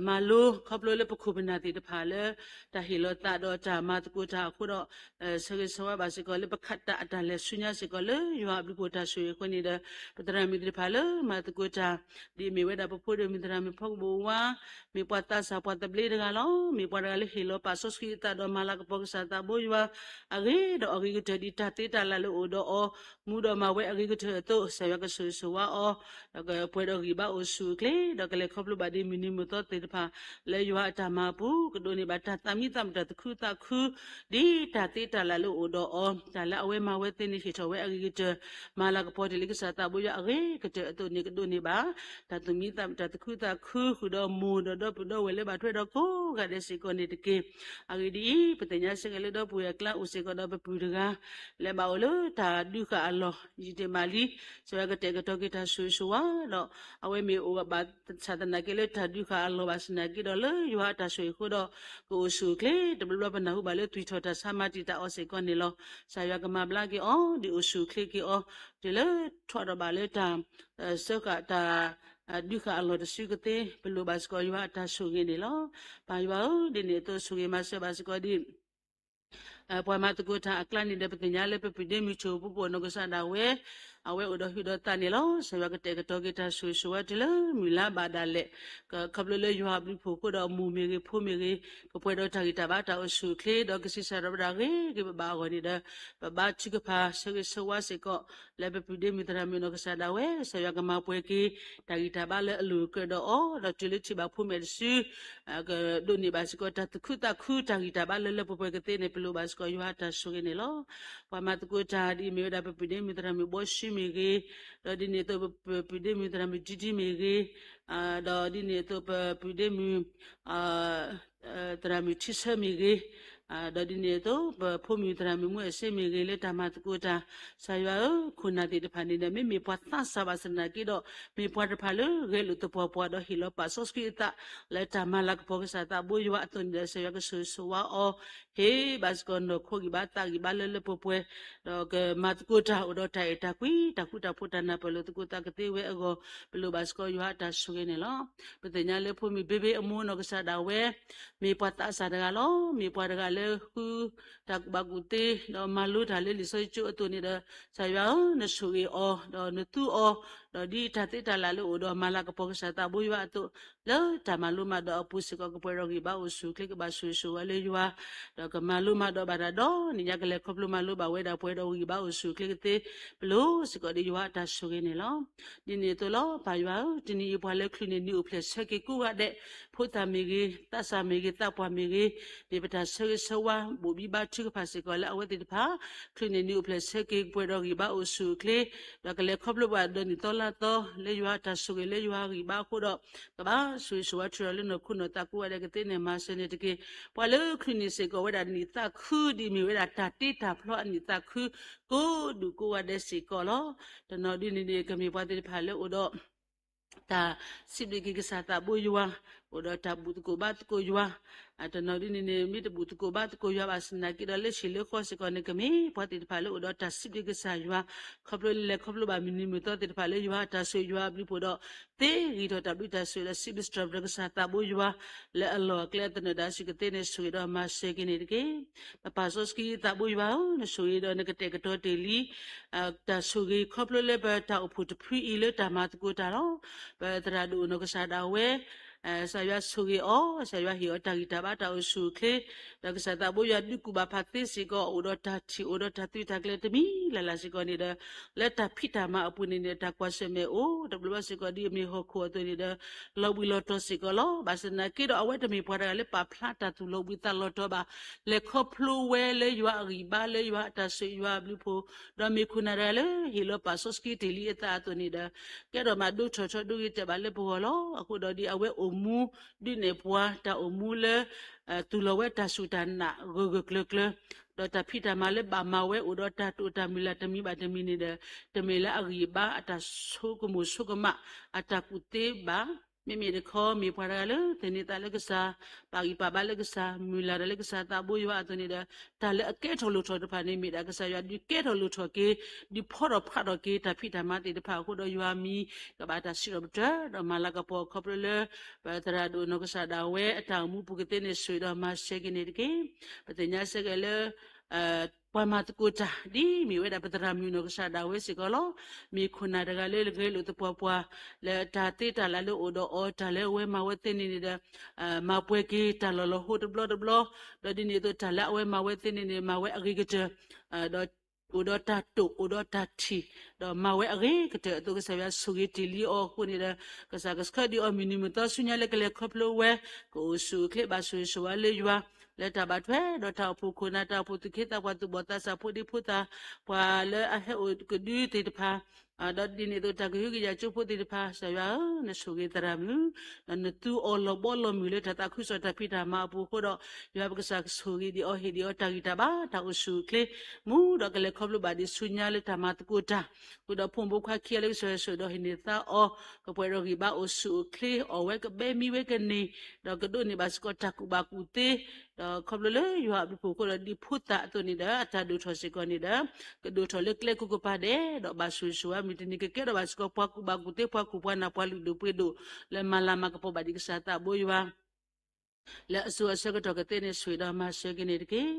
မၤလိ ခီဖျိလၢပခိၣ်ပနၢ်သ့ၣ်တဖၣ်လၢ တၢ်ဟ့ၣ်လီၤသးဒီးတၢ်မၤသကိးတၢ်အဃိဒီး ဆၢဂ့ၤဆၢဝါဘၣ်စ့ၢ်ကီးလၢပခးတၢ်အတၢ်လဲၤဆူညါစ့ၢ်ကီး လၢယွၤအဘျုးအဖှိၣ်တၢ်ဆိၣ်ဂ့ၤအဃိန့ၣ်ဒီး ပသရၣ်မုၣ်သ့ၣ်တဖၣ်လၢမၤသကိးတၢ် ဒ်အမ့ၢ်ဝဲဒၣ်ပဖိဒိၣ်မုၣ်သရၣ်မုၣ်ဖီကဘိၣ်ဝါ မ့ၢ်ပှၤသးစၢ်ပှၤသဘျ့တဂၤလီၤ. မ့ၢ်ပှၤတဂၤလၢဟ့ၣ်လီၤပာ်စီဆှံအသးဒီးမၤလၤကပီၤကစၢ်သးဘိယွၤ အဂ့ၤဒီးအဂ့ၤကတၢၢ်ဒ်တၢ်သ့တၢ်လၢ်လၢအိၣ်ဒီးအီၤ မူဒီးမၤဝဲအဂ့ၤကတၢၢ်အသိး ကစၢ်ယွၤကဆိၣ်ဂ့ၤဆိၣ်ဝါအီၤ ဒီးကပှဲၤဒီးဂံၢ်ဘါအိၣ်ဆူၣ်အိၣ်ချ့ ဒီးကလဲၤခီဖျိဘၣ်ဒ်မုၢ်နံၤမုၢ်သီသ့ၣ်တဖၣ် လၢယွၤအတၢ်မၤအပူၤ ကဒိးန့ၢ်ဘၣ်တၢ်သးမံသးမုာ်တၢ်သူၣ်ခုသးခု ဒ်တၢ်သ့တၢ်လၢ်လၢအိၣ်ဒီးအီၤ တၢ်လၢအဝဲမၤဝဲသ့န့ၣ်ဟ့ၣ်ထီၣ်ဝဲအဂ့ၤကတၢၢ် မၤလၤကပီၤတ့ၢ်လံကစၢ်သးဘိယွၤအဂ့ၤကတၢၢ်အသိးန့ၣ် ကဒိးန့ၢ်ဘၣ် တၢ်သူၣ်မံသးမုာ်တၢ်သူၣ်ခုသးခု ဃုာ်ဒီးမိၢ်ဒီးဒီပုၢ်ဒီဝဲၢ်လၢဘၣ်ထွဲဒီးကိးဂၤဒဲးစ့ၢ်ကီးန့ၣ်တက့ၢ်. အဂ့ၢ်ဒ်အံၤ ပသ့ၣ်ညါစ့ၢ်ကီးလၢဒီပုၢ်ဝဲၢ်အကျါအိၣ်စ့ၢ်ကီးဒီးပပုၢ်တဂၤ လၢဘၣ်အိၣ်လၢတၢ်ဒုးဃာ်အလီၢ် ယံာ်တ့ၢ်မးလံ ကစၢ်ယွၤကတဲာ်ကတီၤက့ၤတၢ်ဆိၣ်ဂ့ၤဆိၣ်ဝါဒီး အဝဲမ့ၢ်အိၣ်ဘၣ်ဆၣ်သနာ်က့လၢတၢ်ဒုးဃာ်အလီၢ်ဘၣ်ဆၣ်သနာ်က့ဒီး လၢယွၤအတၢ်ဆိၣ်ဂ့ၤအဃိဒီး ကအိၣ်ဆူၣ်အိၣ်ချ့ တဘျီဘျီပနၢ်ဟူဘၣ်လၢသွံၣ်ထီၣ်တၢ်ဆါမၤတံာ်တာ်အီၤစ့ၢ်ကီးန့ၣ်လီၤ. ကစၢ်ယွၤကမၤဘျါက့ၤအီၤ ဒ်အိၣ်ဆူၣ်အိၣ်ချ့က့ၤအီၤ တုၤလၢထီၣ်ဒီးဘၣ်လၢတၢ် စၢဃာ်တၢ် ဒုးဃာ်အလီၢ်တစုကသ့ ပလိၣ်ဘၣ်စ့ၢ်ကီးယွၤအတၢ်ဆိၣ်ဂ့ၤန့ၣ်လီၤ. ပၢ်ယွၤဧၢ, ဒ်န့ၣ်အသိးဆိၣ်ဂ့ၤမၤစၢၤဘၣ်စ့ၢ်ကီးဒ် ပှၤမၤသကိးတၢ်အကျါန့ၣ်ဒီး ပသ့ၣ်ညါလၢပပုၢ်ဒ့မုၣ်ဆိၣ်ပူၤကိးနီၢ်ကစၢ်ဒၣ်ဝဲ အဝဲအိၣ်ဒီးဟုးဒီးသးန့ၣ်လီၤ. ကစၢ်ယွၤကတဲာ်ကတီၤက့ၤတၢ်ဆိၣ်ဂ့ၤဆိၣ်ဝါတုၤလၢမုၢ်လါဘၣ်ဒၣ်လဲာ် ခီဖျိလၢယွၤအဘျုးအဖှိၣ်အဃိဒီး မိၢ်မ့ၢ်ဂ့ၤ ဖိမ့ၢ်ဂ့ၤ ကပှဲၤဒီးတၢ်ဂံၢ်တၢ်ဘါတၢ်အိၣ်ဆူၣ်အိၣ်ချ့ ဒီးကဆံးစၢ်ဒီးဝဲဒၣ်ဂ့ၤက့ၤဘၣ်အဂီၢ်န့ၣ်ဒီး ပဘါထုကဖၣ်ဆၢဂ့ၤဆၢဝါစ့ၢ်ကီး လၢပပုၢ်ဒ့မုၣ်သရၣ်မုၣ်နီၢ်ကစၢ်ဒၣ်ဝဲ ကစၢ်ယွၤကမၤပှဲၤက့ၤ တၢ်ဂံၢ်တၢ်ဘါလၢအလိၣ်အကၢၢ်ဒီးအီၤ ဒီးတုၤလၢထံၣ်ဘၣ်ဖိမဲာ်တစု ကဒိးန့ၢ်ဘၣ်စ့ၢ်ကီးတၢ်သူၣ်ခုသးခု တၢ်ဂံၢ်တၢ်ဘါလၢလၢပှဲၤပှဲၤကသ့န့ၣ် ပလိၣ်ဘၣ်စ့ၢ်ကီးယွၤအတၢ်ဆိၣ်ဂ့ၤန့ၣ်လီၤ. ပှၤမၤသကိးတၢ်ဒ်အမ့ၢ်ဝဲဒၣ်ပပုၢ်ဒ့မုၣ်သရၣ်မုၣ်ဘီၡူမ့ၢ်ဂ့ၤ, ဒီးဒ်န့ၣ်အသိးပပုၢ်ဒ့မုၣ်သရၣ်မုၣ်ဒံဒံမ့ၢ်ဂ့ၤ, ဒီးဒ်န့ၣ်အသိးပပုၢ်ဒ့မုၣ် သရၣ်မုၣ်ထံဆၢမ့ၢ်ဂ့ၤ, ဒီးဒ်န့ၣ်အသိး ပဖိမုၣ်သရၣ်မုၣ်မူအစ့မ့ၢ်ဂ့ၤ လၢတၢ်မၤသကိးတၢ် ကစၢ်ယွၤဧၢ, ခိၣ်နၢ်သ့ၣ်တဖၣ်န့ၣ်ဒီး မ့မ့ၢ်ပှၤသးစၢ်ဘၣ်ဆၣ်သနာ်က့ဒီး မ့ၢ်ပှၤတဖၣ်လၢဂဲၤလိာ်သပှၢ်ပှၢ်ဒီးဟ့ၣ်လီၤပာ်စီဆှံအသး လၢတၢ်မၤလၤကပီၤကစၢ်သးဘိယွၤအသိးန့ၣ်ဒီး ကစၢ်ယွၤကဆိၣ်ဂ့ၤဆိၣ်ဝါအီၤ, ဟ့ၣ်ဘၣ်စ့ၢ်ကီးနီၢ်ခိဂံၢ်ဘါသးဂံၢ်ဘါလၢလၢပှဲၤပှဲၤ, ဒီးကမၤသကိးတၢ်အိၣ်ဒီးတၢ်အဲၣ်တၢ်ကွံ တၢ်ဃူတၢ်ဖိးတၢ်နၢ်ပၢၢ်လိာ်သကိးသးကသ့ဝဲအဂီၢ် ပလိၣ်ဘၣ်စ့ၢ်ကီးယွၤအတၢ်ဆိၣ်ဂ့ၤန့ၣ်လီၤ. ပသ့ၣ်ညါလၢဖိမုၣ်ဘ့ဘ့အမိၢ်နီၢ်ကစၢ်ဒၣ်ဝဲ မ့ၢ်ပှၤသးစၢ်တဂၤလီၤ. မ့ၢ်ပှၤတဂၤလၢဃုတၢ်ကူၣ်ဘၣ်ကူၣ်သ့ ဒီးမၤလိတၢ်လၢလံာ်စီဆှံကၠိအသိးန့ၣ်ဒီး ကစၢ်ယွၤဧၢ, နဆိၣ်ဂ့ၤအီၤ ဒီးနသူအီၤ, ဒီးဒ်တၢ်သ့တၢ်လၢ်လၢအိၣ်ဒီးမၤလၤကပီၤကစၢ်သးဘိယွၤအသိး လၢတၢ်မၤလိမၤဒိးအပူၤစ့ၢ်ကီး ကပှဲၤဒီးဂံၢ်ဘါအိၣ်ဆူၣ်အိၣ်ချ့ ကဘၣ်ဆိၣ်ဂ့ၤဆိၣ်ဝါလၢယွၤ, ဒီးကမၤလိမၤဒိးဘၣ်တၢ်ဒီး နံၣ်ညါကလဲၤခီဖျိမၤလိဘၣ်ဝဲဒၣ်ပှဲၤဒီးဂံၢ်ဘါအိၣ်ဆူၣ်အိၣ်ချ့ကသ့ ပလိၣ်စ့ၢ်ကီးဒီးယွၤအတၢ်ဆိၣ်ဂ့ၤန့ၣ်လီၤ. ဒ်န့ၣ်အသိးလီၤ ပၢ်ယွၤဧၢ, တနံၤအံၤပှၤလၢချုးန့ၢ်နံၤအိၣ်ဖျဲၣ်ဆၢက့ၤ ကိးဂၤဒဲး ဖိသၣ်မ့ၢ်ဂ့ၤ, သးစၢ်မ့ၢ်ဂ့ၤ, သးပှၢ်မ့ၢ်ဂ့ၤ, မ့ၢ်ပတၢ်ဆၢဂ့ၤဆၢဝါ ဘိၣ်ဘံဘါထုကဖၣ်စ့ၢ်ကီးလၢအဝဲသ့ၣ်တဖၣ် ချုးန့ၢ်နံၤအိၣ်ဖျဲၣ်ဆၢက့ၤ ကပှဲၤဒီးဂံၢ်ဘါအိၣ်ဆူၣ်အိၣ်ချ့, ဒီးကလဲၤခီဖျိဘၣ်ဒီးနံၣ်သီလါသီ လၢယွၤအတၢ်ဆိၣ်ဂ့ၤလၢယွၤဂံၢ်ဘါအဃိဒီး ကဘၣ်ဆိၣ်ဂ့ၤဆိၣ်ဝါထုးထီၣ်လၢနီၢ်ခိနီၢ်သးကိးဂၤဒဲးကသ့န့ၣ် မၤစၢၤန့ၣ်တက့ၢ်. ပှၤလၢချုးန့ၢ်စ့ၢ်ကီးဝဲဒၣ်နံၣ်သးခု ဒ်မ့ၢ်ဝဲဒၣ်တၢ်တ့တၢ်ဖျီအနံၣ်သးခု ကိးဒူၣ်ကိးဂၤဒဲးစ့ၢ်ကီးလီၤ. တနီၤဒ်န့ၣ်န့ၣ် ကမ့ၢ်ပှၤသ့ၣ်တဖၣ်လၢအိၣ်ဒီး တၢ်စံးဘျုးက့ၤကစၢ်သးဘိယွၤ, အိၣ်ဒီးတၢ်ဘူၣ်သကိးဘါသကိးယွၤ, တနီၤဒ်န့ၣ်န့ၣ် မ့ၢ်တဘူၣ်သကိးဘါသကိးယွၤဘၣ်ဆၣ်သနာ်က့ဒီး လၢဆံးလၢဃီစ့ၢ်ကီးန့ၣ် ကမ့ၢ်ပှၤသ့ၣ်တဖၣ်လၢအိၣ်ဒီးတၢ်စံးဘျုးကစၢ်ယွၤ, ခီဖျိလၢလဲၤခီဖျိဘၣ်မုၢ်နံၤမုၢ်သီသ့ၣ်တဖၣ်လၢယွၤအတၢ်ဆိၣ်ဂ့ၤယွၤအဘျုးအဖှိၣ်ဒီး သ့ဂံၢ်ထီၣ်တၢ်ဘျုးတၢ်ဆိၣ်ဂ့ၤဒီး စံးဘျုးစံးထီၣ်ပတြၢၤကစၢ်သးဘိယွၤ လၢအလီၢ်အကျဲအသနၢၣ်ဒၣ်ဆူၣ်ကသ့န့ၣ် ဆိၣ်ဂ့ၤဒီးမၤစၢၤက့ၤန့ၣ်တက့ၢ်. ပပၢ်စီဆှံသးဘိယွၤဧၢ, နဆိၣ်ဂ့ၤဒီးနကတဲာ်ကတီၤတ့ၢ်လံ တၢ်ဆိၣ်ဂ့ၤခီဖျိလၢပတၢ်အိၣ်ဖှိၣ်တဖုအံၤလၢတၢ်မၤသကိးတၢ်လီၤ. ပသရၣ်ဒိၣ်အိၣ်နီၢ်ကစၢ်ဒၣ်ဝဲ ကစၢ်ယွၤဆိၣ်ဂ့ၤအီၤ, ကစၢ်ယွၤဟ့ၣ်အီၤတၢ်ဂံၢ်တၢ်ဘါတၢ်အိၣ်ဆူၣ်အိၣ်ချ့, ဒီးကစၢ်သးဘိယွၤဒုးကူၣ်ဘၣ်ဖးသ့စ့ၢ်ကီး အိၣ်ဒီးတၢ်ထံၣ်အိၣ်ဒီးတၢ်သုးတၢ်ကျဲၤတမံၤလၢ်လၢ်စ့ၢ်ကီးန့ၣ်ဒီး လၢတၢ်ဖံးတၢ်မၤအပူၤန့ၣ်န့ၣ် တၢ်ကွၢ်ဆၢၣ်မဲာ်အိၣ် တဘျီဘျီစ့ၢ်ကီးဒ်အမ့ၢ်ဟီၣ်ခိၣ်အသိးန့ၣ်ဒီး လီၤဘှံးလီၤတီၤစ့ၢ်ကီးလီၤ. ဘၣ်ဆၣ်သနာ်က့ဒီး အဝဲတမ့ၢ်ပှၤတဂၤလၢပာ်ဖျါတၢ်သူၣ်လီၤဘှံးသးလီၤတီၤဘၣ်. လဲၤခီဖျိဝဲလၢယွၤအဂံၢ်ဘါ လၢယွၤအတၢ်ဆိၣ်ဂ့ၤယွၤအဘျုးအဖှိၣ်, ဒီးမ့ၢ်ခိၣ်နၢ်တဂၤလၢဟ့ၣ်လီၤပာ်စီဆှံတ့ၢ်လံအသးအသိးန့ၣ်ဒီး ကဲထီၣ်မးဒိၣ်ထီၣ်ထီဒိၣ်ဂ့ၤတဲာ်ဘၣ်လၢပဂီၢ်လီၤ. အဃိဒီးဒ်အဝဲအိၣ်မူ ဒုးနဲၣ်ပှၤတၢ်အိၣ်မူလၢ သူၣ်လီၤဝဲတၢ်စူၢ်တၢ်နာ်ဂၢၢ်ဂၢၢ်ကျၢၤကျၢၤ, ဒီးတၢ်ဖံးတၢ်မၤလၢဘၣ်မၤဝဲအိၣ်ဒီးတၢ်တိာ်တၢ်မုၢ်လၢ်တမံၤဘၣ်တမံၤန့ၣ်ဒီး တမ့ၢ်လၢအဂံၢ်အဘါအတၢ်ဆိကမိၣ်ဆိကမး အတၢ်ကူၣ်သ့ဘၣ် မ့မ့ၢ်တခီ မ့ၢ်ပှၤတဂၤလၢသန့ၤသးလၢကစၢ်, ပာ်ဂံၢ်ပာ်ဘါလၢကစၢ်, မုၢ်လၢ်တၢ်လၢကစၢ်သးဘိယွၤအသိးန့ၣ်ဒီး, တၢ်လၢအကဲထီၣ်လိၣ်ထီၣ်တဖၣ်န့ၣ် မ့ၢ်ဒၣ်ကစၢ်ယွၤဒုးကဲထီၣ်လိၣ်ထီၣ်က့ၤ, ဒုးဖီထီၣ်ဖးထီၣ်က့ၤတၢ်ဖံးတၢ်မၤသ့ၣ်တဖၣ်အဃိဒီး ယွၤမံၤကဘၣ်တၢ်စံးထီၣ်ပတြၢၤ ဒီးမၤလၤကပီၤခီဖျိလၢ ပသရၣ်ဒိၣ်နီၢ်ကစၢ်ဒၣ်ဝဲအတၢ်အိၣ်မူပူၤကသ့န့ၣ် ဆိၣ်ဂ့ၤဒီးမၤစၢၤက့ၤန့ၣ်တက့ၢ်. ပသ့ၣ်ညါစ့ၢ်ကီးလၢ ပှၤမၤသကိးတၢ် ဒ်မ့ၢ်ဝဲဒၣ်ပသရၣ်မုၣ်နီၢ်ကစၢ်ဒၣ်ဝဲစ့ၢ်ကီးလီၤ. မ့ၢ်ခိၣ်နၢ်တဂၤလၢဂဲၤလိာ်သပှၢ်ပှၢ် လၢတၢ်သ့တၢ်လၢ်လၢအိၣ်ဒီးအီၤ တၢ်လၢအဝဲမၤဝဲသ့န့ၣ်န့ၣ်ဒီး မၤပှဲၤက့ၤတၢ်လီၢ်လီၤဟိတဘျီတဘျီ, ဒီးဒ်န့ၣ်အသိးတၢ်လၢအဝဲမၤဝဲသ့န့ၣ်န့ၣ် မၤဝဲအဂ့ၤကတၢၢ် ဒီးအိၣ်ဒီးတၢ်တိာ် အိၣ်ဒီးတၢ်ထံၣ်, ဒီးမၤဝဲအဂ့ၤကတၢၢ်အသိး ကစၢ်ယွၤဆိၣ်ဂ့ၤတ့ၢ်လံအီၤအဃိန့ၣ်ဒီး ကစၢ်ကဆှၢဒံးအီၤမုၢ်နံၤမုၢ်သီဆူညါလၢကလဲၤခီဖျိဝဲ ကအိၣ်ဆူၣ်အိၣ်ချ့ဘၣ်ဆိၣ်ဂ့ၤဆိၣ်ဝါလၢယွၤ လၢတၢ်ဘၣ်ထွဲဒီးတၢ်အိၣ်ဖှိၣ်ခိၣ်နၢ် တၢ်အိၣ်ဖှိၣ်သူၣ်က့သးပှၢ်သူၣ်ဘီၣ်သးစၢ်ဖိဒံဖိသၣ် ပှၤလၢအဟဲအိၣ်ကဒုသ့ၣ်တဖၣ် ဒီးဒ်န့ၣ်အသိးတၢ်ကဟုကယာ်ကၠိဖိသ့ၣ်တဖၣ် ကစၢ်ယွၤဧၢ နဆိၣ်ဂ့ၤသရၣ်မုၣ် ဒီးနသူအီၤလီၤဘီလီၤမုၢ်လၢတၢ်သးခုကစီၣ်တၢ်ဖံးတၢ်မၤအပူၤအဃိဒီး ယွၤပကစၢ်ကဆိၣ်ဂ့ၤဒံးအီၤ ဟ့ၣ်ဒံးအီၤတၢ်ဂံၢ်တၢ်ဘါ တၢ်အိၣ်ဆူၣ်အိၣ်ချ့ မူဒီးကလဲၤခီဖျိဘၣ်ဒံးဆူညါလၢတၢ်မၤသကိးတၢ် ဃုာ်ဒီးဖိမုၣ်ဖိခွါခံဂၤလၢကစၢ်ယွၤဆိၣ်ဂ့ၤဒီးဟ့ၣ်န့ၢ်သါအီၤ ကပှဲၤဒီးဂံၢ်ဘါအိၣ်ဆူၣ်အိၣ်ချ့ အီၣ်ဝဲကဘဲမံဝဲကန့ၢ် ဒီးကဒိးန့ၢ်ဘၣ်စ့ၢ်ကီးတၢ်ကူၣ်ဘၣ်ကူၣ်သ့ ဒီးခီဖျိလၢယွၤအဘျုးအဖှိၣ်အဃိဒီးဒ်ဖိသၣ်အသိးန့ၣ်ဒီး အတၢ်ဒိၣ်ထီၣ်စ့ၢ်ကီးန့ၣ်ဒီး ကဒိၣ်ထီၣ်လၢကျဲကိးကပၤဒဲး ဒီးဘၣ်ဆိၣ်ဂ့ၤဆိၣ်ဝါမုၢ်တနံၤကကဲထီၣ်ဘၣ်စ့ၢ်ကီးပှၤကူၣ်ဘၣ်ကူၣ်သ့ ပှၤကူၣ်ပှၤနၢ် ပှၤလုၢ်ဒိၣ်ပှ့ၤဒိၣ် လၢမၤလၤမၤကပီၤဘၣ်ဒံးကစၢ်သးဘိယွၤ လၢအစိၤအဆၢကတီၢ်ကသ့န့ၣ် ဆိၣ်ဂ့ၤဒီးမၤစၢၤက့ၤန့ၣ်တက့ၢ်.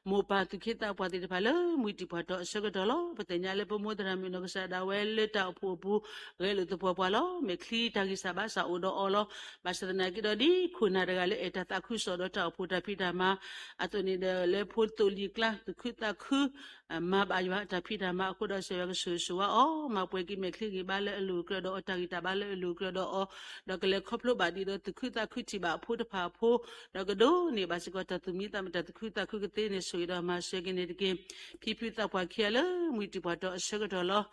မိၢ်ပၢ်သူၣ်က့သးပှၢ်သ့ၣ်တဖၣ်လၢမှံတံၢ်ပှၢ်တီၤအဆၢကတီၢ်လီၤ. ပသ့ၣ်ညါလၢပမိၢ်သရၣ်မုၣ်နီၢ်ကစၢ်ဒၣ်ဝဲလၢတၢ်အိၣ်ဖှိၣ်အပူၤ ဂဲၤလိာ်သပှၢ်ပှၢ်လီၤ. မဲာ်ချံတၢ်ဂံၢ်စၢ်ဘါစၢ်အိၣ်ဒီးအီၤလီၤ. ဘၣ်ဆၣ်သနာ်က့ဒီးဒ်ခိၣ်နၢ်တဂၤလၢအဲၣ်တၢ်သးခုကစီၣ်ဒီးတၢ်အိၣ်ဖှိၣ်တၢ်ဖံးတၢ်မၤ အသိးန့ၣ်ဒီးလၢဖိသိလံၤကျါ သူၣ်ခုသးခု မၤဘၣ်ယွၤအတၢ်ဖံးတၢ်မၤအဃိဒီး ကစၢ်ယွၤကဆိၣ်ဂ့ၤဆိၣ်ဝါအီၤ မၤပှဲၤက့ၤမဲာ်ချံဂံၢ်ဘါလၢအလိၤအကြၢးဒီးအီၤ တၢ်ဂံၢ်တၢ်ဘါလၢအလိၤအကြၢးဒီးအီၤ ဒီးကလဲၤခီဖျိဘၣ်ဒံးဒီးသူၣ်ခုသးခုထံၣ်ဘၣ်အဖိတဖၣ်အဖိ ဒီးကဒိးန့ၢ်ဘၣ်စ့ၢ်ကီးတၢ်သူၣ်မံသးမုာ်တၢ်သူၣ်ခုသးခုကသ့န့ၣ် ဆိၣ်ဂ့ၤဒီးမၤစၢၤက့ၤန့ၣ်တက့ၢ်. ဖံဖုသးပှၢ်ခံဂၤလၢမှံတံၢ်ပှၢ်တီၤအဆၢကတီၢ်လီၤ.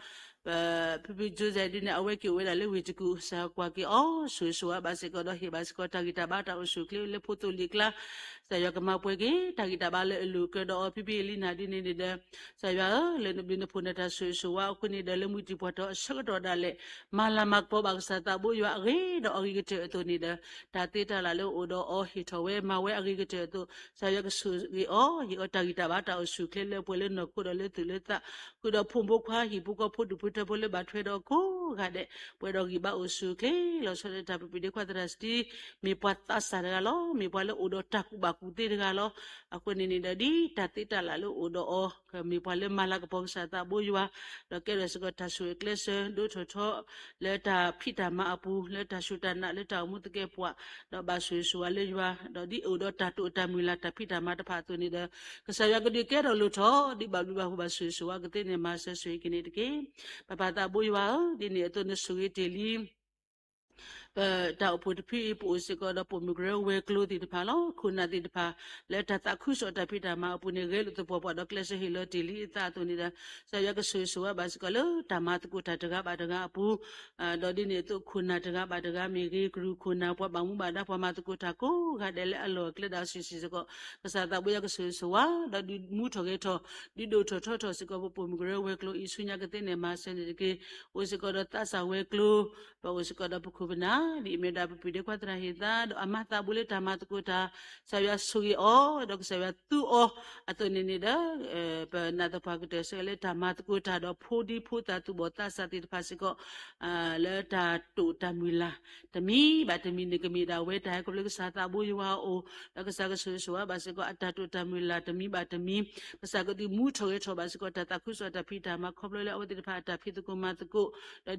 ဖံဖုကၠိစဲးဒ်န့ၣ် အဝဲက့ၤအိၣ်ဝဲဒၣ်လၢဝ့ၢ်တကူၣ် ကစၢ်ယွၤကွၢ်က့ၤအီၤ ဆိၣ်ဂ့ၤဆိၣ်ဝါဘၣ်စ့ၢ်ကီးဒီးဟ့ၣ်ဘၣ်စ့ၢ်ကီးတၢ်ဂံၢ်တၢ်ဘါတၢ်အိၣ်ဆူၣ်အိၣ်ချ့လၢဖိသိလံၤကျါ ကစၢ်ယွၤကမၤပှဲၤက့ၤ တၢ်ဂံၢ်တၢ်ဘါလၢအလိၤအကြၢးဒီးအီၤ ဖံဖုအ့လံနၤဒ်န့ၣ်န့ၣ်ဒီး ကစၢ်ယွၤဧၢ လၢနဘျုးနဖှိၣ်နတၢ်ဆိၣ်ဂ့ၤဆိၣ်ဝါအဃိန့ၣ်ဒီး လၢမှံတံၢ်ပှၢ်တီၤအဆၢကတီၢ်ဒၣ်လဲာ် မၤလၤမၤကပီၤဘၣ်ကစၢ်သးဘိယွၤအဂ့ၤဒီးအဂ့ၤကတၢၢ်အသိးန့ၣ်ဒီး တၢ်သ့တၢ်လၢ်လၢအအိၣ်ဒီးအီၤဟ့ၣ်ထီၣ်ဝဲမၤဝဲအဂ့ၤကတၢၢ်အသိး ကစၢ်ယွၤကဆိၣ်ဂ့ၤအီၤ ဟ့ၣ်အီၤတၢ်ဂံၢ်တၢ်ဘါတၢ်အိၣ်ဆူၣ်အိၣ်ချ့လၢပှဲၤလၢနီၢ်ခိဒီးလၢသူၣ်လၢသး ဃုာ်ဒီးဖိမုၣ်ဖိခွါဟံၣ်ဖိဃီဖိဒူၣ်ဖိထၢဖိလၢဘၣ်ထွဲဒီးကိးဂၤဒဲး ပှဲၤဒီးဂံၢ်ဘါအိၣ်ဆူၣ်အိၣ်ချ့ လီၤဆီဒၣ်တၢ်ပပျံၤဒ့ခွါသရၣ်စတံ မ့ၢ်ပှၤသးစၢ်တဂၤလီၤ. မ့ၢ်ပှၤလၢအိၣ်ဒီးတၢ်ကူၣ်ဘၣ်ကူၣ်သ့တဂၤလီၤ. အဃိန့ၣ်န့ၣ်ဒီးဒ်တၢ်သ့တၢ်လၢ်လၢအိၣ်ဒီးအီၤ မ့ၢ်ပှၤလၢမၤလၤကပီၤကစၢ်သးဘိယွၤ ဒီးကဲထီၣ်စ့ၢ်ကီးတၢ်ဆိၣ်ဂ့ၤကျဲးစၢး ဒိးထီၣ်ထီ လၢတၢ်ဖံးတၢ်မၤအပူၤ လၢတၢ်စူၢ်တၢ်နာ်လၢတၢ်အိၣ်မူသကဲးပဝး ဒီးဘၣ်ဆိၣ်ဂ့ၤဆိၣ်ဝါလၢယွၤ ဒီးဒ်အိၣ်ဒီးတၢ်တိာ်တၢ်မုၢ်လၢ်တၢ်ဖံးတၢ်မၤတဖၣ်အသိးန့ၣ်ဒီး ကစၢ်ယွၤကဒုးကဲထီၣ်လိၣ်ထီၣ် ဒ်ဘၣ်ဘျုးဘၣ်ဖှိၣ်ဘၣ်ဆိၣ်ဂ့ၤဆိၣ်ဝါကသ့န့ၣ် မၤစၢၤဆိၣ်ဂ့ၤက့ၤန့ၣ်တက့ၢ်. ပပၢ်သးဘိယွၤဧၢ ဒ်န့ၣ်အသိးနဆိၣ်ဂ့ၤတ့ၢ်လံ ပတၢ်အိၣ်ဖှိၣ်တဖုအံၤ ပအိၣ်စ့ၢ်ကီးဒီးပိာ်မုၣ်ကရၢဝဲၤကျိၤသ့ၣ်တဖၣ်လီၤ. ခိၣ်နၢ်သ့ၣ်တဖၣ် လၢတၢ်သးခုကစီၣ်တၢ်ဖံးတၢ်မၤအပူၤန့ၣ် ဂဲၤလိာ်သပှၢ်ပှၢ်ဒီးကျဲးစၢးဟ့ၣ်လီၤတ့ၢ်လံအသးအသိးန့ၣ်ဒီး ကစၢ်ယွၤကဆိၣ်ဂ့ၤဆိၣ်ဝါဘၣ်စ့ၢ်ကီးလၢတၢ်မၤသကိးတၢ်တဂၤဘၣ်တဂၤအပူၤ ဒီးဒ်န့ၣ်အသိးခိၣ်နၢ်တဂၤဘၣ်တဂၤမ့ၢ်ဂ့ၤ ကရူၢ်ခိၣ်နၢ်ပှၤဘၣ်မူဘၣ်ဒါပှၤမၤသကိးတၢ်ကိးဂၤဒဲးလၢအလီၢ်အကျဲဒၣ်ဆံးဆံးစ့ၢ်ကီး ကစၢ်သးဘိယွၤကဆိၣ်ဂ့ၤဆိၣ်ဝါ ဒီးဒုးမူထီၣ်ဂဲၤထီၣ် ဒုးဒိၣ်ထီၣ်ထီထီၣ်စ့ၢ်ကီး ပပိာ်မုၣ်ကရၢဝဲၤကျိၤအံၤဆူညါကသ့န့ၣ် မၤစၢၤန့ၣ်တက့ၢ်. အိၣ်စ့ၢ်ကီးဒီးသးစၢ်ဝဲၤကျိၤ ဒီးအိၣ်စ့ၢ်ကီးဒီးပခိၣ်ပနၢ် ဒ်အမ့ၢ်ဒၣ်ပပျံၤဒ့ခွါသရၣ်ဟ့ၣ်သါ ဒီးအမၤသးဘူးလၢတၢ်မၤသကိးတၢ် ကစၢ်ယွၤဆိၣ်ဂ့ၤအီၤ ဒီးကစၢ်ယွၤသူအီၤ အသိးန့ၣ်န့ၣ်ဒီး ပနာ်သပှၢ်ကတၢၢ်စ့ၢ်ကီးလၢတၢ်မၤသကိးတၢ်ဒီးဖိဒံဖိသၣ်သူၣ်ဘီၣ်သးစၢ်သ့ၣ်တဖၣ်စ့ၢ်ကီး လၢတၢ်တိာ်တၢ်မုၢ်လၢ် တမံၤဘၣ်တမံၤန့ၣ် ကမ့ၢ်ဒၣ်ဝဲတၢ်ဟဲခီဖျိကစၢ်သးဘိယွၤအအိၣ် ဒီးကစၢ်ကဆိၣ်ဂ့ၤဆိၣ်ဝါဘၣ်စ့ၢ်ကီး အတၢ်တိာ်တၢ်မုၢ်လၢ်တမံၤဘၣ်တမံၤ ကစၢ်ကဒုးမူထီၣ်ဂဲၤထီၣ်ဘၣ်စ့ၢ်ကီး တၢ်သးခုကစီၣ်တၢ်ဖံးတၢ်မၤခီဖျိလၢအဝဲသ့ၣ်တဖၣ်အတၢ်ဖံးသကိးမၤသကိး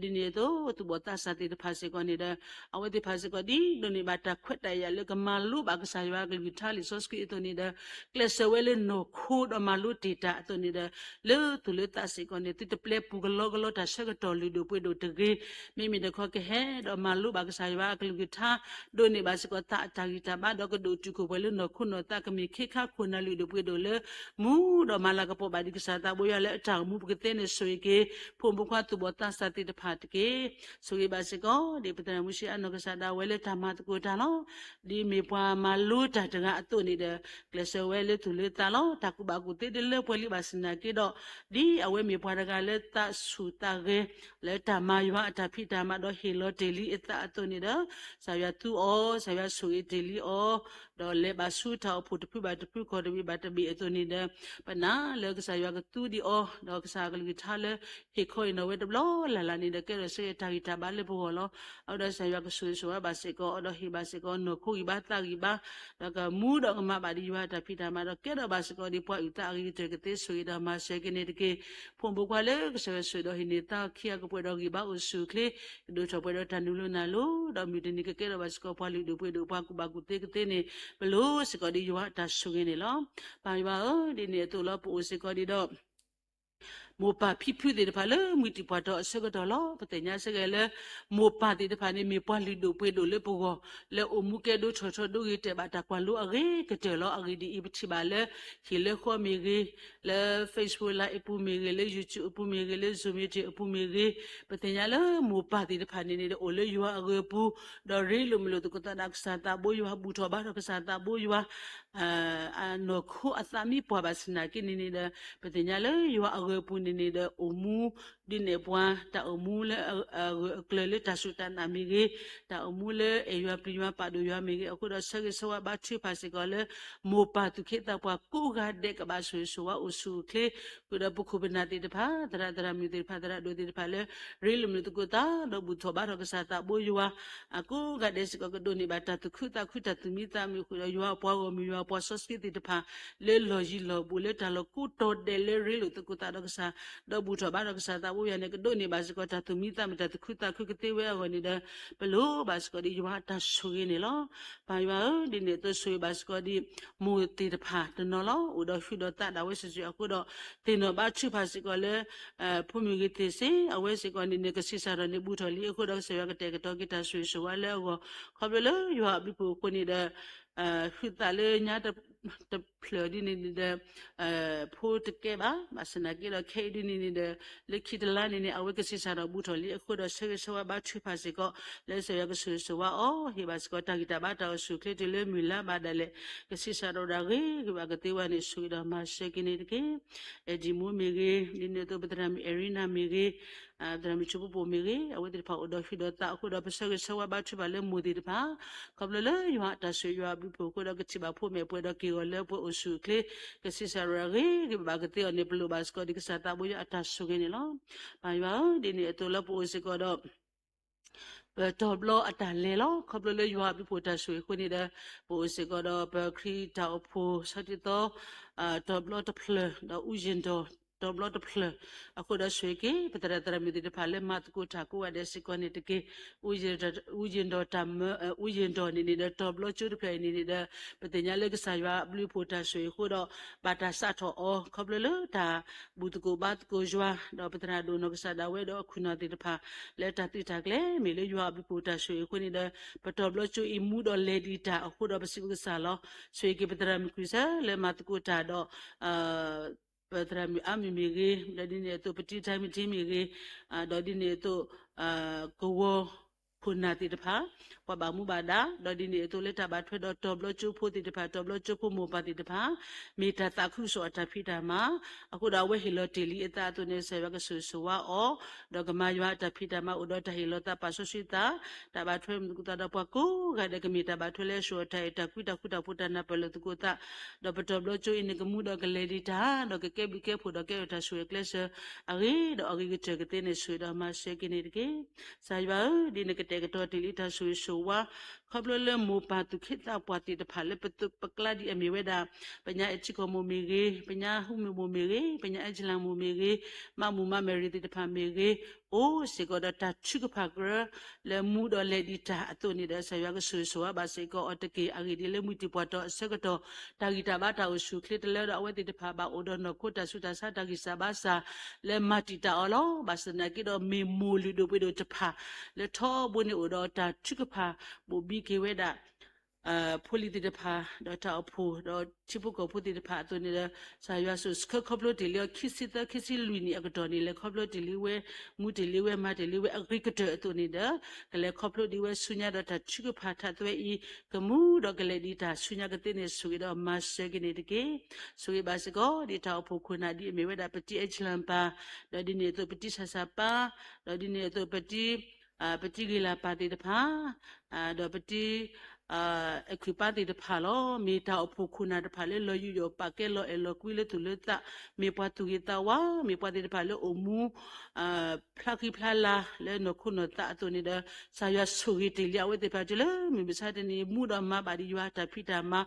ဒီးဒ်န့ၣ်အသိး သူၣ်ဘီၣ်သးစၢ်သ့ၣ်တဖၣ်စ့ၢ်ကီးန့ၣ်ဒီး အဝဲသ့ၣ်တဖၣ်စ့ၢ်ကီး ဒ်ဒိးန့ၢ်ဘၣ်တၢ်ခွဲးတၢ်ယာ်လၢကမၤလိဘၣ်ကစၢ်ယွၤအကလုၢ်ကထါလံာ်စီဆှံအသိးန့ၣ်ဒီး ကျဲးစၢးဝဲလၢနီၢ်ခိဒီးမၤလိတ့ၢ်တၢ်အသိးန့ၣ်ဒီး လၢသူၣ်လၢသးစ့ၢ်ကီးန့ၣ် သုတပျဲပူၤကလီကလီတၢ်ဆၢကတီၢ်လုၢ်ဒိၣ်ပှ့ၤဒိၣ်တဂ့ၤ မ့မ့ၢ်တခီကဟဲဒီးမၤလိဘၣ်ကစၢ်ယွၤအကလုၢ်ကထါ ဒိးန့ၢ်ဘၣ်စ့ၢ်ကီးသးအတၢ်ဂံၢ်တၢ်ဘါ ဒီးကဒိၣ်တုာ်ခိၣ်ပှဲၤလၢနီၢ်ခိနီၢ်သးကမ့ၢ်ခ့ခါခိၣ်နၢ်လုၢ်ဒိၣ်ပှ့ၤဒိၣ်လၢ မူဒီးမၤလၤကပီၤဘၣ်ဒံးကစၢ်သးဘိယွၤလၢအတၢ်အိၣ်မူပကသ့န့ၣ် ဆိၣ်ဂ့ၤက့ၤ ဖိမုၣ်ဖိခွါသူၣ်ဘီၣ်သးစၢ်သ့ၣ်တဖၣ်တက့ၢ်. ဆိၣ်ဂ့ၤဘၣ်စ့ၢ်ကီး ဒ်ပသရၣ်မုၣ် ပှၤလၢအနီၢ်ခိစ့အနီၢ်ကစၢ်ဒၣ်ဝဲလၢတၢ်မၤသကိးတၢ်လီၤ. ဒ်မ့ၢ်ပှၤမၤလိတၢ်တဂၤအသိးန့ၣ်ဒီး ကျဲးစၢးဝဲလၢသူၣ်လၢသးလီၤ. တၢ်ကူၣ်ဘၣ်ကူၣ်သ့တလၢပှဲၤလံဘၣ်ဆၣ်သနာ်က့ဒီး ဒ်အဝဲမ့ၢ်ပှၤတဂၤလၢသးဆူၣ်သးဂဲၤ လၢတၢ်မၤယွၤအတၢ်ဖံးတၢ်မၤဒီးဟ့ၣ်လီၤတ့ၢ်လံအသးအသိးန့ၣ်ဒီး ကစၢ်ယွၤသူအီၤ, ကစၢ်ယွၤဆိၣ်ဂ့ၤတ့ၢ်လံအီၤ, ဒီးလဲၤဘၣ်ဆူတၢ်အိၣ်ဖှိၣ်တဖုဘၣ်တဖု ခီၣ်တဘ့ၣ်ဘၣ်တဘ့ၣ်အသိးန့ၣ်ဒီး ပနာ်လၢကစၢ်ယွၤကသူဒံးအီၤ, ဒီးကစၢ်အကလုၢ်ကထါလၢဟ့ၣ်ခီအံၤနီၣ်ဝဲတဘျီလၢ်လၢ်န့ၣ်ဒီး ကဲထီၣ်ဆၢတၢ်ဂံၢ်တၢ်ဘါလၢပဂီၢ်လီၤ. အဝဲဒီးကစၢ်ယွၤကဆိၣ်ဂ့ၤဆိၣ်ဝါဘၣ်စ့ၢ်ကီးအီၤဒီးဟ့ၣ်ဘၣ်စ့ၢ်ကီးနီၢ်ခိဂံၢ်ဘါသးဂံၢ်ဘါ, ဒီးကမူဒီးကမၤဘၣ်ဒံးယွၤအတၢ်ဖံးတၢ်မၤဒီးကဲထီၣ်ဘၣ်စ့ၢ်ကီးဒံးပှၤအုၣ်သးအဂ့ၤကတၢၢ်ကသ့ဆိၣ်ဂ့ၤဒီးမၤစၢၤက့ၤန့ၣ်တက့ၢ်. ဖိမုၣ်ဖိခွါလၢကစၢ်ယွၤဆိၣ်ဂ့ၤဒီးဟ့ၣ်န့ၢ်သးခံဂၤကပှဲၤဒီးဂံၢ်ဘါအိၣ်ဆူၣ်အိၣ်ချ့, ကဒိၣ်ထီၣ်ပှဲၤဒီးတၢ်နုာ်လီၤနၢ်လီၤ, ဒီးမုၢ်တနံၤကကဲထီၣ်ဘၣ်စ့ၢ်ကီးပှၤလုၢ်ဒိၣ်ပှ့ၤဒိၣ်ပှၤကူၣ်ဘၣ်ကူၣ်သ့ကသ့န့ၣ် ပလိၣ်စ့ၢ်ကီးဒံးယွၤအတၢ်ဆိၣ်ဂ့ၤန့ၣ်လီၤ. ပၢ်ယွၤဧၢ, ဒ်န့ၣ်အသိးလီၤ ပအိၣ်စ့ၢ်ကီးဒံးဒီး မိၢ်ပၢ်ဖံဖုသ့ၣ်တဖၣ်လၢမုၢ်တံၢ်ပှၢ်တီၤအဆၢကတီၢ်လီၤ. ပသ့ၣ်ညါစ့ၢ်ကီးလၢ မိၢ်ပၢ်သ့ၣ်တဖၣ်န့ၣ် မ့ၢ်ပှၤလုၢ်ဒိၣ်ပှ့ၤဒိၣ်လၢပဂီၢ် လၢအိၣ်မူကဲဒိၣ်ထီၣ်ထီၣ်ဒိၣ်ဂ့ၤတဲာ်ဘၣ်တၢ်ကွၢ်လိအဂ့ၤကတၢၢ်လီၤ. အဂ့ၢ်ဒ်အံၤ, ပထံၣ်ဘၣ်လၢ ဟံၣ်လၢဃီမ့ၢ်ဂ့ၤ, လၢ Facebook Live အပူၤမ့ၢ်ဂ့ၤ, လၢ YouTube အပူၤမ့ၢ်ဂ့ၤ, လၢ Zoom meeting အပူၤမ့ၢ်ဂ့ၤ, ပသ့ၣ်ညါလၢမိၢ်ပၢ်သ့ၣ်တဖၣ်န့ၣ်န့ၣ်ဒီး အိၣ်လၢယွၤအဂၢၤအပူၤ, ဒီးရ့လိာ်မုာ်လိာ်သကိးသးဒီးကစၢ်သးဘိယွၤ, ဘူၣ်ထီၣ်ဘါထီၣ်ကစၢ်သးဘိယွၤ အနီၢ်ခိအသးမံပှၢ်ဘၣ်ဆၣ်သနာ်က့န့ၣ်န့ၣ်ဒီး ပသ့ၣ်ညါလၢယွၤအဂၢၤအပူၤန့ၣ်န့ၣ်ဒီး အိၣ်မူဒ်န့ၣ်ပှၤ တၢ်အိၣ်မူလၢအဂၢၢ်အကျၢၤလၢတၢ်စူၢ်တၢ်နာ်မ့ၢ်ဂ့ၤ, တၢ်အိၣ်မူလၢအဲၣ်ယွၤပျံၤယွၤပာ်ဒိၣ်ယွၤမ့ၢ်ဂ့ၤ, အဃိဒီးဆၢဂ့ၤဆၢဝါဘါထုကဖၣ်စ့ၢ်ကီးလၢ မိၢ်ပၢ်သူၣ်က့သးပှၢ်ကိးဂၤဒဲးကဘၣ်ဆိၣ်ဂ့ၤဆိၣ်ဝါအိၣ်ဆူၣ်အိၣ်ချ့, ဃုာ်ဒီးပခိၣ်ပနၢ်သ့ၣ်တဖၣ်, သရၣ်သရၣ်မုၣ်သ့ၣ်တဖၣ်, သရၣ်ဒိၣ်သ့ၣ်တဖၣ်လၢ ရ့လိာ်မုာ်လိာ်သကိးသး ဒီးဘူၣ်ထီၣ်ဘါထီၣ်ကစၢ်သးဘိယွၤ အကိးဂၤဒဲးစ့ၢ်ကီးကဒိးန့ၢ်ဘၣ်တၢ်သူၣ်ခုသးခုတၢ်သူၣ်မံသးမုာ်ဃုာ်ဒီး ယွၤအပှၤဂီၢ်မုၢ်ယွၤအပှၤစီဆှံသ့ၣ်တဖၣ် လၢလီၢ်ယံၤလီၢ်ဘူးလၢတၢ်လီၢ်ကိးတီၤဒဲးလၢရ့လိာ်သကိးသးဒီးကစၢ်, ဒီးဘူၣ်ထီၣ်ဘါထီၣ်ကစၢ်သးဘိယွၤန့ၣ် ကဒိးန့ၢ်ဘၣ်စ့ၢ်ကီးတၢ်သူၣ်မံသးမုာ်တၢ်သူၣ်ခုသးခုကသ့ဝဲအဂီၢ်န့ၣ်ဒီး ပလိၣ်ဘၣ်စ့ၢ်ကီးဒ်ယွၤအတၢ်ဆိၣ်ဂ့ၤန့ၣ်လီၤ. ပၢ်ယွၤဧၢ, ဒ်န့ၣ်အသိးဆိၣ်ဂ့ၤဘၣ်စ့ၢ်ကီးဒ် မိၢ်သ့ၣ်တဖၣ်တနီၤလီၤ. အိၣ်ဒီးဟုဒီးသးဒၣ်ဝဲစုာ်စုာ်အဃိဒီး သ့ၣ်နီၣ်ဘါထုကဖၣ်စ့ၢ်ကီးလၢ ဖိမုၣ်ဂ့ၤသ့ၣ်စ့ၢ် အဝဲစ့ၢ်ကီးန့ၣ်န့ၣ် ကဆံးစၢ်ထီၣ်န့ၣ် ဘူၣ်ထီၣ်လံအဃိဒီး ကစၢ်ယွၤကတဲာ်ကတီၤက့ၤတၢ်ဆိၣ်ဂ့ၤဆိၣ်ဝါလၢအဂီၢ် ခီဖျိလၢယွၤအဘျုးဖှိၣ်အဃိန့ၣ်ဒီး ဟုသးလၢညါတဖျၢၣ်ဒ်န့ၣ်န့ၣ်ဒီး ဖိတကဲဘၣ်, ဘၣ်ဆၣ်သနာ်က့ဒီး ခဲအံၤဒ်န့ၣ်န့ၣ်ဒီး လၢခံတလါန့ၣ်န့ၣ် အဝဲကဆံးစၢ်ထီၣ်ဘူၣ်ထီၣ်လံအဃိဒီး ဆၢဂ့ၤဆၢဝါဘါထုကဖၣ်စ့ၢ်ကီး လၢကစၢ်ယွၤကဆိၣ်ဂ့ၤဆိၣ်ဝါအီၤ ဟ့ၣ်ဘၣ်စ့ၢ်ကီးတၢ်ဂံၢ်တၢ်ဘါတၢ်အိၣ်ဆူၣ်အိၣ်ချ့တုၤလၢမုၢ်လါဘၣ်ဒၣ်လဲာ် ကဆံးစၢ်ထီၣ်ဒၣ်ဂ့ၤဂ့ၤဘၣ်ကသ့ဝဲန့ၣ် ဆိၣ်ဂ့ၤဒီးမၤစၢၤက့ၤန့ၣ်တက့ၢ်. အဲၣ်ဒံၣ်မိၢ်မ့ၢ်ဂ့ၤ, ဒ်န့ၣ်အသိးပသရၣ်မုၣ်အဲရံနၤမ့ၢ်ဂ့ၤ သရၣ်မုၣ်ဆိဖိပိၣ်မ့ၢ်ဂ့ၤ, အဝဲသ့ၣ်တဖၣ်အိၣ်ဒီးဟုဒီးသးအဃိဒီး ပဆၢဂ့ၤဆၢဝါဘါထုကဖၣ်လၢမိၢ်သ့ၣ်တဖၣ် ခီဖျိလၢယွၤအတၢ်ဆိၣ်ဂ့ၤယွၤအဘျုးဖှိၣ်အဃိဒီး ကထံၣ်ဘၣ်ဖိမဲာ်ပှဲၤဒီးက့ၢ်ဂီၤလၢပှဲၤအိၣ်ဆူၣ်အိၣ်ချ့ ကဆံးစၢ်ရၤဂ့ၤဂ့ၤဘၣ်ကသ့အီၤန့ၣ် ပလိၣ်ဘၣ်စ့ၢ်ကီးဒ်ကစၢ်သးဘိယွၤအတၢ်ဆိၣ်ဂ့ၤန့ၣ်လီၤ. ပၢ်ယွၤဧၢ, ဒ်န့ၣ်အသိးလၢပအိၣ်စ့ၢ်ကီးဒီး ပတီၤဘျီအတၢ်လဲၤလီၤ. ခီဖျိလၢယွၤအဘျုးဖှိၣ်တၢ်ဆိၣ်ဂ့ၤအဃိန့ၣ်ဒီး ပအိၣ်စ့ၢ်ကီးဒီးပခရံာ်တၢ်အိၣ်ဖှိၣ်ဆီတံသီ တီၤဘျီတဖျၢၣ် ဒီးအူယ့ၣ်ဒီး တီၤဘျီတဖျၢၣ် အဃိဒီးဆိၣ်ဂ့ၤက့ၤ ပသရၣ်သရၣ်မုၣ်သ့ၣ်တဖၣ်လၢမၤသကိးတၢ်ကိးဂၤဒဲးစ့ၢ်ကီးန့ၣ်တက့ၢ်. အူယ့ၣ်ဒီးတၢ်မၢ အူယ့ၣ်ဒီးန့ၣ်န့ၣ်ဒီး တီၤဘျီကၠိတဖျၢၣ်အံၤန့ၣ်န့ၣ်ဒီး ပသ့ၣ်ညါလၢကစၢ်ယွၤအဘျုးဖှိၣ်တၢ်ဆိၣ်ဂ့ၤအဃိဒီး ဘၣ်တၢ်စးထီၣ်အီၤ ခီဖျိလၢတၢ်ဘူၣ်သကိးဘါသကိးယွၤ ဒီးပသရၣ်ဒိၣ်နီၢ်ကစၢ်ဒၣ်ဝဲဒီးအခိၣ်နၢ်သ့ၣ်တဖၣ် လၢတၢ်သုးတၢ်ကျဲၤမ့ၢ်လၢယွၤအဘျုးဖှိၣ်တၢ်ဆိၣ်ဂ့ၤအဃိန့ၣ်ဒီး ပတီၤဘျီကၠိအံၤမူဒီးလဲၤဒံးတၢ်အဃိဒီးပစံးဘျုးကစၢ်လီၤ. ဆိၣ်ဂ့ၤက့ၤပသရၣ်မုၣ်ခရံာ်စၢ်လၢမၤသကိးတၢ်ဒီး ပသရၣ်မုၣ်အါမံၤမ့ၢ်ဂ့ၤ, ဒီးဒ်န့ၣ်အသိးပတံၤတၢ်မံၤတံၤမ့ၢ်ဂ့ၤ, ဒီးဒ်န့ၣ်အသိး ကဝီၤခိၣ်နၢ်သ့ၣ်တဖၣ် ပှၤဘၣ်မူဘၣ်ဒါ, ဒီးဒ်န့ၣ်အသိးလၢတၢ်ဘၣ်ထွဲဒီးတီၤဘျီကၠိဖိသ့ၣ်တဖၣ် တီၤဘျီကၠိဖိမိၢ်ပၢ်သ့ၣ်တဖၣ် မ့ၢ်တၢ်သးခုကစီၣ်အတၢ်ဖံးတၢ်မၤ အဃိဒီးအဝဲဟ့ၣ်လီၤတ့ၢ်လံအသးအသိးန့ၣ် ကစၢ်ယွၤကဆိၣ်ဂ့ၤဆိၣ်ဝါအီၤ, ဒီးကမၤယွၤအတၢ်ဖံးတၢ်မၤအိၣ်ဒီးတၢ်ဟ့ၣ်လီၤသးပာ်စီဆှံသး, တၢ်ဘၣ်ထွဲမုာ်သကိးသးဒီးပှၤကိးဂၤဒဲး ကမ့ၢ်တၢ်ဘၣ်ထွဲလၢအဆှၢအတၢ်အဲၣ်တၢ်ကွံတၢ်ဃူတၢ်ဖိးတၢ်နၢ်ပၢၢ်လိာ်သကိးသး, ဒီးပတီၤဘျီကၠိအံၤန့ၣ်ကမူဒီးကလဲၤဒံးတၢ်, ဒီးကကဲဘျုးကဲဖှိၣ်ဒီးကဲထီၣ်တၢ်ဆိၣ်ဂ့ၤကျဲးစၢးအဂ့ၤဒီးအဂ့ၤကတၢၢ်ကသ့န့ၣ် ဆိၣ်ဂ့ၤဒီးမၤစၢၤက့ၤန့ၣ်တက့ၢ်. ကစၢ်ယွၤဧၢ, ဒ်န့ၣ်ကတဲာ်ကတီၤတ့ၢ်လံတၢ်ဆိၣ်ဂ့ၤဆိၣ်ဝါ ခီဖျိလၢမိၢ်ပၢ်သူၣ်က့သးပှၢ်သ့ၣ်တဖၣ်လၢပကျါဒ်အမ့ၢ်ဝဲဒၣ် ပညါအဲၣ်ထံကီၢ်မိၢ်မ့ၢ်ဂ့ၤ, ပညါဟူမုၢ်မိၢ်မ့ၢ်ဂ့ၤ, ပညါအဲၣ်ကၠလၣ်မိၢ်မ့ၢ်ဂ့ၤ, မးမူးမးမဲာ်ရံၤသ့ၣ်တဖၣ်မ့ၢ်ဂ့ၤ, အိၣ်စ့ၢ်ကီးဒီးတၢ်ထုကဖၣ်ကြၢး လၢမူဒီးလဲၤဒံးတၢ်အသိးန့ၣ်ဒီး ကစၢ်ယွၤကဆိၣ်ဂ့ၤဆိၣ်ဝါဘၣ်စ့ၢ်ကီးအီၤတက့ၢ်. အဂ့ၢ်ဒ်အံၤလၢမုၢ်တံၢ်ပှၢ်တီၤအဆၢကတီၢ် တၢ်ဂံၢ်တၢ်ဘါတၢ်အိၣ်ဆူၣ်အိၣ်ချ့တလၢဒီး အဝဲသ့ၣ်တဖၣ်ဘၣ်အိၣ်ဒီးနီၢ်ခိတၢ်ဆူးတၢ်ဆါတၢ်ဂံၢ်စၢ်ဘါစၢ် လၢမၤတံာ်တာ်အီၤလီၤ. ဘၣ်ဆၣ်သနာ်က့ဒီး မ့ၢ်မိၢ်လုၢ်ဒိၣ်ပှ့ၤဒိၣ်တဖၣ် လၢထီဘိန့ၣ်အိၣ်ဒီးတၢ်ထုကဖၣ် ဘိၣ်ဘံက့ၤဝဲဒၣ် ဖိလံၤသ့ၣ်တဖၣ် ဒီးတၢ်အိၣ်ဖှိၣ် ဒီးထံဖိကီၢ်ဖိသ့ၣ်တဖၣ်အသိးန့ၣ်ဒီး ကစၢ်ယွၤဆိၣ်ဆှၢခီဖျိတ့ၢ်လံအီၤ ခံဆံသၢ ခံဆံလွံၢ်နံၣ်အကတီၢ်န့ၣ် လဲၤခီဖျိတ့ၢ်လံဝဲ, မူတ့ၢ်လံဝဲ မၤတ့ၢ်လံဝဲအဂ့ၤကတၢၢ်အသိးန့ၣ်ဒီး ကလဲၤခီဖျိဒံးဝဲဆူညါဒီးတၢ်ထုကဖၣ်ထးသွဲအံၤ ကမူဒီးကလဲၤဒံးတၢ်ဆူညါကသ့န့ၣ် ဆိၣ်ဂ့ၤဒီးမၤစၢၤက့ၤန့ၣ်တက့ၢ်. ဆိၣ်ဂ့ၤဘၣ်စ့ၢ်ကီး ဒ်တၢ်အိၣ်ဖှိၣ်ခိၣ်နၢ်ဒ်အမ့ၢ်ဝဲဒၣ် ပတံၤအဲၣ်ကၠလၣ်ပၢ်, ဒီးဒ်န့ၣ်အသိးပတံၤဆၣ်ဆၣ်ပၢ်, ဒီးဒ်န့ၣ်အသိးပတံၤ ပတံၤဂ့ၤလၢ်ပၢ်သ့ၣ်တဖၣ်, ဒီးပတံၤ အဲၣ်ခွံၣ်ပၢ်သ့ၣ်တဖၣ်လီၤ. မ့ၢ်တၢ်အိၣ်ဖှိၣ်ခိၣ်နၢ်တဖၣ်လၢလီၤယူးယီၣ်ပာ်ကဲလီၤအဲၣ်လီၤကွံလၢသူၣ်လၢသး, မ့ၢ်ပှၤသူၣ်ဂ့ၤသးဝါ, မ့ၢ်ပှၤသ့ၣ်တဖၣ်လၢအိၣ်မူ ဖျါဃံဖျါလၤလၢနီၢ်ခိနီၢ်သးအသိးန့ၣ်ဒီး ကစၢ်ယွၤဆိၣ်ဂ့ၤတ့ၢ်လံအဝဲသ့ၣ်တဖၣ်တုၤလၢမုၢ်မဆါတနံၤ မူဒီးမၤဘၣ်ဒံးယွၤအတၢ်ဖံးတၢ်မၤ,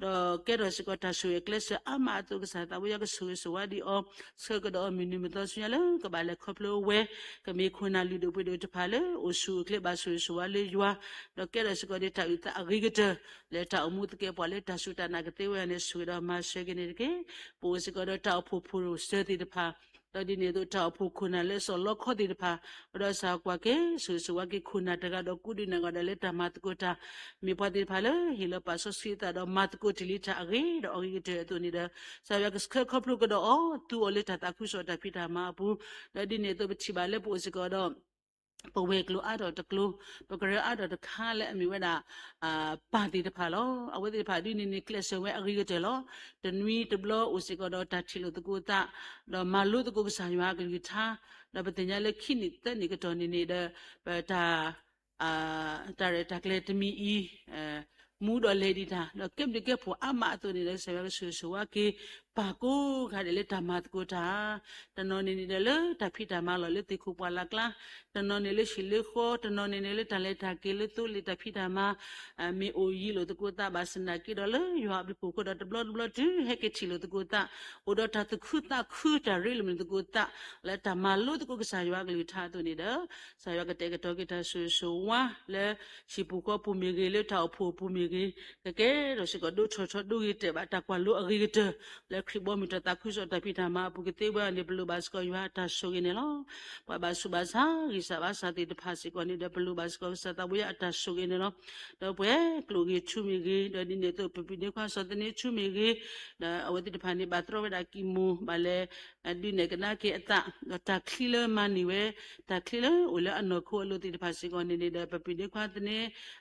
ဒီးကဲထီၣ်စ့ၢ်ကီးတၢ်ဆိၣ်ဂ့ၤအကျဲးစၢးအါမးအသိး ကစၢ်သးဝဲယွၤကဆိၣ်ဂ့ၤဆိၣ်ဝါဒံးအီၤ, ဆှၢကဒီးအီၤမုၢ်နံၤမုၢ်သီဆူညါလၢကဘၣ်လဲၤခီဖျိဝဲ, ကမ့ၢ်ခိၣ်နၢ်လုၢ်ဒိၣ်ပှ့ၤဒိၣ်တဖၣ်လၢအိၣ်ဆူၣ်အိၣ်ချ့ဘၣ်ဆိၣ်ဂ့ၤဆိၣ်ဝါလၢယွၤ, ဒီးကဲထီၣ်စ့ၢ်ကီးဒံးတၢ်အုၣ်သးအဂ့ၤကတၢၢ် လၢတၢ်အိၣ်မူသကဲးပဝးလၢတၢ်စူၢ်တၢ်နာ်ကသ့ဝဲအံၤန့ၣ် ဆိၣ်ဂ့ၤဒီးမၤစၢၤက့ၤန့ၣ်တက့ၢ်. ပအိၣ်စ့ၢ်ကီးဒီးတၢ်အိၣ်ဖှိၣ်ဖိၣ်စၢၤသ့ၣ်တဖၣ်, ဒီးဒ်န့ၣ်အသိးတၢ်အိၣ်ဖှိၣ်ခိၣ်နၢ်လၢစီၣ်လီခီသ့ၣ်တဖၣ်, ဒီးစၢ်ကွၢ်က့ၤ ဆိၣ်ဂ့ၤဆိၣ်ဝါက့ၤခိၣ်နၢ်တဂၤဒီးကိးဒုးနၢ်ဂၤဒီးလၢတၢ်မၤသကိးတၢ်, မ့ၢ်ပှၤသ့ၣ်တဖၣ်လၢဟ့ၣ်လီၤပာ်စီဆှံအသးဒီးမၤသကိးတ့ၢ်လံတၢ်အဂ့ၤဒီးအဂ့ၤကတၢၢ်အသိးန့ၣ်ဒီး ကစၢ်ယွၤကဆှၢခီဖျိကဒီးအီၤ သူအီၤလၢတၢ်သးခုကစီၣ်တၢ်ဖံးတၢ်မၤအပူၤ, ဒီးဒ်န့ၣ်အသိးပထံၣ်ဘၣ်လၢပအိၣ်စ့ၢ်ကီးဒီး ပဝဲၤကျိၤအါထီၣ်တကျိၤ, ပကရၢအါထီၣ်တခါလၢအမ့ၢ်ဝဲဒၣ် ပၢ်သ့ၣ်တဖၣ်လီၤ. အဝဲသ့ၣ်တဖၣ်ဒ်န့ၣ်န့ၣ် ကျဲးစၢးဝဲအဂ့ၤကတၢၢ်လီၤ. တနွံတဘျီအိၣ်စ့ၢ်ကီးဒီးတၢ်ထံၣ်လိာ်သကိးသး, ဒီးမၤလိသကိးကစၢ်ယွၤအကလုၢ်ကထါ, ဒီးပသ့ၣ်ညါလၢခံနံၣ်သၢနံၣ်ကတီၢ်န့ၣ်န့ၣ်ဒီး ပတၢ် တၢ်ရဲၣ်တၢ်ကျဲၤတမံၤအံၤ မူဒီးလဲၤဒံးတၢ် ဒီးကဲဘျုးကဲဖှိၣ်အါမးအသိးန့ၣ်ဒီး ကစၢ်ယွၤကဆိၣ်ဂ့ၤဆိၣ်ဝါက့ၤ ပၢ်ကိးဂၤဒဲးလၢတၢ်မၤသကိးတၢ်, တနီၤန့ၣ်န့ၣ်ဒီးလၢတၢ်ဖံးတၢ်မၤလီၢ်လၢသ့ၣ်ခိၣ်ပှၢ်လၢ်ကျါ, တနီၤန့ၣ်လၢဟံၣ်လၢဃီ, တနီၤန့ၣ်န့ၣ်လၢတၢ်လဲၤတၢ်က့ၤလၢသိလ့ၣ်တၢ်ဖံးတၢ်မၤ မ့ၢ်အိၣ်ယံၤလိာ်သကိးသးဘၣ်ဆၣ်နာ်က့ဒီးလၢယွၤအဘျုးအဖှိၣ်အဃိဒီးတဘျီတဘျီတုၤဟဲက့ၤထံၣ်လိာ်သကိးသး, အိၣ်ဒီးတၢ်သူၣ်ခုသးခုတၢ်ရ့လိာ်မုာ်သကိးသး လၢတၢ်မၤလိသကိးကစၢ်ယွၤအကလုၢ်ကထါအသိးန့ၣ်ဒီး ကစၢ်ယွၤကတဲာ်ကတီၤက့ၤတၢ်ဆိၣ်ဂ့ၤဆိၣ်ဝါလၢ ဟံၣ်ပူၤဃီပူၤမ့ၢ်ဂ့ၤ လၢတၢ်အိၣ်ဖှိၣ်အပူၤမ့ၢ်ဂ့ၤ ကကဲထီၣ်စ့ၢ်ကီးဒိၣ်ထီၣ်ထီဒိၣ်ဂ့ၤတဲာ်ဘၣ်တၢ်ကွၢ်လိအဂ့ၤကတၢၢ် လၢခရံာ်ဘီမုၢ်တၢ်သးခုကစီၣ်တၢ်ဖံးတၢ်မၤအပူၤကသ့ဝဲအံၤန့ၣ် ပလိၣ်ဘၣ်စ့ၢ်ကီးယွၤအတၢ်ဆိၣ်ဂ့ၤန့ၣ်လီၤ. ပှၤဘၣ်ဆူးဘၣ်ဆါ ဂံၢ်စၢ်ဘါစၢ်သ့ၣ်တဖၣ်စ့ၢ်ကီးန့ၣ်ဒီး ပလိၣ်ဘၣ်စ့ၢ်ကီးကစၢ်သးဘိယွၤအတၢ်ဆိၣ်ဂ့ၤန့ၣ်လီၤ. ဒီးပှၤကျိၣ်ဂ့ၤထူမ့ၢ်ဂ့ၤ ဒီးဒ်န့ၣ်အသိး ပပှၤဒ့ခွါစီၤသန့ဆူမ့ၢ်ဂ့ၤ ဒီးအဝဲသ့ၣ်တဖၣ်န့ၣ် ဘၣ်တြီဝဲဒၣ်ကံၢ်မိၢ် ဘၣ်လဲၤ ဒုးနဲၣ်ကဒါက့ၤအသး ဒီးတၢ်ချံလၢမၤန့ၢ်ဝဲ တၢ်ချံလၢအိၣ်လၢအနီၢ်ခိအလိၤသ့ၣ်တဖၣ်စ့ၢ်ကီးန့ၣ်န့ၣ်ဒီး ပပှၤဒ့ခွါသန့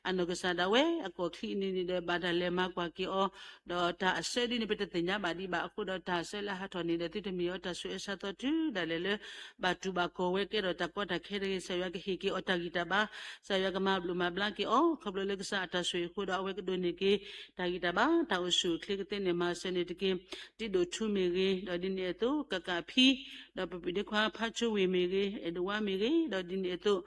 အနီၢ်ကစၢ်ဒၣ်ဝဲ အကီၢ်ချံန့ၣ်န့ၣ်ဒီး ဘၣ်တၢ်လဲၤမၤကွၢ်က့ၤအီၤ ဒီးတၢ်အဆၢဒ်န့ၣ် ပတသ့ၣ်ညါဘၣ်ဒံးဘၣ်အဃိဒီး တၢ်အဆၢလၢအဟးထီၣ်န့ၣ်ဒီး သုတမ့ၢ်အီၤတၢ်ဆိၣ်အၢဆါသီတုၤဒၣ်လဲာ်လၢ ဘၣ်တူၢ်ဘၣ်ကီၢ်ဝဲကဲထီၣ်တၢ်ကီတၢ်ခဲတဂ့ၤ ကစၢ်ယွၤကဟ့ၣ်က့ၤအီၤတၢ်ဂံၢ်တၢ်ဘါ ကစၢ်ယွၤကမၤဘျုးမၤဘျါက့ၤအီၤ ခီဖျိလၢကစၢ်အတၢ်ဆိၣ်ဂ့ၤအဃိဒီး အဝဲကဒိးန့ၢ်က့ၤ တၢ်ဂံၢ်တၢ်ဘါ တၢ်အိၣ်ဆူၣ်အိၣ်ချ့ကသ့န့ၣ် မၤစၢၤန့ၣ်တက့ၢ်. တံဒိၣ်ထူမ့ၢ်ဂ့ၤ ဒီးဒ်န့ၣ်အသိး ကကးဖံ ဒီးပပှၤဒ့ခွါဖါဆိဝ့ၢ်မ့ၢ်ဂ့ၤ အဲၣ်ဒိးဝါမ့ၢ်ဂ့ၤ ဒီးဒ်န့ၣ်အသိး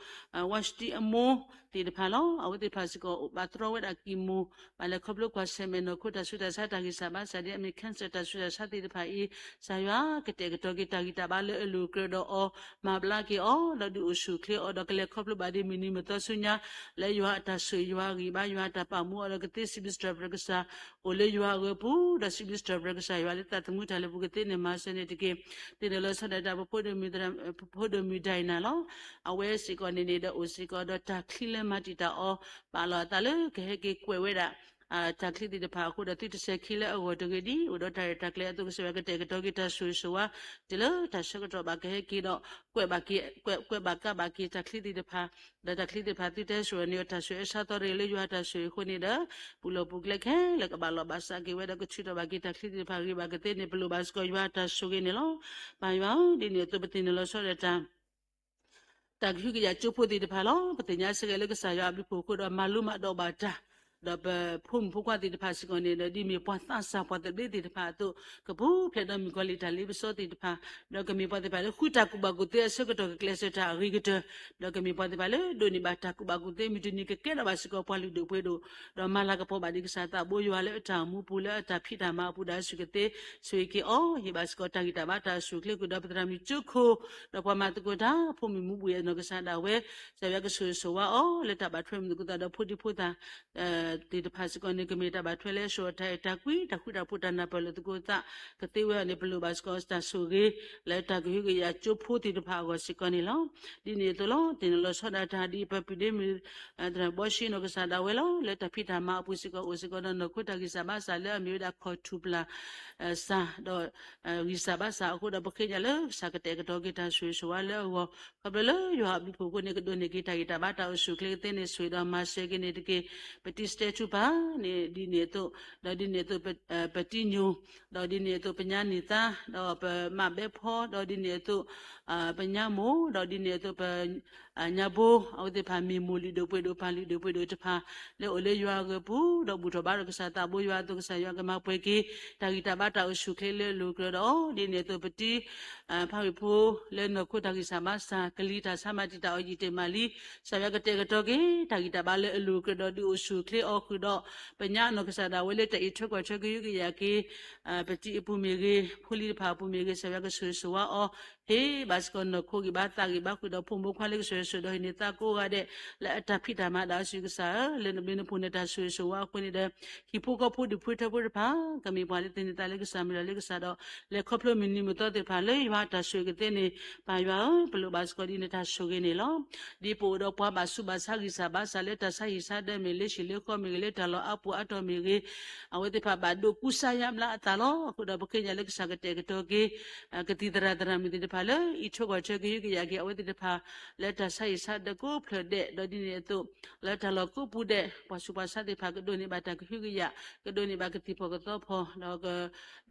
ဝါစတံအမိၢ်သ့ၣ်တဖၣ်လီၤ. အဝဲသ့ၣ်တဖၣ်စ့ၢ်ကီး ဘၣ်တြီဝဲဒၣ်ကံၢ်မိၢ် ဘၣ်လဲၤခီဖျိကွၢ်ဆၢၣ်မဲာ်နီၢ်ခိတၢ်ဆူးတၢ်ဆါတၢ်ဂံၢ်စၢ်ဘါစၢ်ဒ်အမ့ၢ် cancer တၢ်ဆူးတၢ်ဆါသ့ၣ်တဖၣ်အံၤ ကစၢ်ယွၤကတဲာ်ကတီၤက့ၤတၢ်ဂံၢ်တၢ်ဘါလၢအလိၤကြၢးဒီးအီၤ မၤဘျါက့ၤအီၤ ဒီးဒုးအိၣ်ဆူၣ်အိၣ်ချ့အီၤ ဒီးကလဲၤခီဖျိဘၣ်ဒ်မုၢ်နံၤမုၢ်သီဆူညါ လၢယွၤအတၢ်ဆိၣ်ဂ့ၤယွၤအဂံၢ်ဘါ ယွၤအတၢ်ပာ်မူအီၤဒီးကသ့စံးဘျုးစံးထီၣ်ပတြၢၤကစၢ် အိၣ်လၢယွၤအဂီၢ်ပူၤ ဒီးစံးဘျုးစံးထီၣ်ပတြၢၤကစၢ်ယွၤလၢသးသမူတၢ်လၢပူၤကသ့န့ၣ် မၤစၢၤန့ၣ်တက့ၢ်. သ့ၣ်နီၣ်လီၤဆီဒၣ်တၢ် ပဖိဒိၣ်မုၣ် ပဖိဒိၣ်မုၣ်ဒိးနၤလီၤ. အဝဲစ့ၢ်ကီးန့ၣ်န့ၣ်ဒီး အိၣ်စ့ၢ်ကီးဒီးတၢ်ချံလၢမၤတံာ်တာ်အီၤ ပာ်လီၤအသးလၢကဟဲက့ၤကွဲးဝဲဒၣ် တၢ်ချံသ့ၣ်တဖၣ်အဃိဒီး သုတစဲၤခံလၢအဂီၢ်တဂ့ၤဒ် အိၣ်ဒီးတၢ်ရဲၣ်တၢ်ကျဲၤအသိး ကစၢ်ယွၤကတဲာ်ကတီၤက့ၤတၢ်ဆိၣ်ဂ့ၤဆိၣ်ဝါ တုၤလၢတၢ်ဆၢကတီၢ်ဘၣ်ကဟဲက့ၤဒီး ကွဲးဘၣ်က့ၤ ကွဲးဘၣ်ကးဘၣ်က့ၤတၢ်ချံသ့ၣ်တဖၣ် ဒီးတၢ်ချံသ့ၣ်တဖၣ်သုတဲစိၤန့ၣ် တၢ်ဆိၣ်အၢဆါသီတဂ့ၤလၢယွၤတၢ်ဆိၣ်ဂ့ၤအဃိန့ၣ်ဒီး ပူၤလီၢ်ပူၤကျဲခဲလၢာ်ကဘၣ်လီၢ်ဘၣ်စးက့ၤဝဲဒီး ကထုးထီၣ်ဘၣ်က့ၤတၢ်ချံသ့ၣ်တဖၣ်ဂ့ၤဘၣ်ကသ့န့ၣ် ပလိၣ်ဘၣ်စ့ၢ်ကီးယွၤတၢ်ဆိၣ်ဂ့ၤန့ၣ်လီၤ. ပၢ်ယွၤဧၢ ဒ်န့ၣ်အသိးပသ့ၣ်နီၣ်လီၤဆီဒၣ်တၢ် တၢ်ကဟုကယာ်ကၠိဖိသ့ၣ်တဖၣ်လီၤ. ပသ့ၣ်ညါစ့ၢ်ကီးလၢကစၢ်ယွၤအဘျုးအဖှိၣ်အဃိဒီး မၤလိမၤဒိးဘၣ်တၢ် ဒီးပဖိမုၣ်ဖိခွါသ့ၣ်တဖၣ်စ့ၢ်ကီးန့ၣ်ဒီး ဒ်မ့ၢ်ပှၤသးစၢ်ပှၤသဘျ့သ့ၣ်တဖၣ်အသိး ကပူၤဖျဲးဒီးမုၣ်ကီၤလံၢ်တၢ်လ့ပစီသ့ၣ်တဖၣ် ဒီးကမ့ၢ်ပှၤသ့ၣ်တဖၣ်လၢဃုတၢ်ကူၣ်ဘၣ်ကူၣ်သ့အဆၢကတီၢ်ကကျဲးစၢးတၢ်အဂ့ၤကတၢၢ် ဒီးကမ့ၢ်ပှၤသ့ၣ်တဖၣ်လၢဒိးန့ၢ်ဘၣ်တၢ်ကူၣ်ဘၣ်ကူၣ်သ့ မုၢ်တနံၤကကဲထီၣ်ဘၣ်စ့ၢ်ကီးပှၤလုၢ်ဒိၣ်ပှ့ၤဒိၣ် ဒီးမၤလၤကပီၤဘၣ်ဒံးကစၢ်သးဘိယွၤလၢအတၢ်အိၣ်မူပူၤလၢအတၢ်ဖံးတၢ်မၤအပူၤဒီးအစူၢ်ကသ့ ဆိၣ်ဂ့ၤက့ၤအီၤ ဟ့ၣ်ဘၣ်စ့ၢ်ကီးတၢ်ဂံၢ်တၢ်ဘါတၢ်အိၣ်ဆူၣ်အိၣ်ချ့ဃုာ်ဒီးပသရၣ်မုၣ်ကၠိခိၣ် ဒီးပှၤမၤသကိးတၢ်ဖိမုၣ်မူဘှံးအနီၢ်ကစၢ်ဒၣ်ဝဲ ကစၢ်ယွၤကဆိၣ်ဂ့ၤဆိၣ်ဝါအီၤ လၢတၢ်ဘၣ်ထွဲမုာ်သကိးသးဒီးဖိဒံဖိသၣ် သ့ၣ်တဖၣ်စ့ၢ်ကီးန့ၣ် ကမ့ၢ်တၢ်ဘၣ်ထွဲလၢအစိာ်အတၢ်အဲၣ်တၢ်ကွံ တၢ်ဃူတၢ်ဖိး တၢ်နၢ်ပၢၢ်လိာ်သကိးသး ကသ့ဝဲအီၤန့ၣ် ပလိၣ်ဘၣ်စ့ၢ်ကီးတၢ်ဆိၣ်ဂ့ၤ လၢတၢ်ကဟုကယာ်ကၠိဖိသ့ၣ်တဖၣ်အဂီၢ်စ့ၢ်ကီးန့ၣ်လီၤ. ဒ်န့ၣ်အသိးလီၤ သ့ၣ်နီၣ်လီၤဆီဒၣ်တၢ်ဒ်ပပၢ်ဒ့မုၣ် သရၣ်ဘီၡ့နီၢ်ကစၢ်ဒၣ်ဝဲလီၤ လၢတၢ်ဖံးတၢ်မၤအပူၤစ့ၢ်ကီး အိၣ်စ့ၢ်ကီးဒီးနီၢ်ခိတၢ်ဂံၢ်စၢ်ဘါစၢ်လၢအမ့ၢ်ဝဲဒၣ် ခီၣ်ထူၣ်ပျၢ် စၢ်ဒီး ဂံၢ်စၢ်ဘါစၢ်အဃိဒီး ပဃ့ကညးလၢကစၢ်ကတဲာ်ကတီၤက့ၤတၢ်ဆိၣ်ဂ့ၤဆိၣ်ဝါလၢအဂီၢ် ခီဖျိလၢယွၤအဘျုးအဖှိၣ်အဃိန့ၣ် ကဒိးန့ၢ်က့ၤတၢ်ဂံၢ်တၢ်ဘါတၢ်အိၣ်ဆူၣ်အိၣ်ချ့ကသ့န့ၣ် ဆိၣ်ဂ့ၤဒီးမၤစၢၤက့ၤန့ၣ်တက့ၢ်. ပတံၤစတဲထူပၢ်န့ၣ် ဒ်န့ၣ်အသိး ဒီးဒ်န့ၣ်အသိး ပတံၤညိၣ် ဒီးဒ်န့ၣ်အသိး ပညါနံၣ်သါ ဒီးပမၣ်ဘဲဖီ ဒီးဒ်န့ၣ်အသိး ပညါမိၢ် ဒီးဒ်န့ၣ်အသိး ပ ညါဘိ အဝဲသ့ၣ်တဖၣ်မ့ၢ်မိၢ်လုၢ်ဒိၣ်ပှ့ၤဒိၣ်ပၢ်လုၢ်ဒိၣ်ပှ့ၤဒိၣ်တဖၣ် လၢအိၣ်လၢယွၤအဂီၢ်ပူၤ ဒီးဘူၣ်ထီၣ်ဘါထီၣ်ကစၢ်သးဘိယွၤအသိး ကစၢ်ယွၤကမၤပှဲၤက့ၤ တၢ်ဂံၢ်တၢ်ဘါတၢ်အိၣ်ဆူၣ်အိၣ်ချ့လၢအလိၤကြၢးဒီးအီၤ ဒ်န့ၣ်အသိးပတံၤ ဖါဝ့ၢ်ဖိ လၢနီၢ်ခိတၢ်ဂံၢ်စၢ်ဘါစၢ် ကလံၤတၢ်ဆါမၤတံာ်တာ်အီၤယံာ်တ့ၢ်မးလံ ကစၢ်ယွၤကတဲာ်ကတီၤက့ၤ တၢ်ဂံၢ်တၢ်ဘါလၢအလိၤကြၢးဒီး ဒုးအိၣ်ဆူၣ်အိၣ်ချ့အီၤဃုာ်ဒီး ပညါအနီၢ်ကစၢ်ဒၣ်ဝဲလၢတၢ်အံးထွဲကွၢ်ထွဲကဟုကယာ်က့ၤ ပတံၤအပူၤမ့ၢ်ဂ့ၤ ဖိလံၤတဖၣ်အပူၤမ့ၢ်ဂ့ၤ ကစၢ်ယွၤကဆိၣ်ဂ့ၤဆိၣ်ဝါအီၤ ဟ့ၣ်ဘၣ်စ့ၢ်ကီးနီၢ်ခိဂံၢ်ဘါသးဂံၢ်ဘါ ဃုာ်ဒီးဖိမုၣ်ဖိခွါလၢကစၢ်ယွၤဆိၣ်ဂ့ၤဒီးဟ့ၣ်န့ၢ်သးကိးဂၤဒဲး လၢအတၢ်ဖံးတၢ်မၤဒၣ်အစုကစၢ်ဧၢ လၢနဘျုးနဖှိၣ်နတၢ်ဆိၣ်ဂ့ၤဆိၣ်ဝါအဃိန့ၣ်ဒီး ဟံၣ်ဖိဃီဖိဒူၣ်ဖိထၢဖိတဖၣ် ကမ့ၢ်ပှၤလၢသန့ၤသးလၢကစၢ်မုၢ်လၢ်လၢကစၢ်ဒီး လဲၤခီဖျိမုၢ်နံၤမုၢ်သီသ့ၣ်တဖၣ်လၢယွၤအတၢ်ဆိၣ်ဂ့ၤကသ့န့ၣ် ပၢ်ယွၤဧၢ ပလိၣ်ဘၣ်စ့ၢ်ကီးဒ်နတၢ်ဆိၣ်ဂ့ၤန့ၣ်လီၤ. ဒ်ပအိၣ်ဒီးပှၤဘၣ်ဆူးဘၣ်ဆါဂံၢ်စၢ်ဘါစၢ်လၢတၢ်ဆါဟံၣ်ဆါဒၢမ့ၢ်ဂ့ၤ လၢဟံၣ်လၢဃီမ့ၢ်ဂ့ၤ လၢတၢ်လီၢ်အါပူၤအါတီၢ်မ့ၢ်ဂ့ၤ အဝဲသ့ၣ်တဖၣ်ဘၣ်ဒိးကူစါယါဘျါအသးလီၤ. အဃိဒီးပဃ့ကညးလၢကစၢ်ကတဲာ်ကတီၤက့ၤ ကသံၣ်သရၣ်သရၣ်မုၣ်သ့ၣ်တဖၣ်လၢ အံးထွဲကွၢ်ထွဲကဟုကယာ်က့ၤအဝဲသ့ၣ်တဖၣ် လၢတၢ်ဆါဟံၣ်ဆါဒၢကိးဖျၢၣ်ဒဲး ဒီးဒ်န့ၣ်အသိး လၢတၢ်လီၢ်ကိးပူၤဒဲး ပှၤဆူးပှၤဆါသ့ၣ်တဖၣ် ကဒိးန့ၢ်ဘၣ်တၢ်ကဟုကယာ် ကဒိးန့ၢ်ဘၣ်ကသံၣ်ဖီၣ်ကသီဖီၣ် ဒီးက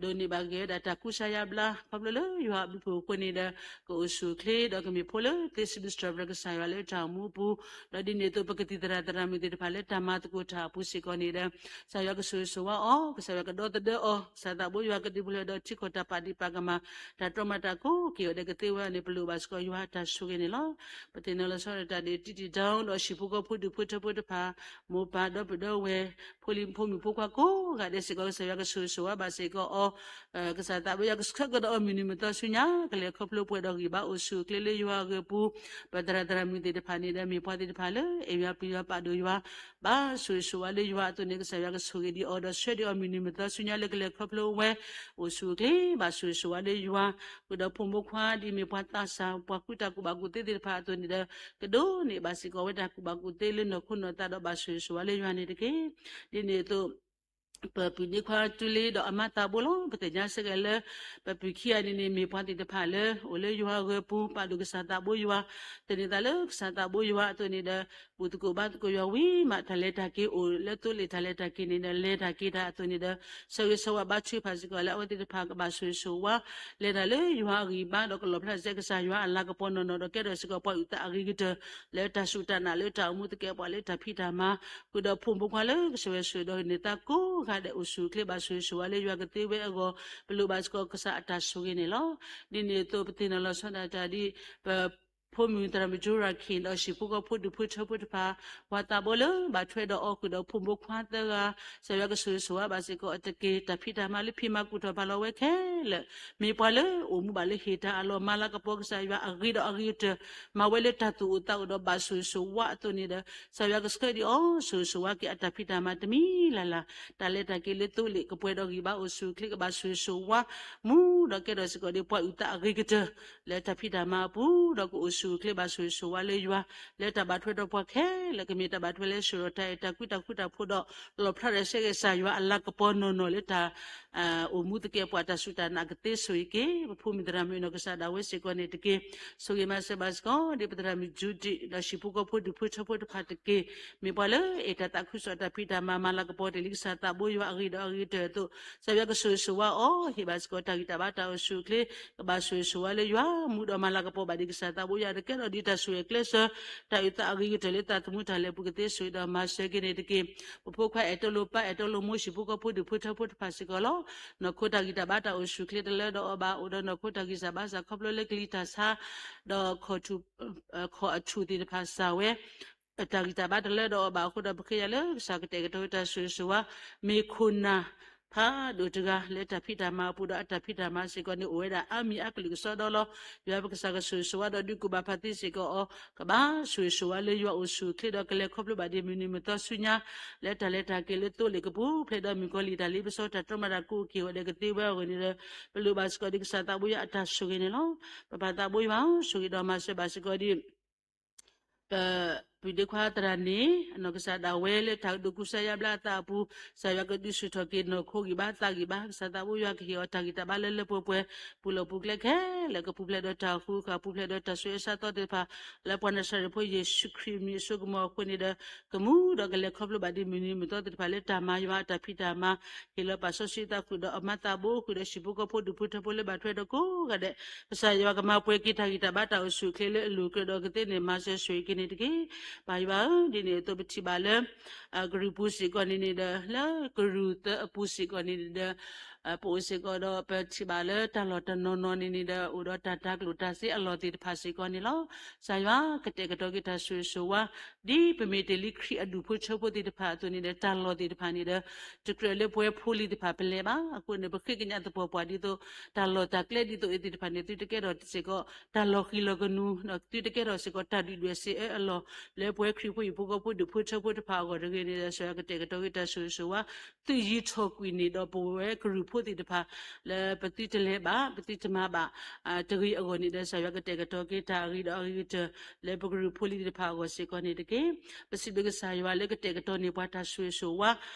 ဒိးန့ၢ်ဘၣ်က့ၤဝဲဒၣ်တၢ်ကူစါယါဘျါ ခီဖျိလၢယွၤအဘျုးအဖှိၣ်အဃိန့ၣ်ဒီး ကအိၣ်ဆူၣ်အိၣ်ချ့ ဒီးကမ့ၢ်ဖိလၢသ့စံးဘျုးစံးထီၣ်ပတြၢၤကစၢ်ယွၤလၢတၢ်အိၣ်မူအပူၤ ဒီးဒ်န့ၣ်အသိး ပကသံၣ်သရၣ်သရၣ်မုၣ်သ့ၣ်တဖၣ်လၢတၢ်မၤသကိးတၢ်အပူၤစ့ၢ်ကီးန့ၣ်ဒီး ကစၢ်ယွၤကဆိၣ်ဂ့ၤဆိၣ်ဝါအီၤ ကစၢ်ယွၤကဒီသဒၢအီၤ ကစၢ်သးဘိယွၤကဒုးပလၢၤဒီးထံကီၢ်တၢ်ပာ်ဒံးပာ်ကမၣ် တၢ်တြီမၤတၢ်ကိးက့ၤအီၤဒီးကသ့ဝဲအီၤန့ၣ် ပလိၣ်ဘၣ်စ့ၢ်ကီးယွၤအတၢ်ဆိၣ်ဂ့ၤန့ၣ်လီၤ. ပသ့ၣ်နီၣ်လီၤဆီဒၣ်တၢ်ဒ်တံၢ်တံၢ်တီၤဒီး ဟံၣ်ဖိဃီဖိဒူၣ်ဖိထၢဖိတဖၣ် မိၢ်ပၢ်ဒီပုၢ်ဒီဝဲၢ် ဖိလံၤဖိမုၣ်ဖိခွါကိးဂၤဒဲးစ့ၢ်ကီး ကစၢ်ယွၤကဆိၣ်ဂ့ၤဆိၣ်ဝါဘၣ်စ့ၢ်ကီးအီၤ ကစၢ်သးဘိယွၤကဆှၢကဒီးအီၤမုၢ်နံၤမုၢ်သီဆူညါ ကလဲၤခီဖျိပှဲၤဒီးဂံၢ်ဘါအိၣ်ဆူၣ်အိၣ်ချ့လၢယွၤအဂ့ၢ်အပူၤ ပသရၣ်သရၣ်မုၣ်သ့ၣ်တဖၣ်န့ၣ်ဒီး မ့ၢ်ပှၤသ့ၣ်တဖၣ်လၢ အဲၣ်ယွၤပျံၤယွၤပာ်ဒိၣ်ယွၤ ဘၣ်ဆိၣ်ဂ့ၤဆိၣ်ဝါလၢယွၤအသိးန့ၣ် ကစၢ်ယွၤကဆိၣ်ဂ့ၤဒံးအီၤဒီးဆှၢဒံးအီၤမုၢ်နံၤမုၢ်သီဆူညါလၢကလဲၤခီဖျိဝဲ အိၣ်ဆူၣ်အိၣ်ချ့ ဘၣ်ဆိၣ်ဂ့ၤဆိၣ်ဝါလၢယွၤ ဃုာ်ဒီးဖိမုၣ်ဖိခွါ ဒ်မ့ၢ်ပှၤသးစၢ် ပှၤဃုတၢ်ကူၣ်ဘၣ်ကူၣ်သ့သ့ၣ်တဖၣ်အသိးန့ၣ်ဒီး ကဒိးန့ၢ်ဘၣ်စ့ၢ်ကီးဝဲတၢ်ကူၣ်ဘၣ်ကူၣ်သ့လၢနီၢ်ခိနီၢ်သးဒီးဘၣ်ဆိၣ်ဂ့ၤဆိၣ်ဝါလၢယွၤန့ၣ်တက့ၢ်. ဒ်န့ၣ်အသိး ပပုၢ်ဒ့ခွါတူလ့ဒီးအမါသးဘိလီၤ. ပသ့ၣ်ညါစ့ၢ်ကီးလၢ ပပုၢ်ခံဂၤန့ၣ်န့ၣ် မ့ၢ်ပှၤသ့ၣ်တဖၣ်လၢ အိၣ်လၢယွၤအဂီၢ်ပူၤ ပာ်ဒိၣ်ကစၢ်သးဘိယွၤ သန့ၤသးလၢကစၢ်သးဘိယွၤအသိးန့ၣ်ဒီး ဘူၣ်သကိးဘါသကိးယွၤဝံၤမး တၢ်လဲၤတၢ်က့ၤအိၣ်လၢသိလ့ၣ်တၢ်လဲၤတၢ်က့ၤန့ၣ်ဒီး လဲၤတၢ်က့ၤတၢ်အသိးန့ၣ်ဒီး ဆၢဂ့ၤဆၢဝါဘါထုကဖၣ်စ့ၢ်ကီးလၢအဝဲသ့ၣ်တဖၣ်ကဘၣ်ဆိၣ်ဂ့ၤဆိၣ်ဝါ လဲၤတၢ်လၢယွၤအဂံၢ်ဘါဒီးကလီၣ်ဖျါစဲကစၢ်ယွၤအလၤကပီၤနီၢ်နီၢ်ဒီး ကဲထီၣ်စ့ၢ်ကီးပှၤအုၣ်သးအဂ့ၤကတၢၢ် လၢတၢ်စူၢ်တၢ်နာ်လၢတၢ်အိၣ်မူသကဲးပှၤလၢတၢ်ဖံးတၢ်မၤ ဃုာ်ဒီးဖိမုၣ်ဖိခွါလၢကစၢ်ယွၤဆိၣ်ဂ့ၤဒီးန့ၣ်သးကိးဂၤဒဲးအိၣ်ဆူၣ်အိၣ်ချ့ဘၣ်ဆိၣ်ဂ့ၤဆိၣ်ဝါလၢယွၤကသ့ဝဲအဂီၢ် ပလိၣ်ဘၣ်စ့ၢ်ကီးကစၢ်အတၢ်ဆိၣ်ဂ့ၤန့ၣ်လီၤ. ဒ်န့ၣ်အသိးပသ့ၣ်နီၣ်လီၤဆီဒၣ်တၢ်ဒ် ပဖိမုၣ်သရၣ်မုၣ်ကၠိရၤခ့ၣ်ဒီးဟံၣ်ဖိဃီဖိဒူၣ်ဖိထၢဖိတဖၣ် ပှၤသးဘိလၢဘၣ်ထွဲဒီးအီၤဃုာ်ဒီးဖိမုၣ်ဖိခွါသၢဂၤ ကစၢ်ယွၤကဆိၣ်ဂ့ၤဆိၣ်ဝါဘၣ်စ့ၢ်ကီးအတက့ၢ် တၢ်ဖံးတၢ်မၤလၢဖံးမၤကူၣ်ထီၣ်ဖးလီၤဝဲခဲလၢာ် မ့ၢ်ပှၤလၢအိၣ်မူဘၣ်လၢဟ့ၣ်တၢ်အလီၢ် မၤလၤကပီၤကစၢ်ယွၤအဂ့ၤဒီးအဂ့ၤကတၢၢ် မၤဝဲလၢတၢ်သူၣ်အိၣ်သးအိၣ်ဒီးဘၣ်ဆိၣ်ဂ့ၤဆိၣ်ဝါအသိးန့ၣ်ဒီး ကစၢ်ယွၤကဆှၢဒံးအီၤ ဆိၣ်ဂ့ၤဆိၣ်ဝါက့ၤအတၢ်ဖံးတၢ်မၤတမံၤလၢ်လၢ် တၢ်လဲၤတၢ်က့ၤလၢသိလ့ၣ် ကပှဲၤဒီးဂံၢ်ဘါအိၣ်ဆူၣ်အိၣ်ချ့ ကဘၣ်ဆိၣ်ဂ့ၤဆိၣ်ဝါ မူဒီးကဲထီၣ်စ့ၢ်ကီးဒ်ပှၤအုၣ်သးအဂ့ၤကတၢၢ် လၢတၢ်ဖံးတၢ်မၤအပူၤ ဒီးကအိၣ်ဆူၣ်အိၣ်ချ့ဘၣ်ဆိၣ်ဂ့ၤဆိၣ်ဝါလၢယွၤ လၢတၢ်ဘၣ်ထွဲဒီးပှၤခဲလၢာ် ကမ့ၢ်တၢ်ဘၣ်ထွဲလၢဆိၣ်ဂ့ၤတၢ်အဲၣ်တၢ်ကွံတၢ်ဃူတၢ်ဖိးဒီး လီၣ်ဖျါဒီးဆဲကစၢ်ယွၤအလၤကပီၤနီၢ်နီၢ်လၢတၢ် အိၣ်မူသကဲးပှၤတၢ်စူၢ်တၢ်နာ်ကသ့ဆိၣ်ဂ့ၤက့ၤ ပဖိမုၣ်သရၣ်မုၣ်နီၢ်ကစၢ်ဒၣ်ဝဲစ့ၢ်ကီးန့ၣ်တက့ၢ်. ဆိၣ်ဂ့ၤမၤစၢၤဘၣ်စ့ၢ်ကီး ဒ်ပသရၣ်မုၣ်ကၠူဒံၣ် ဒီးဟံၣ်ဖိဃီဖိဒူၣ်ဖိထၢဖိတဖၣ်တက့ၢ်. မ့ၢ်ပှၤလၢအဲၣ်တၢ်သးခုကစီၣ်တၢ်ဖံးတၢ်မၤ မၤလၤကပီၤတ့ၢ်လံကစၢ်သးဘိယွၤအဂ့ၤဒီးအဂ့ၤကတၢၢ်အသိး ကစၢ်ယွၤကဆိၣ်ဂ့ၤဆိၣ်ဝါအီၤ ဟ့ၣ်ဘၣ်စ့ၢ်ကီးတၢ်ဂံၢ်တၢ်ဘါတၢ်အိၣ်ဆူၣ်အိၣ်ချ့ ကဘၣ်ဆိၣ်ဂ့ၤဆိၣ်ဝါလၢယွၤ မူဒီးမၤလၤကပီၤဘၣ်ဒံးကစၢ်သးဘိယွၤ တကဲထီၣ်ဒ်တၢ်ဆိၣ်ဂ့ၤကျဲးစၢး တၢ်အုၣ်သးအဂ့ၤကတၢၢ်လၢသးသမူတၢ်လဲၤပူၤကသ့ဆိၣ်ဂ့ၤဒီးမၤစၢၤက့ၤန့ၣ်တက့ၢ်. ပဖိခွါအဲၣ်တီလိာ်ပၢ် အဲၣ်တီလိာ်မိၢ် ဟံၣ်ဖိဃီဖိဒူၣ်ဖိထၢဖိတဖၣ်စ့ၢ်ကီးလီၤ. နီၢ်ခိတၢ်ဂံၢ်တၢ်ဘါတၢ်အိၣ်ဆူၣ်အိၣ်ချ့တလၢဒီးအီၤဘၣ် အိၣ်ဒီးနီၢ်ခိတၢ်ဂံၢ်စၢ်ဘါစၢ်ခီဖျိလၢကလံၤတၢ်ဆါ ဒီး ခီၣ်အထူၣ်သ့ၣ်တဖၣ်စၢ်ဝဲ တၢ်ဂံၢ်တၢ်ဘါတလၢဒီးအီၤဘၣ်အဃိဒီး ပဃ့ယၤလၢကစၢ်ကတဲာ်ကတီၤတၢ်ဆိၣ်ဂ့ၤဆိၣ်ဝါ မ့ၢ်ခိၣ်နၢ် ဖးဒိၣ်တဂၤလၢတၢ်ဖံးတၢ်မၤအပူၤဒီး အတၢ်ဖံးတၢ်မၤစ့ၢ်ကီးန့ၣ် အိၣ်ဝဲဒၣ်အါမံၤအါကလုာ်ကစီဒီလီၤ. ယွၤပကစၢ်ကဆိၣ်ဂ့ၤဆိၣ်ဝါဒီးဒုးကူၣ်ဘၣ်ဖးသ့စ့ၢ်ကီးအီၤ, ကဘၣ်ဆိၣ်ဂ့ၤဆိၣ်ဝါလၢယွၤအိၣ်ဆူၣ်အိၣ်ချ့ဒီး ကလဲၤခီဖျိဘၣ်ဒ်မုၢ်နံၤမုၢ်သီဆူညါ လၢတၢ်လဲၤတၢ်က့ၤလၢသိလ့ၣ်ကပူၤဖျဲးဒီးမုၣ်ကီၤလံၢ်တၢ်လ့ပစီတၢ်တြီမၤတၢ်ကိးက့ၤဂီၤဒဲးကသ့ဝဲအဂီၢ်န့ၣ်ဒီး ပလိၣ်ဘၣ်စ့ၢ်ကီးဒ်ကစၢ်သးဘိယွၤအတၢ်ဆိၣ်ဂ့ၤန့ၣ်လီၤ. ပပၢ်သးဘိယွၤဧၢ, ဆိၣ်ဂ့ၤဒီးမၤစၢၤဘၣ်စ့ၢ်ကီးဒ် ပပုၢ်ဒ့ခွါသရၣ်န့ၣ် အနီၢ်ကစၢ်ဒၣ်ဝဲလၢတၢ်ကဒိၣ်ကူစါယါဘျါအသးအပူၤ, ကစၢ်ယွၤကဒုးဆူၣ်ထီၣ်က့ၤနီၢ်ခိဂံၢ်ဘါသးဂံၢ်ဘါ, ကစၢ်သးဘိယွၤကဟ့ၣ်အီၤတၢ်ဂံၢ်တၢ်ဘါလၢလၢပှဲၤပှဲၤ, ပူၤလီၢ်ပူၤကျဲခဲလၢာ်ကပူၤဖျဲးဒီးတၢ်ဃူဃာ် ပူၤဖျဲးဒီးတၢ်ဆိၣ်အၢဆါသီသ့ၣ်တဖၣ် လၢပှၤနၤစၤရ့းဖိယ့ၣ်ၡူးခရံာ်မံၤအစိကမီၤအဃိန့ၣ်ဒီး ကမူဒီးကလဲၤခီဖျိဘၣ်ဒ်မုၢ်နံၤမုၢ်သီသ့ၣ်တဖၣ်လၢတၢ်မၤယွၤအတၢ်ဖံးတၢ်မၤ, ဟ့ၣ်လီၤပာ်စီဆှံသးဃုာ်ဒီးအမါသးဘိဃုာ်ဒီးဟံၣ်ဖိဃီဖိဒူၣ်ဖိထၢဖိလၢဘၣ်ထွဲဒီးကိးဂၤဒဲး, ကစၢ်ယွၤကမၤပှဲၤက့ၤတၢ်ဂံၢ်တၢ်ဘါတၢ်အိၣ်ဆူၣ်အိၣ်ချ့လၢအလိၤကြၢးဒီးကသ့န့ၣ် မၤစၢၤဆိၣ်ဂ့ၤက့ၤန့ၣ်တက့ၢ်. ပၢ်ယွၤဧၢ, ဒ်န့ၣ်အသိးပထံၣ်ဘၣ်လၢ ကရူၢ်ပူၤစ့ၢ်ကီးန့ၣ်န့ၣ်ဒီး လၢကရူၢ်သၢအပူၤစ့ၢ်ကီးန့ၣ်န့ၣ်ဒီး ပအိၣ်စ့ၢ်ကီးဒီးပထံၣ်ဘၣ်လၢတၢ်လီၢ်တနီၤနီၤန့ၣ်န့ၣ်ဒီး အိၣ်ဒီးတၢ်တၤကျိၣ်တၤစ့အလီၢ်သ့ၣ်တဖၣ်စ့ၢ်ကီးန့ၣ်လီၤ. ကစၢ်ယွၤကတဲာ်ကတီၤက့ၤတၢ်ဆိၣ်ဂ့ၤဆိၣ်ဝါ ဒ်ပမ့ၢ်တ့ၢ်လံခရံာ်အဒူၣ်ဖိထၢဖိသ့ၣ်တဖၣ်အသိးန့ၣ်ဒီး တၢ်လီၢ်သ့ၣ်တဖၣ်န့ၣ်ဒီး တကြၢးလၢပဝဲဖိလံၤသ့ၣ်တဖၣ်ပလဲၤဘၣ်. အဃိန့ၣ် ပဃ့ကညးသပှၢ်ပှၢ်ဒ်သိး တၢ်လီၢ်တၢ်ကျဲဒ်သိးအံၤသ့ၣ်တဖၣ်န့ၣ် သုတကဲထီၣ်စ့ၢ်ကီး တၢ်လီၤဃံၤလီၤကနူၤ သုတကဲထီၣ်စ့ၢ်ကီးတၢ်ဒုၣ်ဒွဲၣ်စ့အၢအလီၢ် လၢပဝဲခရံာ်ဖိဟံၣ်ဖိဃီဖိဒူၣ်ဖိထၢဖိတဖၣ်အဂီၢ်တဂ့ၤန့ၣ်ဒီး ကစၢ်ယွၤကတဲာ်ကတီၤက့ၤတၢ်ဆိၣ်ဂ့ၤဆိၣ်ဝါ သုးယံၤထီၣ်ကွံာ်န့ၢ်ဒီးပဝဲကရူၢ်ဖိသ့ၣ်တဖၣ် လၢပသုတလဲၤဘၣ် ပသုတမၤဘၣ် တဂ့ၤအဂီၢ်န့ၣ်ဒီး ကစၢ်ယွၤကတဲာ်ကတီၤက့ၤတၢ်အဂ့ၤဒီးအဂ့ၤကတၢၢ် လၢပကရူၢ်ဖိလံၤသ့ၣ်တဖၣ်အဂီၢ်စ့ၢ်ကီးန့ၣ်တက့ၢ်. ပစံးဘျုးကစၢ်ယွၤလၢကတဲာ်ကတီၤန့ၢ်ပှၤတၢ်ဆိၣ်ဂ့ၤဆိၣ်ဝါ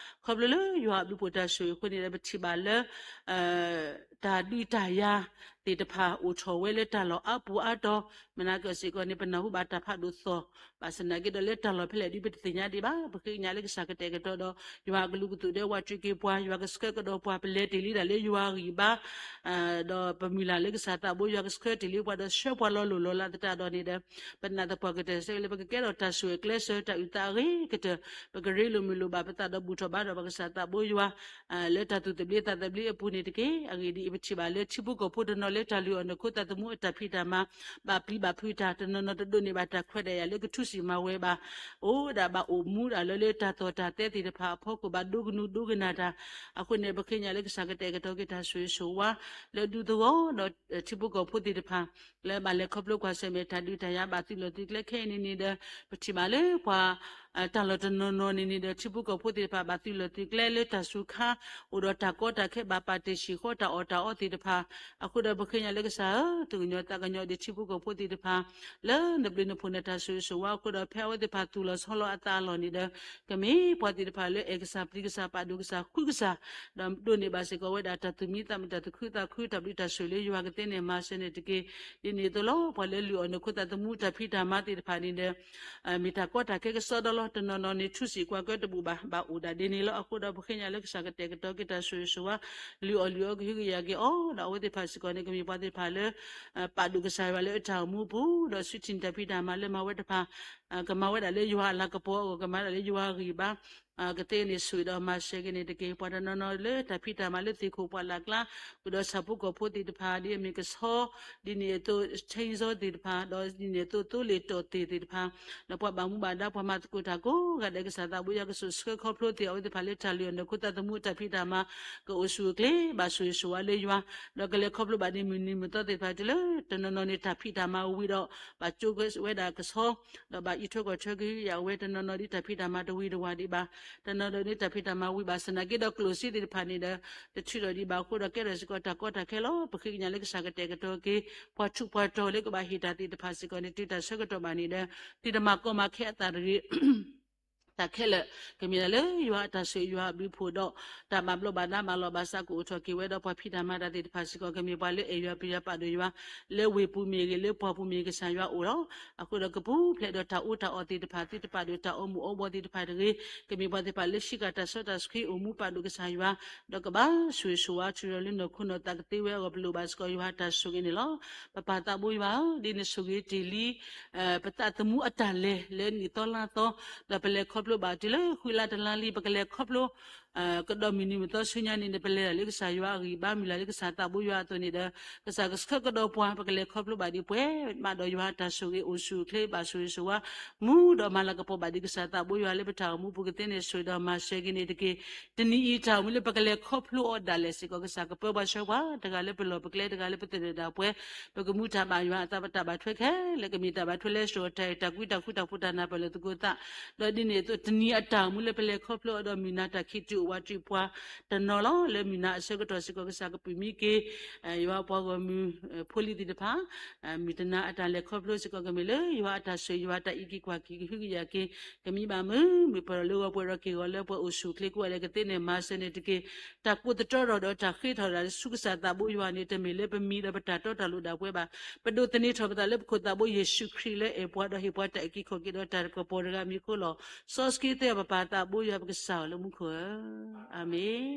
ခီဖျိလၢယွၤအဘျုးဖှိၣ်တၢ်ဆိၣ်ဂ့ၤအဃိန့ၣ်ဒီး ပထံၣ်ဘၣ်လၢ တၢ်ဒုးတၢ်ယၤသ့ၣ်တဖၣ်အိၣ်ထီၣ်ဝဲလၢတၢ်လီၢ်အါပူၤအါတီၤ, မနၤက့ၤစ့ၢ်ကီးန့ၣ် ပနၢ်ဟူဘၣ်တၢ်ဖးဒိၣ်သီၣ်, ဘၣ်ဆၣ်သနာ်က့ဒီးလၢတၢ်လီၢ်ဖဲလဲၣ်ဒ်ပတသ့ၣ်ညါဒံးဘၣ်. ပဃ့ကညးလၢကစၢ်ကတဲာ်ကတီၤဒီး ယွၤအကလူးကသူးဒဲးဝးတံၢ်က့ၤပှၤ, ယွၤကဆှၢကဒီးပှၤ, ပလဲၤတ့ၢ်လံဒၣ်လၢယွၤဂံၢ်ဘါ ဒီးပမုၢ်လၢ်လၢကစၢ်သးဘိယွၤကဆှၢတ့ၢ်လံပှၤဒီးဆှၢပှၤလီၤလိၢ်လီၤလးသတးဒီးန့ၣ်ဒီး ပနာ်သပှၢ်ကတၢၢ်စ့ၢ်ကီးလၢပကကဲထီၣ်တၢ်ဆိၣ်ဂ့ၤကျဲးစၢးတၢ်အုၣ်သးအဂ့ၤကတၢၢ်, ပကရ့လိာ်မုာ်လိာ်ဘၣ်ပသးဒီးဘူၣ်ထီၣ်ဘါထီၣ်ပကစၢ်သးဘိယွၤ လၢတၢ်သူၣ်သဘျ့သးသဘျ့အပူၤန့ၣ်တက့ၢ်. အဂ့ၢ်ဒ်အံၤ, ပထံၣ်ဘၣ်လၢထံဖိကီၢ်ဖိတနီၤလၢတၢ်လုၢ်အီၣ်နၢ်ခိသးသမူအတၢ်ဖံးတၢ်မၤ ဘၣ်ပျံၤဘၣ်ဖုးတၢ်, တနီၤနီၤတဒိးန့ၢ်ဘၣ်တၢ်ခွဲးတၢ်ယာ်လၢကထူစံၣ်မၤဝဲဘၣ်, အိၣ်ဒၣ်ဘၣ်အိၣ်မူဒၣ်လၢလၢတၢ်သီၣ်တၢ်သဲသ့ၣ်တဖၣ်အဖီခိၣ် ဘၣ်ဒိကနူၤဒိကနၣ်တၢ်. အဃိန့ၣ် ပဃ့ကညးလၢကစၢ်ကတဲာ်ကတီၤက့ၤတၢ်ဆိၣ်ဂ့ၤဆိၣ်ဝါ လၢဒူသဝီဒီးထံဖိကီၢ်ဖိသ့ၣ်တဖၣ် လၢဘၣ်လဲၤခီဖျိကွၢ်ဆၢၣ်မဲာ်တၢ်ဒုးတၢ်ယၤ ဘၣ်သုးလီၢ်သုးကျဲခဲအံၤန့ၣ်န့ၣ်ဒီး ပထံၣ်ဘၣ်လၢပှၤ တၢ်လီၢ်တနီၤနီၤန့ၣ်န့ၣ်ဒီး ထံဖိကီၢ်ဖိသ့ၣ်တဖၣ် ဘၣ်သုးလီၢ်သုးကျဲလၢတၢ်စူၤခါ အိၣ်ဒီးတၢ်ကီတၢ်ခဲ ဘၣ်ပာ်တ့ၢ်ဆံၣ်ဃီတၢ်အီၣ်တၢ်အီသ့ၣ်တဖၣ်. အဃိဒီးပဃ့ကညးလၢကစၢ်ဧၢ, သူၣ်ကညီၤသးကညီၤဒံးထံဖိကီၢ်ဖိသ့ၣ်တဖၣ် လၢနဘျုးနဖှိၣ်နတၢ်ဆိၣ်ဂ့ၤဆိၣ်ဝါအဃိဒီး ဖဲအဝဲသ့ၣ်တဖၣ်သူၣ်လီၤဆီလီၤအသးအလီၢ်န့ၣ်ဒီး ကမ့ၢ်ပှၤသ့ၣ်တဖၣ်လၢအဲၣ်ကစၢ်ပျံၤကစၢ် ပာ်ဒိၣ်ကစၢ်ဃုကစၢ် ဒီးဒိးန့ၢ်ဘၣ်စ့ၢ်ကီးဝဲဒၣ်တၢ်သူၣ်မံသးမုာ် တၢ်သူၣ်ခုသးခု တၢ်ဘျုးတၢ်ဆိၣ်ဂ့ၤလၢယွၤကသ့န့ၣ် မၤစၢၤန့ၣ်တက့ၢ်. ဒ်န့ၣ်အသိးလီၤ ပှၤလၢလုၢ်အီၣ်နၢ်ခိသးသမူတၢ်ဖံးတၢ်မၤသ့ၣ်တဖၣ်န့ၣ်ဒီး မ့ၢ်တၢ်ကီတၢ်ခဲကစီဒီလီၤ. တနီၤနီၤန့ၣ် ထူစံၣ်ကွၢ်ကၢတဘူၣ်ဘၣ် ဘၣ်အိၣ်ဒၣ်ဒ်န့ၣ်လီၤ. အဃိဒီးပဃ့ကညးလၢကစၢ်ကတဲာ်ကတီၤက့ၤတၢ်ဆိၣ်ဂ့ၤဆိၣ်ဝါ လုၢ်အီၣ်လုၢ်အီကဟုကယာ်က့ၤအီၤ ဒီးအဝဲသ့ၣ်တဖၣ်စ့ၢ်ကီးန့ၣ် ကမ့ၢ်ပှၤသ့ၣ်တဖၣ်လၢ ပာ်ဒိၣ်ကစၢ်ယွၤလၢအတၢ်အိၣ်မူအပူၤ ဒီးဆူထံၣ်တၢ်ဖံးတၢ်မၤလၢမၤဝဲတဖၣ် ကမၤဝဲဒၣ်လၢယွၤအလၤကပီၤအဂီၢ် ကမၤဒၣ်လၢယွၤအဂံၢ်ဘါ ကသ့န့ၣ်ဆိၣ်ဂ့ၤဒီးမၤစၢၤက့ၤန့ၣ်တက့ၢ်. ပှၤတနီၤနီၤလၢတၢ်ဖံးတၢ်မၤလၢသ့ၣ်ခိၣ်ပှၢ်လၢ်ကျါ ဃုာ်ဒီးဆၣ်ဖိကီၢ်ဖိသ့ၣ်တဖၣ် ဒ်အမ့ၢ်ကဆီ ဒ်န့ၣ်အသိး chainsaw သ့ၣ်တဖၣ် ဒီးဒ်န့ၣ်အသိးသိလ့ၣ်တီၢ်သ့ၣ်သ့ၣ်တဖၣ် ဒီးပှၤဘၣ်မူဘၣ်ဒါ ပှၤမၤသကိးတၢ်ကိးဂၤဒဲး ကစၢ်သးဘိယွၤကဆိၣ်ဆှၢခီဖျိသ့ၣ် အဝဲသ့ၣ်တဖၣ်လၢတၢ်လုၢ်အီၣ်နၢ်ခိသးသမူအတၢ်ဖံးတၢ်မၤ ကအိၣ်ဆူၣ်အိၣ်ချ့ ဘၣ်ဆိၣ်ဂ့ၤဆိၣ်ဝါလၢယွၤ ဒီးကလဲၤခီဖျိဘၣ်ဒ်မုၢ်နံၤမုၢ်သီသ့ၣ်တဖၣ်တုၤလၢ တနီၤနီၤန့ၣ်တၢ်ဖံးတၢ်မၤဝံၤဒီး ဘၣ်ကၠိဝဲဒၣ်ကဆီ ဒီးဘၣ်အံးထွဲကွၢ်ထွဲက့ၤ ယဝဲတနီၤနီၤဒ်တၢ်ဖံးတၢ်မၤတဝံၤတဝၢ်ဒံးဘၣ် တနီၤနီၤဒ်တၢ်ဖံးတၢ်မၤဝံၤဘၣ်ဆၣ်သနာ်က့ဒီး ကျိၣ်စ့သ့ၣ်တဖၣ်န့ၣ်ဒီး တထုးထီၣ်ဒံးဘၣ်အဃိဒီး ကဲထီၣ်စ့ၢ်ကီးတၢ်ကီတၢ်ခဲလီၤ. ပဃ့ကညးလၢကစၢ်ကတဲာ်ကတီၤက့ၤ ပှၤထူးပှၤတီၤလၢကဘၣ်ဟ့ၣ်တၢ်သ့ၣ်တဖၣ်စ့ၢ်ကီးန့ၣ် တုၤတၢ်ဆၢကတီၢ်ဘၣ်န့ၣ်ဒီး သုတမၤကီမၤခဲအသးတဂ့ၤ တၢ်ခဲလၢာ် ကမ့ၢ်ဒၣ်လၢယွၤအတၢ်ဆိၣ်ဂ့ၤ ယွၤအဘျုးဖှိၣ်ဒီး တၢ်ဘၣ်ဘျီးဘၣ်ဒါဘၣ်လီၤဘၣ်စးကအိၣ်ထီၣ်က့ၤဝဲဒီး ပှၤဖံးတၢ်မၤတၢ်သ့ၣ်တဖၣ်စ့ၢ်ကီး ကမ့ၢ်ပှၤလၢအဲၣ်ယွၤပျံၤယွၤပာ်ဒိၣ်ယွၤ လၢဝ့ၢ်ပူၤမ့ၢ်ဂ့ၤ လၢပှၢ်ပူၤမ့ၢ်ဂ့ၤ ကစၢ်ယွၤအိၣ်လီၤ. အဃိဒီးကပူၤဖျဲးဒီးတၢ်အီၣ်တၢ်အီသ့ၣ်တဖၣ် သုတပာ်ဒိၣ်တၢ်အီမူၤအီဘှီသ့ၣ်တဖၣ်တဂ့ၤ ကမ့ၢ်ပှၤသ့ၣ်တဖၣ်လၢဟံးဃာ်တၢ်စီတၢ်ဆှံအိၣ်မူပာ်ဒိၣ်ကစၢ်ယွၤ ဒီးကဘၣ်ဆိၣ်ဂ့ၤဆိၣ်ဝါထုးထီၣ်လၢနီၢ်ခိနီၢ်သးကသ့ဝဲအဂီၢ် ပလိၣ်ဘၣ်စ့ၢ်ကီးယွၤတၢ်ဆိၣ်ဂ့ၤန့ၣ်လီၤ. ပပၢ်သးဘိယွၤဧၢ, ဒ်နဆိၣ်ဂ့ၤတ့ၢ်လံ ပသးသမူအတၢ်လဲၤလၢနံၣ်သီလါသီ, ဒီးပလဲၤခီဖျိဘၣ်တုၤလၢဃုလါတလါလံ ပကလဲၤခီဖျိ ကဒီးမုၢ်နံၤမုၢ်သီဆူညါန့ၣ် နပလဲၤတၢ်လၢကစၢ်ယွၤအဂံၢ်ဘါ မုၢ်လၢ်လၢကစၢ်သးဘိယွၤအသိးန့ၣ်ဒီး ကစၢ်ကဆှၢကဒီးပှၤ ပကလဲၤခီဖျိဘၣ်ဒံးပှဲၤမးဒီးယွၤအတၢ်ဆိၣ်ဂ့ၤအိၣ်ဆူၣ်အိၣ်ချ့ ဘၣ်ဆိၣ်ဂ့ၤဆိၣ်ဝါ မူဒီးမၤလၤကပီၤဘၣ်ဒံးကစၢ်သးဘိယွၤလၢပတၢ်အိၣ်မူပူၤကသ့န့ၣ် ဆိၣ်ဂ့ၤဒီးမၤစၢၤက့ၤန့ၣ်တက့ၢ်. တနံၤအံၤတၢ်အိၣ်မူလၢပကလဲၤခီဖျိအီၤဒၣ်လဲာ်စ့ၢ်ကီး ကစၢ်ကပၢပှၤဆှၢပှၤ တဂၤလၢပလီၢ်ပကျဲ တဂၤလၢပသန့ၤဒၣ်ပှဲၤ ပကမူတၢ်ဘၣ်ယွၤအသး ပတၢ်ဘၣ်ထွဲခဲလၢာ် ကမ့ၢ်တၢ်ဘၣ်ထွဲလၢစိၤတၢ်အဲၣ်တၢ်ကွံတၢ်ဃူတၢ်ဖိးတၢ်နၢ်ပၢၢ်လၢသုးခိၣ်သး ဒီးဒ်န့ၣ်အသိး တနံၤအတၢ်အိၣ်မူလၢပလဲၤခီဖျိအီၤဒီး မုၢ်နၤတၢ်ခံးတုၤအိၣ်ဝးတံၢ်ပှၤတနီၤလီၤ. လၢမုၢ်နၤအဆၢကတီၢ်စ့ၢ်ကီး ကစၢ်ကပုၢ်မံက့ၤ ယွၤပှၤဂီၢ်မုၢ်ဖိလံၤသ့ၣ်တဖၣ် မုၢ်တနၤအတၢ်လဲၤခီဖျိစ့ၢ်ကီး ကမ့ၢ်လၢယွၤအတၢ်ဆိၣ်ဂ့ၤ ယွၤတၢ်အံးက့ၤကွၢ်က့ၤ ကဟုကယာ်က့ၤ ကမံဘၣ်မုာ်မုာ် ပှဲၤဒီးလၢဂီၤပှဲၤဒီးက့ၢ်ဂီၤလၢပှဲၤအိၣ်ဆူၣ်အိၣ်ချ့ ကိးဂၤဒဲးကသ့န့ၣ် မၤစၢၤန့ၣ်တက့ၢ်. တၢ်ကိးသတြီထီၣ်ဒီးတၢ်ဃ့ထီၣ်တၢ်ဆူကစၢ်သးဘိယွၤန့ၣ် တမ့ၢ်လၢပမံၤဒီးပတၢ်တီတၢ်လိၤဒၣ်ပှဲၤဘၣ်. ပဒိးသန့ၤထီၣ်ပသးလၢပခိၣ်သးဘိယ့ၣ်ၡူးခရံာ်လၢအဲၣ်ပှၤဒီးဟ့ၣ်ပှၤတၢ်အုၣ်က့ၤခီၣ်က့ၤဒီးတၢ်ကပီၤတဂၤအမံၤအဃိလီၤ. စီဆှံသ့အီၤ ပပၢ်သးဘိယွၤ ပကစၢ်ဧၢ လၢမူခိၣ်ဧၢ, အၤမ့ၣ်.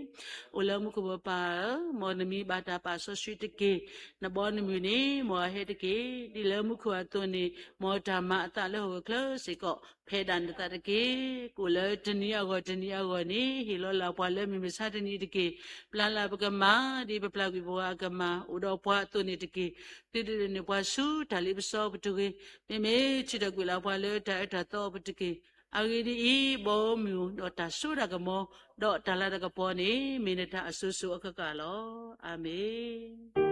အိၣ်လၢမူခိၣ်ပပၢ်ဧၢ, မ်နမံၤဘၣ်တၢ်ပာ်စီဆှံတက့ၢ်. နဘီနမုၢ်န့ၣ် မ်အဟဲတက့ၢ်. ဒ်လၢမူခိၣ်အသိးန့ၣ် မ်တၢ်မၤအသးလၢဟီၣ်ခိၣ်ချၢစ့ၢ်ကီး ဖဲဒၣ်နသးတက့ၢ်. ကအိၣ်လၢတနံၤအဂီၢ်တနံၤအဂီၢ်န့ၣ် ဟ့ၣ်လီၤလၢပှၤလၢမုၢ်မဆါတနံၤတက့ၢ်. ပျၢ်လၢပကမၤ ဒ်ပပျၢ်ကွံာ်ပှၤအကမၤ, အိၣ်ဒီးပှၤအသိးန့ၣ်တက့ၢ်. သုဒိးန့ၢ်ပှၤဆူတၢ်လ့ပစီပူၤတဂ့ၤ. မ့မ့ၢ်ထုးထီၣ်ကွံာ်လၢပှၤလၢတၢ်အၢတၢ်သီပူၤတက့ၢ်. အဂ့ၢ်ဒ်အံၤ, ဘီမုၢ်ဒီးတၢ်စိတၢ်ကမီၤ ဒီးတၢ်လၤတၢ်ကပီၤန့ၣ် မ့ၢ်နတၢ်အစိၤစိၤအဃၣ်ဃၣ်လီၤ. အၤမ့ၣ်.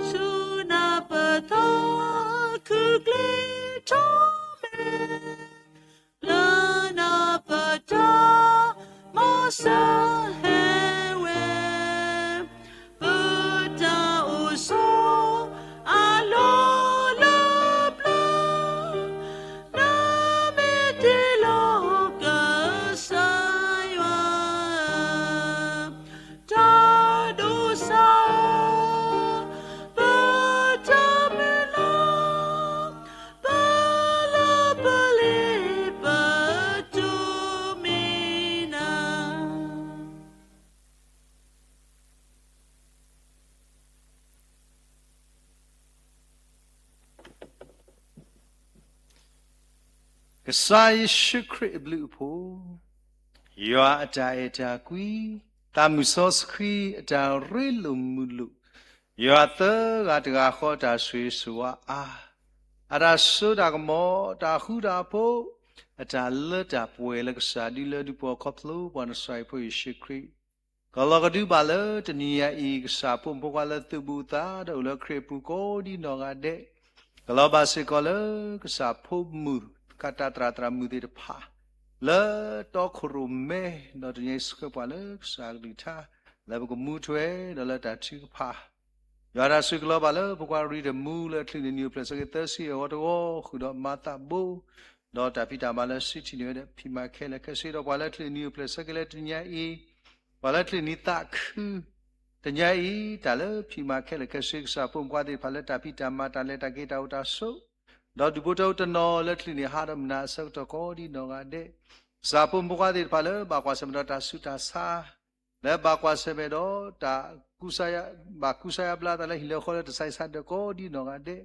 ဆူနၢ်ပၢၢ်သီ ခုၣ်ကျ့ထီၣ်မဲာ်, လၢနၢ်ပၢၢ်တၢ်မၤစၢၤဟဲဝဲ, ပတၢ်အိၣ်ဆိးအလီၢ်လၢပျၢၤ, နမ့ၢ်တ့လီၤကစၢ်ယွၤ တၢ်ဒိးစၢ်ဧၢ, ပတၢ်မုၢ်လၢ်, ပလၢပလ့ၤပတိၢ်မံၤနၤ. ကစၢ်ယ့ၣ်ၡူးခရံာ်အဘျုးအဖှိၣ်, ယွၤအတၢ်အဲၣ်တၢ်ကွံ, သးမုၣ်စီဆှံအတၢ်ရ့လိာ်မုာ်လိာ်, ယွၤသၢဂၤတဂၤဃီအတၢ်ဆိၣ်ဂ့ၤဆိၣ်ဝါအါ, အတၢ်စိတၢ်ကမီၤ, တၢ်ဃူတၢ်ဖိး, အတၢ်လၢတၢ်ပှဲၤလၢကစၢ်ဒုလၢဒုးပှၤခီဖျိပှၤနစၢ်ဖိယ့ၣ်ၡူးခရံာ် ကလီၤကဒုဘၣ်လၢတနံၤညါအံၤ ကစၢ်ဖိမုၣ်ဖိခွါလၢသုးဘူးသးဒီးအိၣ်လၢခရံာ်အပူၤကိးဒ်နီၢ်ဂၤဒဲး, ကလီၤဘၣ်စ့ၢ်ကီးလၢကစၢ်ဖိမုၣ် ကတၢ်သရၣ်သရၣ်မုၣ်သ့ၣ်တဖၣ် လၢတီခိၣ်ရိၣ်မဲ ဒီးတနံၤအံၤဆှၢပှၤလၢကစၢ်အကလုၢ်ကထါ လၢပကမူထွဲဒီးလၢတၢ်ထုကဖၣ် ယွၤတၢ်ဆိၣ်ဂ့ၤကလီၤဘၣ်လၢဖိခွါရံတမူလၢအချုးန့ၢ်နံၣ်အိၣ်ဖျဲၣ်ဆၢက့ၤသၢဆံအဂီၢ်တဂီၢ် ဃုာ်ဒီးမၤသးဘိ ဒီးတၢ်ဖံးတၢ်မၤလၢစုထံၣ်န့ၢ်ဝဲဒီးဖံးမၤခဲလၢာ်ခဲဆ့ဒီးပှၤလၢအချုးန့ၢ်နံၣ်အိၣ်ဖျဲၣ်ဆၢက့ၤလၢတနံၤညါအံၤ, ပှၤလၢအချုးန့ၢ်နံၣ်သးခု တနံၤညါအံၤ တၢ်လၢဖံးမၤခဲလၢာ်ခဲဆ့ ကစၢ်ဖိမုၣ်ဖိခွါသ့ၣ်တဖၣ်လၢတၢ်ဖံးတၢ်မၤတၢ်လဲၤတၢ်က့ၤတၢ်အိၣ်တၢ်ဆိး ဒီးဒူၣ်ဖိထၢဖိတနီၤလၢချုးန့ၢ်ဟါဒီးမုၢ်နၤအဆၢကတီၢ်ကိးဒ်နီၢ်ဂၤဒဲး, ကစၢ်ဖိမုၣ်ဖိခွါသ့ၣ်တဖၣ်လၢဘၣ်ကွၢ်ဆၢၣ်မဲာ်ဒီးတၢ်ဆူးတၢ်ဆါ လၢဘၣ်ကွၢ်ဆၢၣ်မဲာ်ဒီးတၢ်ကူစါယါ ဘၣ်ကူစါယါဘျါသးလၢဟံၣ်လၢဃီလၢတၢ်ဆါဟံၣ်ဆါဒၢးကိးဒ်နီၢ်ဂၤဒဲး,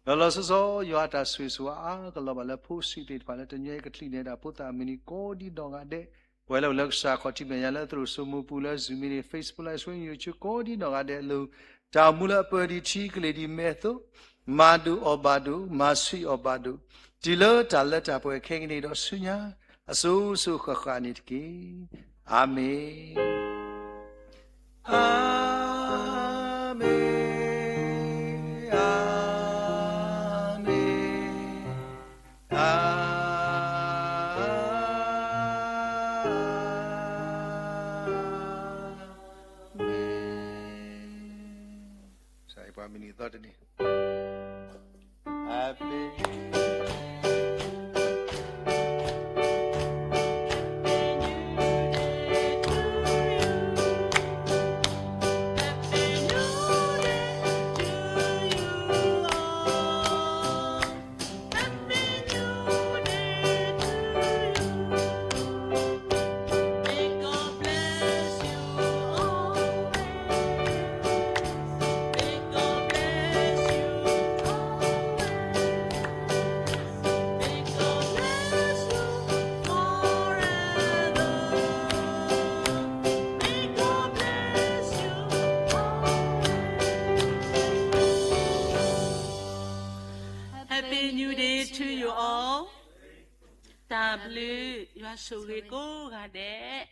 ဒီးလီၤဆီဆီ ယွၤအတၢ်ဆိၣ်ဂ့ၤဆိၣ်ဝါအါကလီၤဘၣ်လၢဖိဆံးသ့ၣ်တဖၣ်လၢတနံၤညါအံၤကချုးန့ၢ်ဒၣ်ဖိသၣ်မုၢ်နံၤကိးဒ်နီၢ်ဂၤဒဲး, ပဝဲလၢအိၣ်လၢကစၢ်ခီၣ်ထံးမဲာ်ညါလၢသရိာ်စိမိၤပူၤလၢ Zoom မ့ၢ်ဂ့ၤ Facebook Live Stream YouTube ကိးဒ်နီၢ်ဂၤဒဲးအလိၤ, တၢ်အိၣ်မူလၢအပၢၢ်ဒံးထံကလ့ၢ်ဒံးမဲာ်အသိး မၤဒိၣ်အီၣ်ဘၣ်ဒိၣ် မၤဆံးအီၣ်ဘၣ်ဒိၣ်, တုၤလၢတၢ်လၢတၢ်ပှဲၤခဲကနံၣ်ဒီးဆူညါ အစိၤစိၤဃၣ်ဃၣ်န့ၣ်တက့ၢ်. အၤမ့ၣ်, အၤမ့ၣ်, အၤမ့ၣ်, အၤမ့ၣ်. ကစၢ်ယွၤပှၤမုၢ်နံၤသီတနံၤ Happy တၢ်ဘျုး, ယွၤဆိၣ်ဂ့ၤကိးဂၤဒဲး.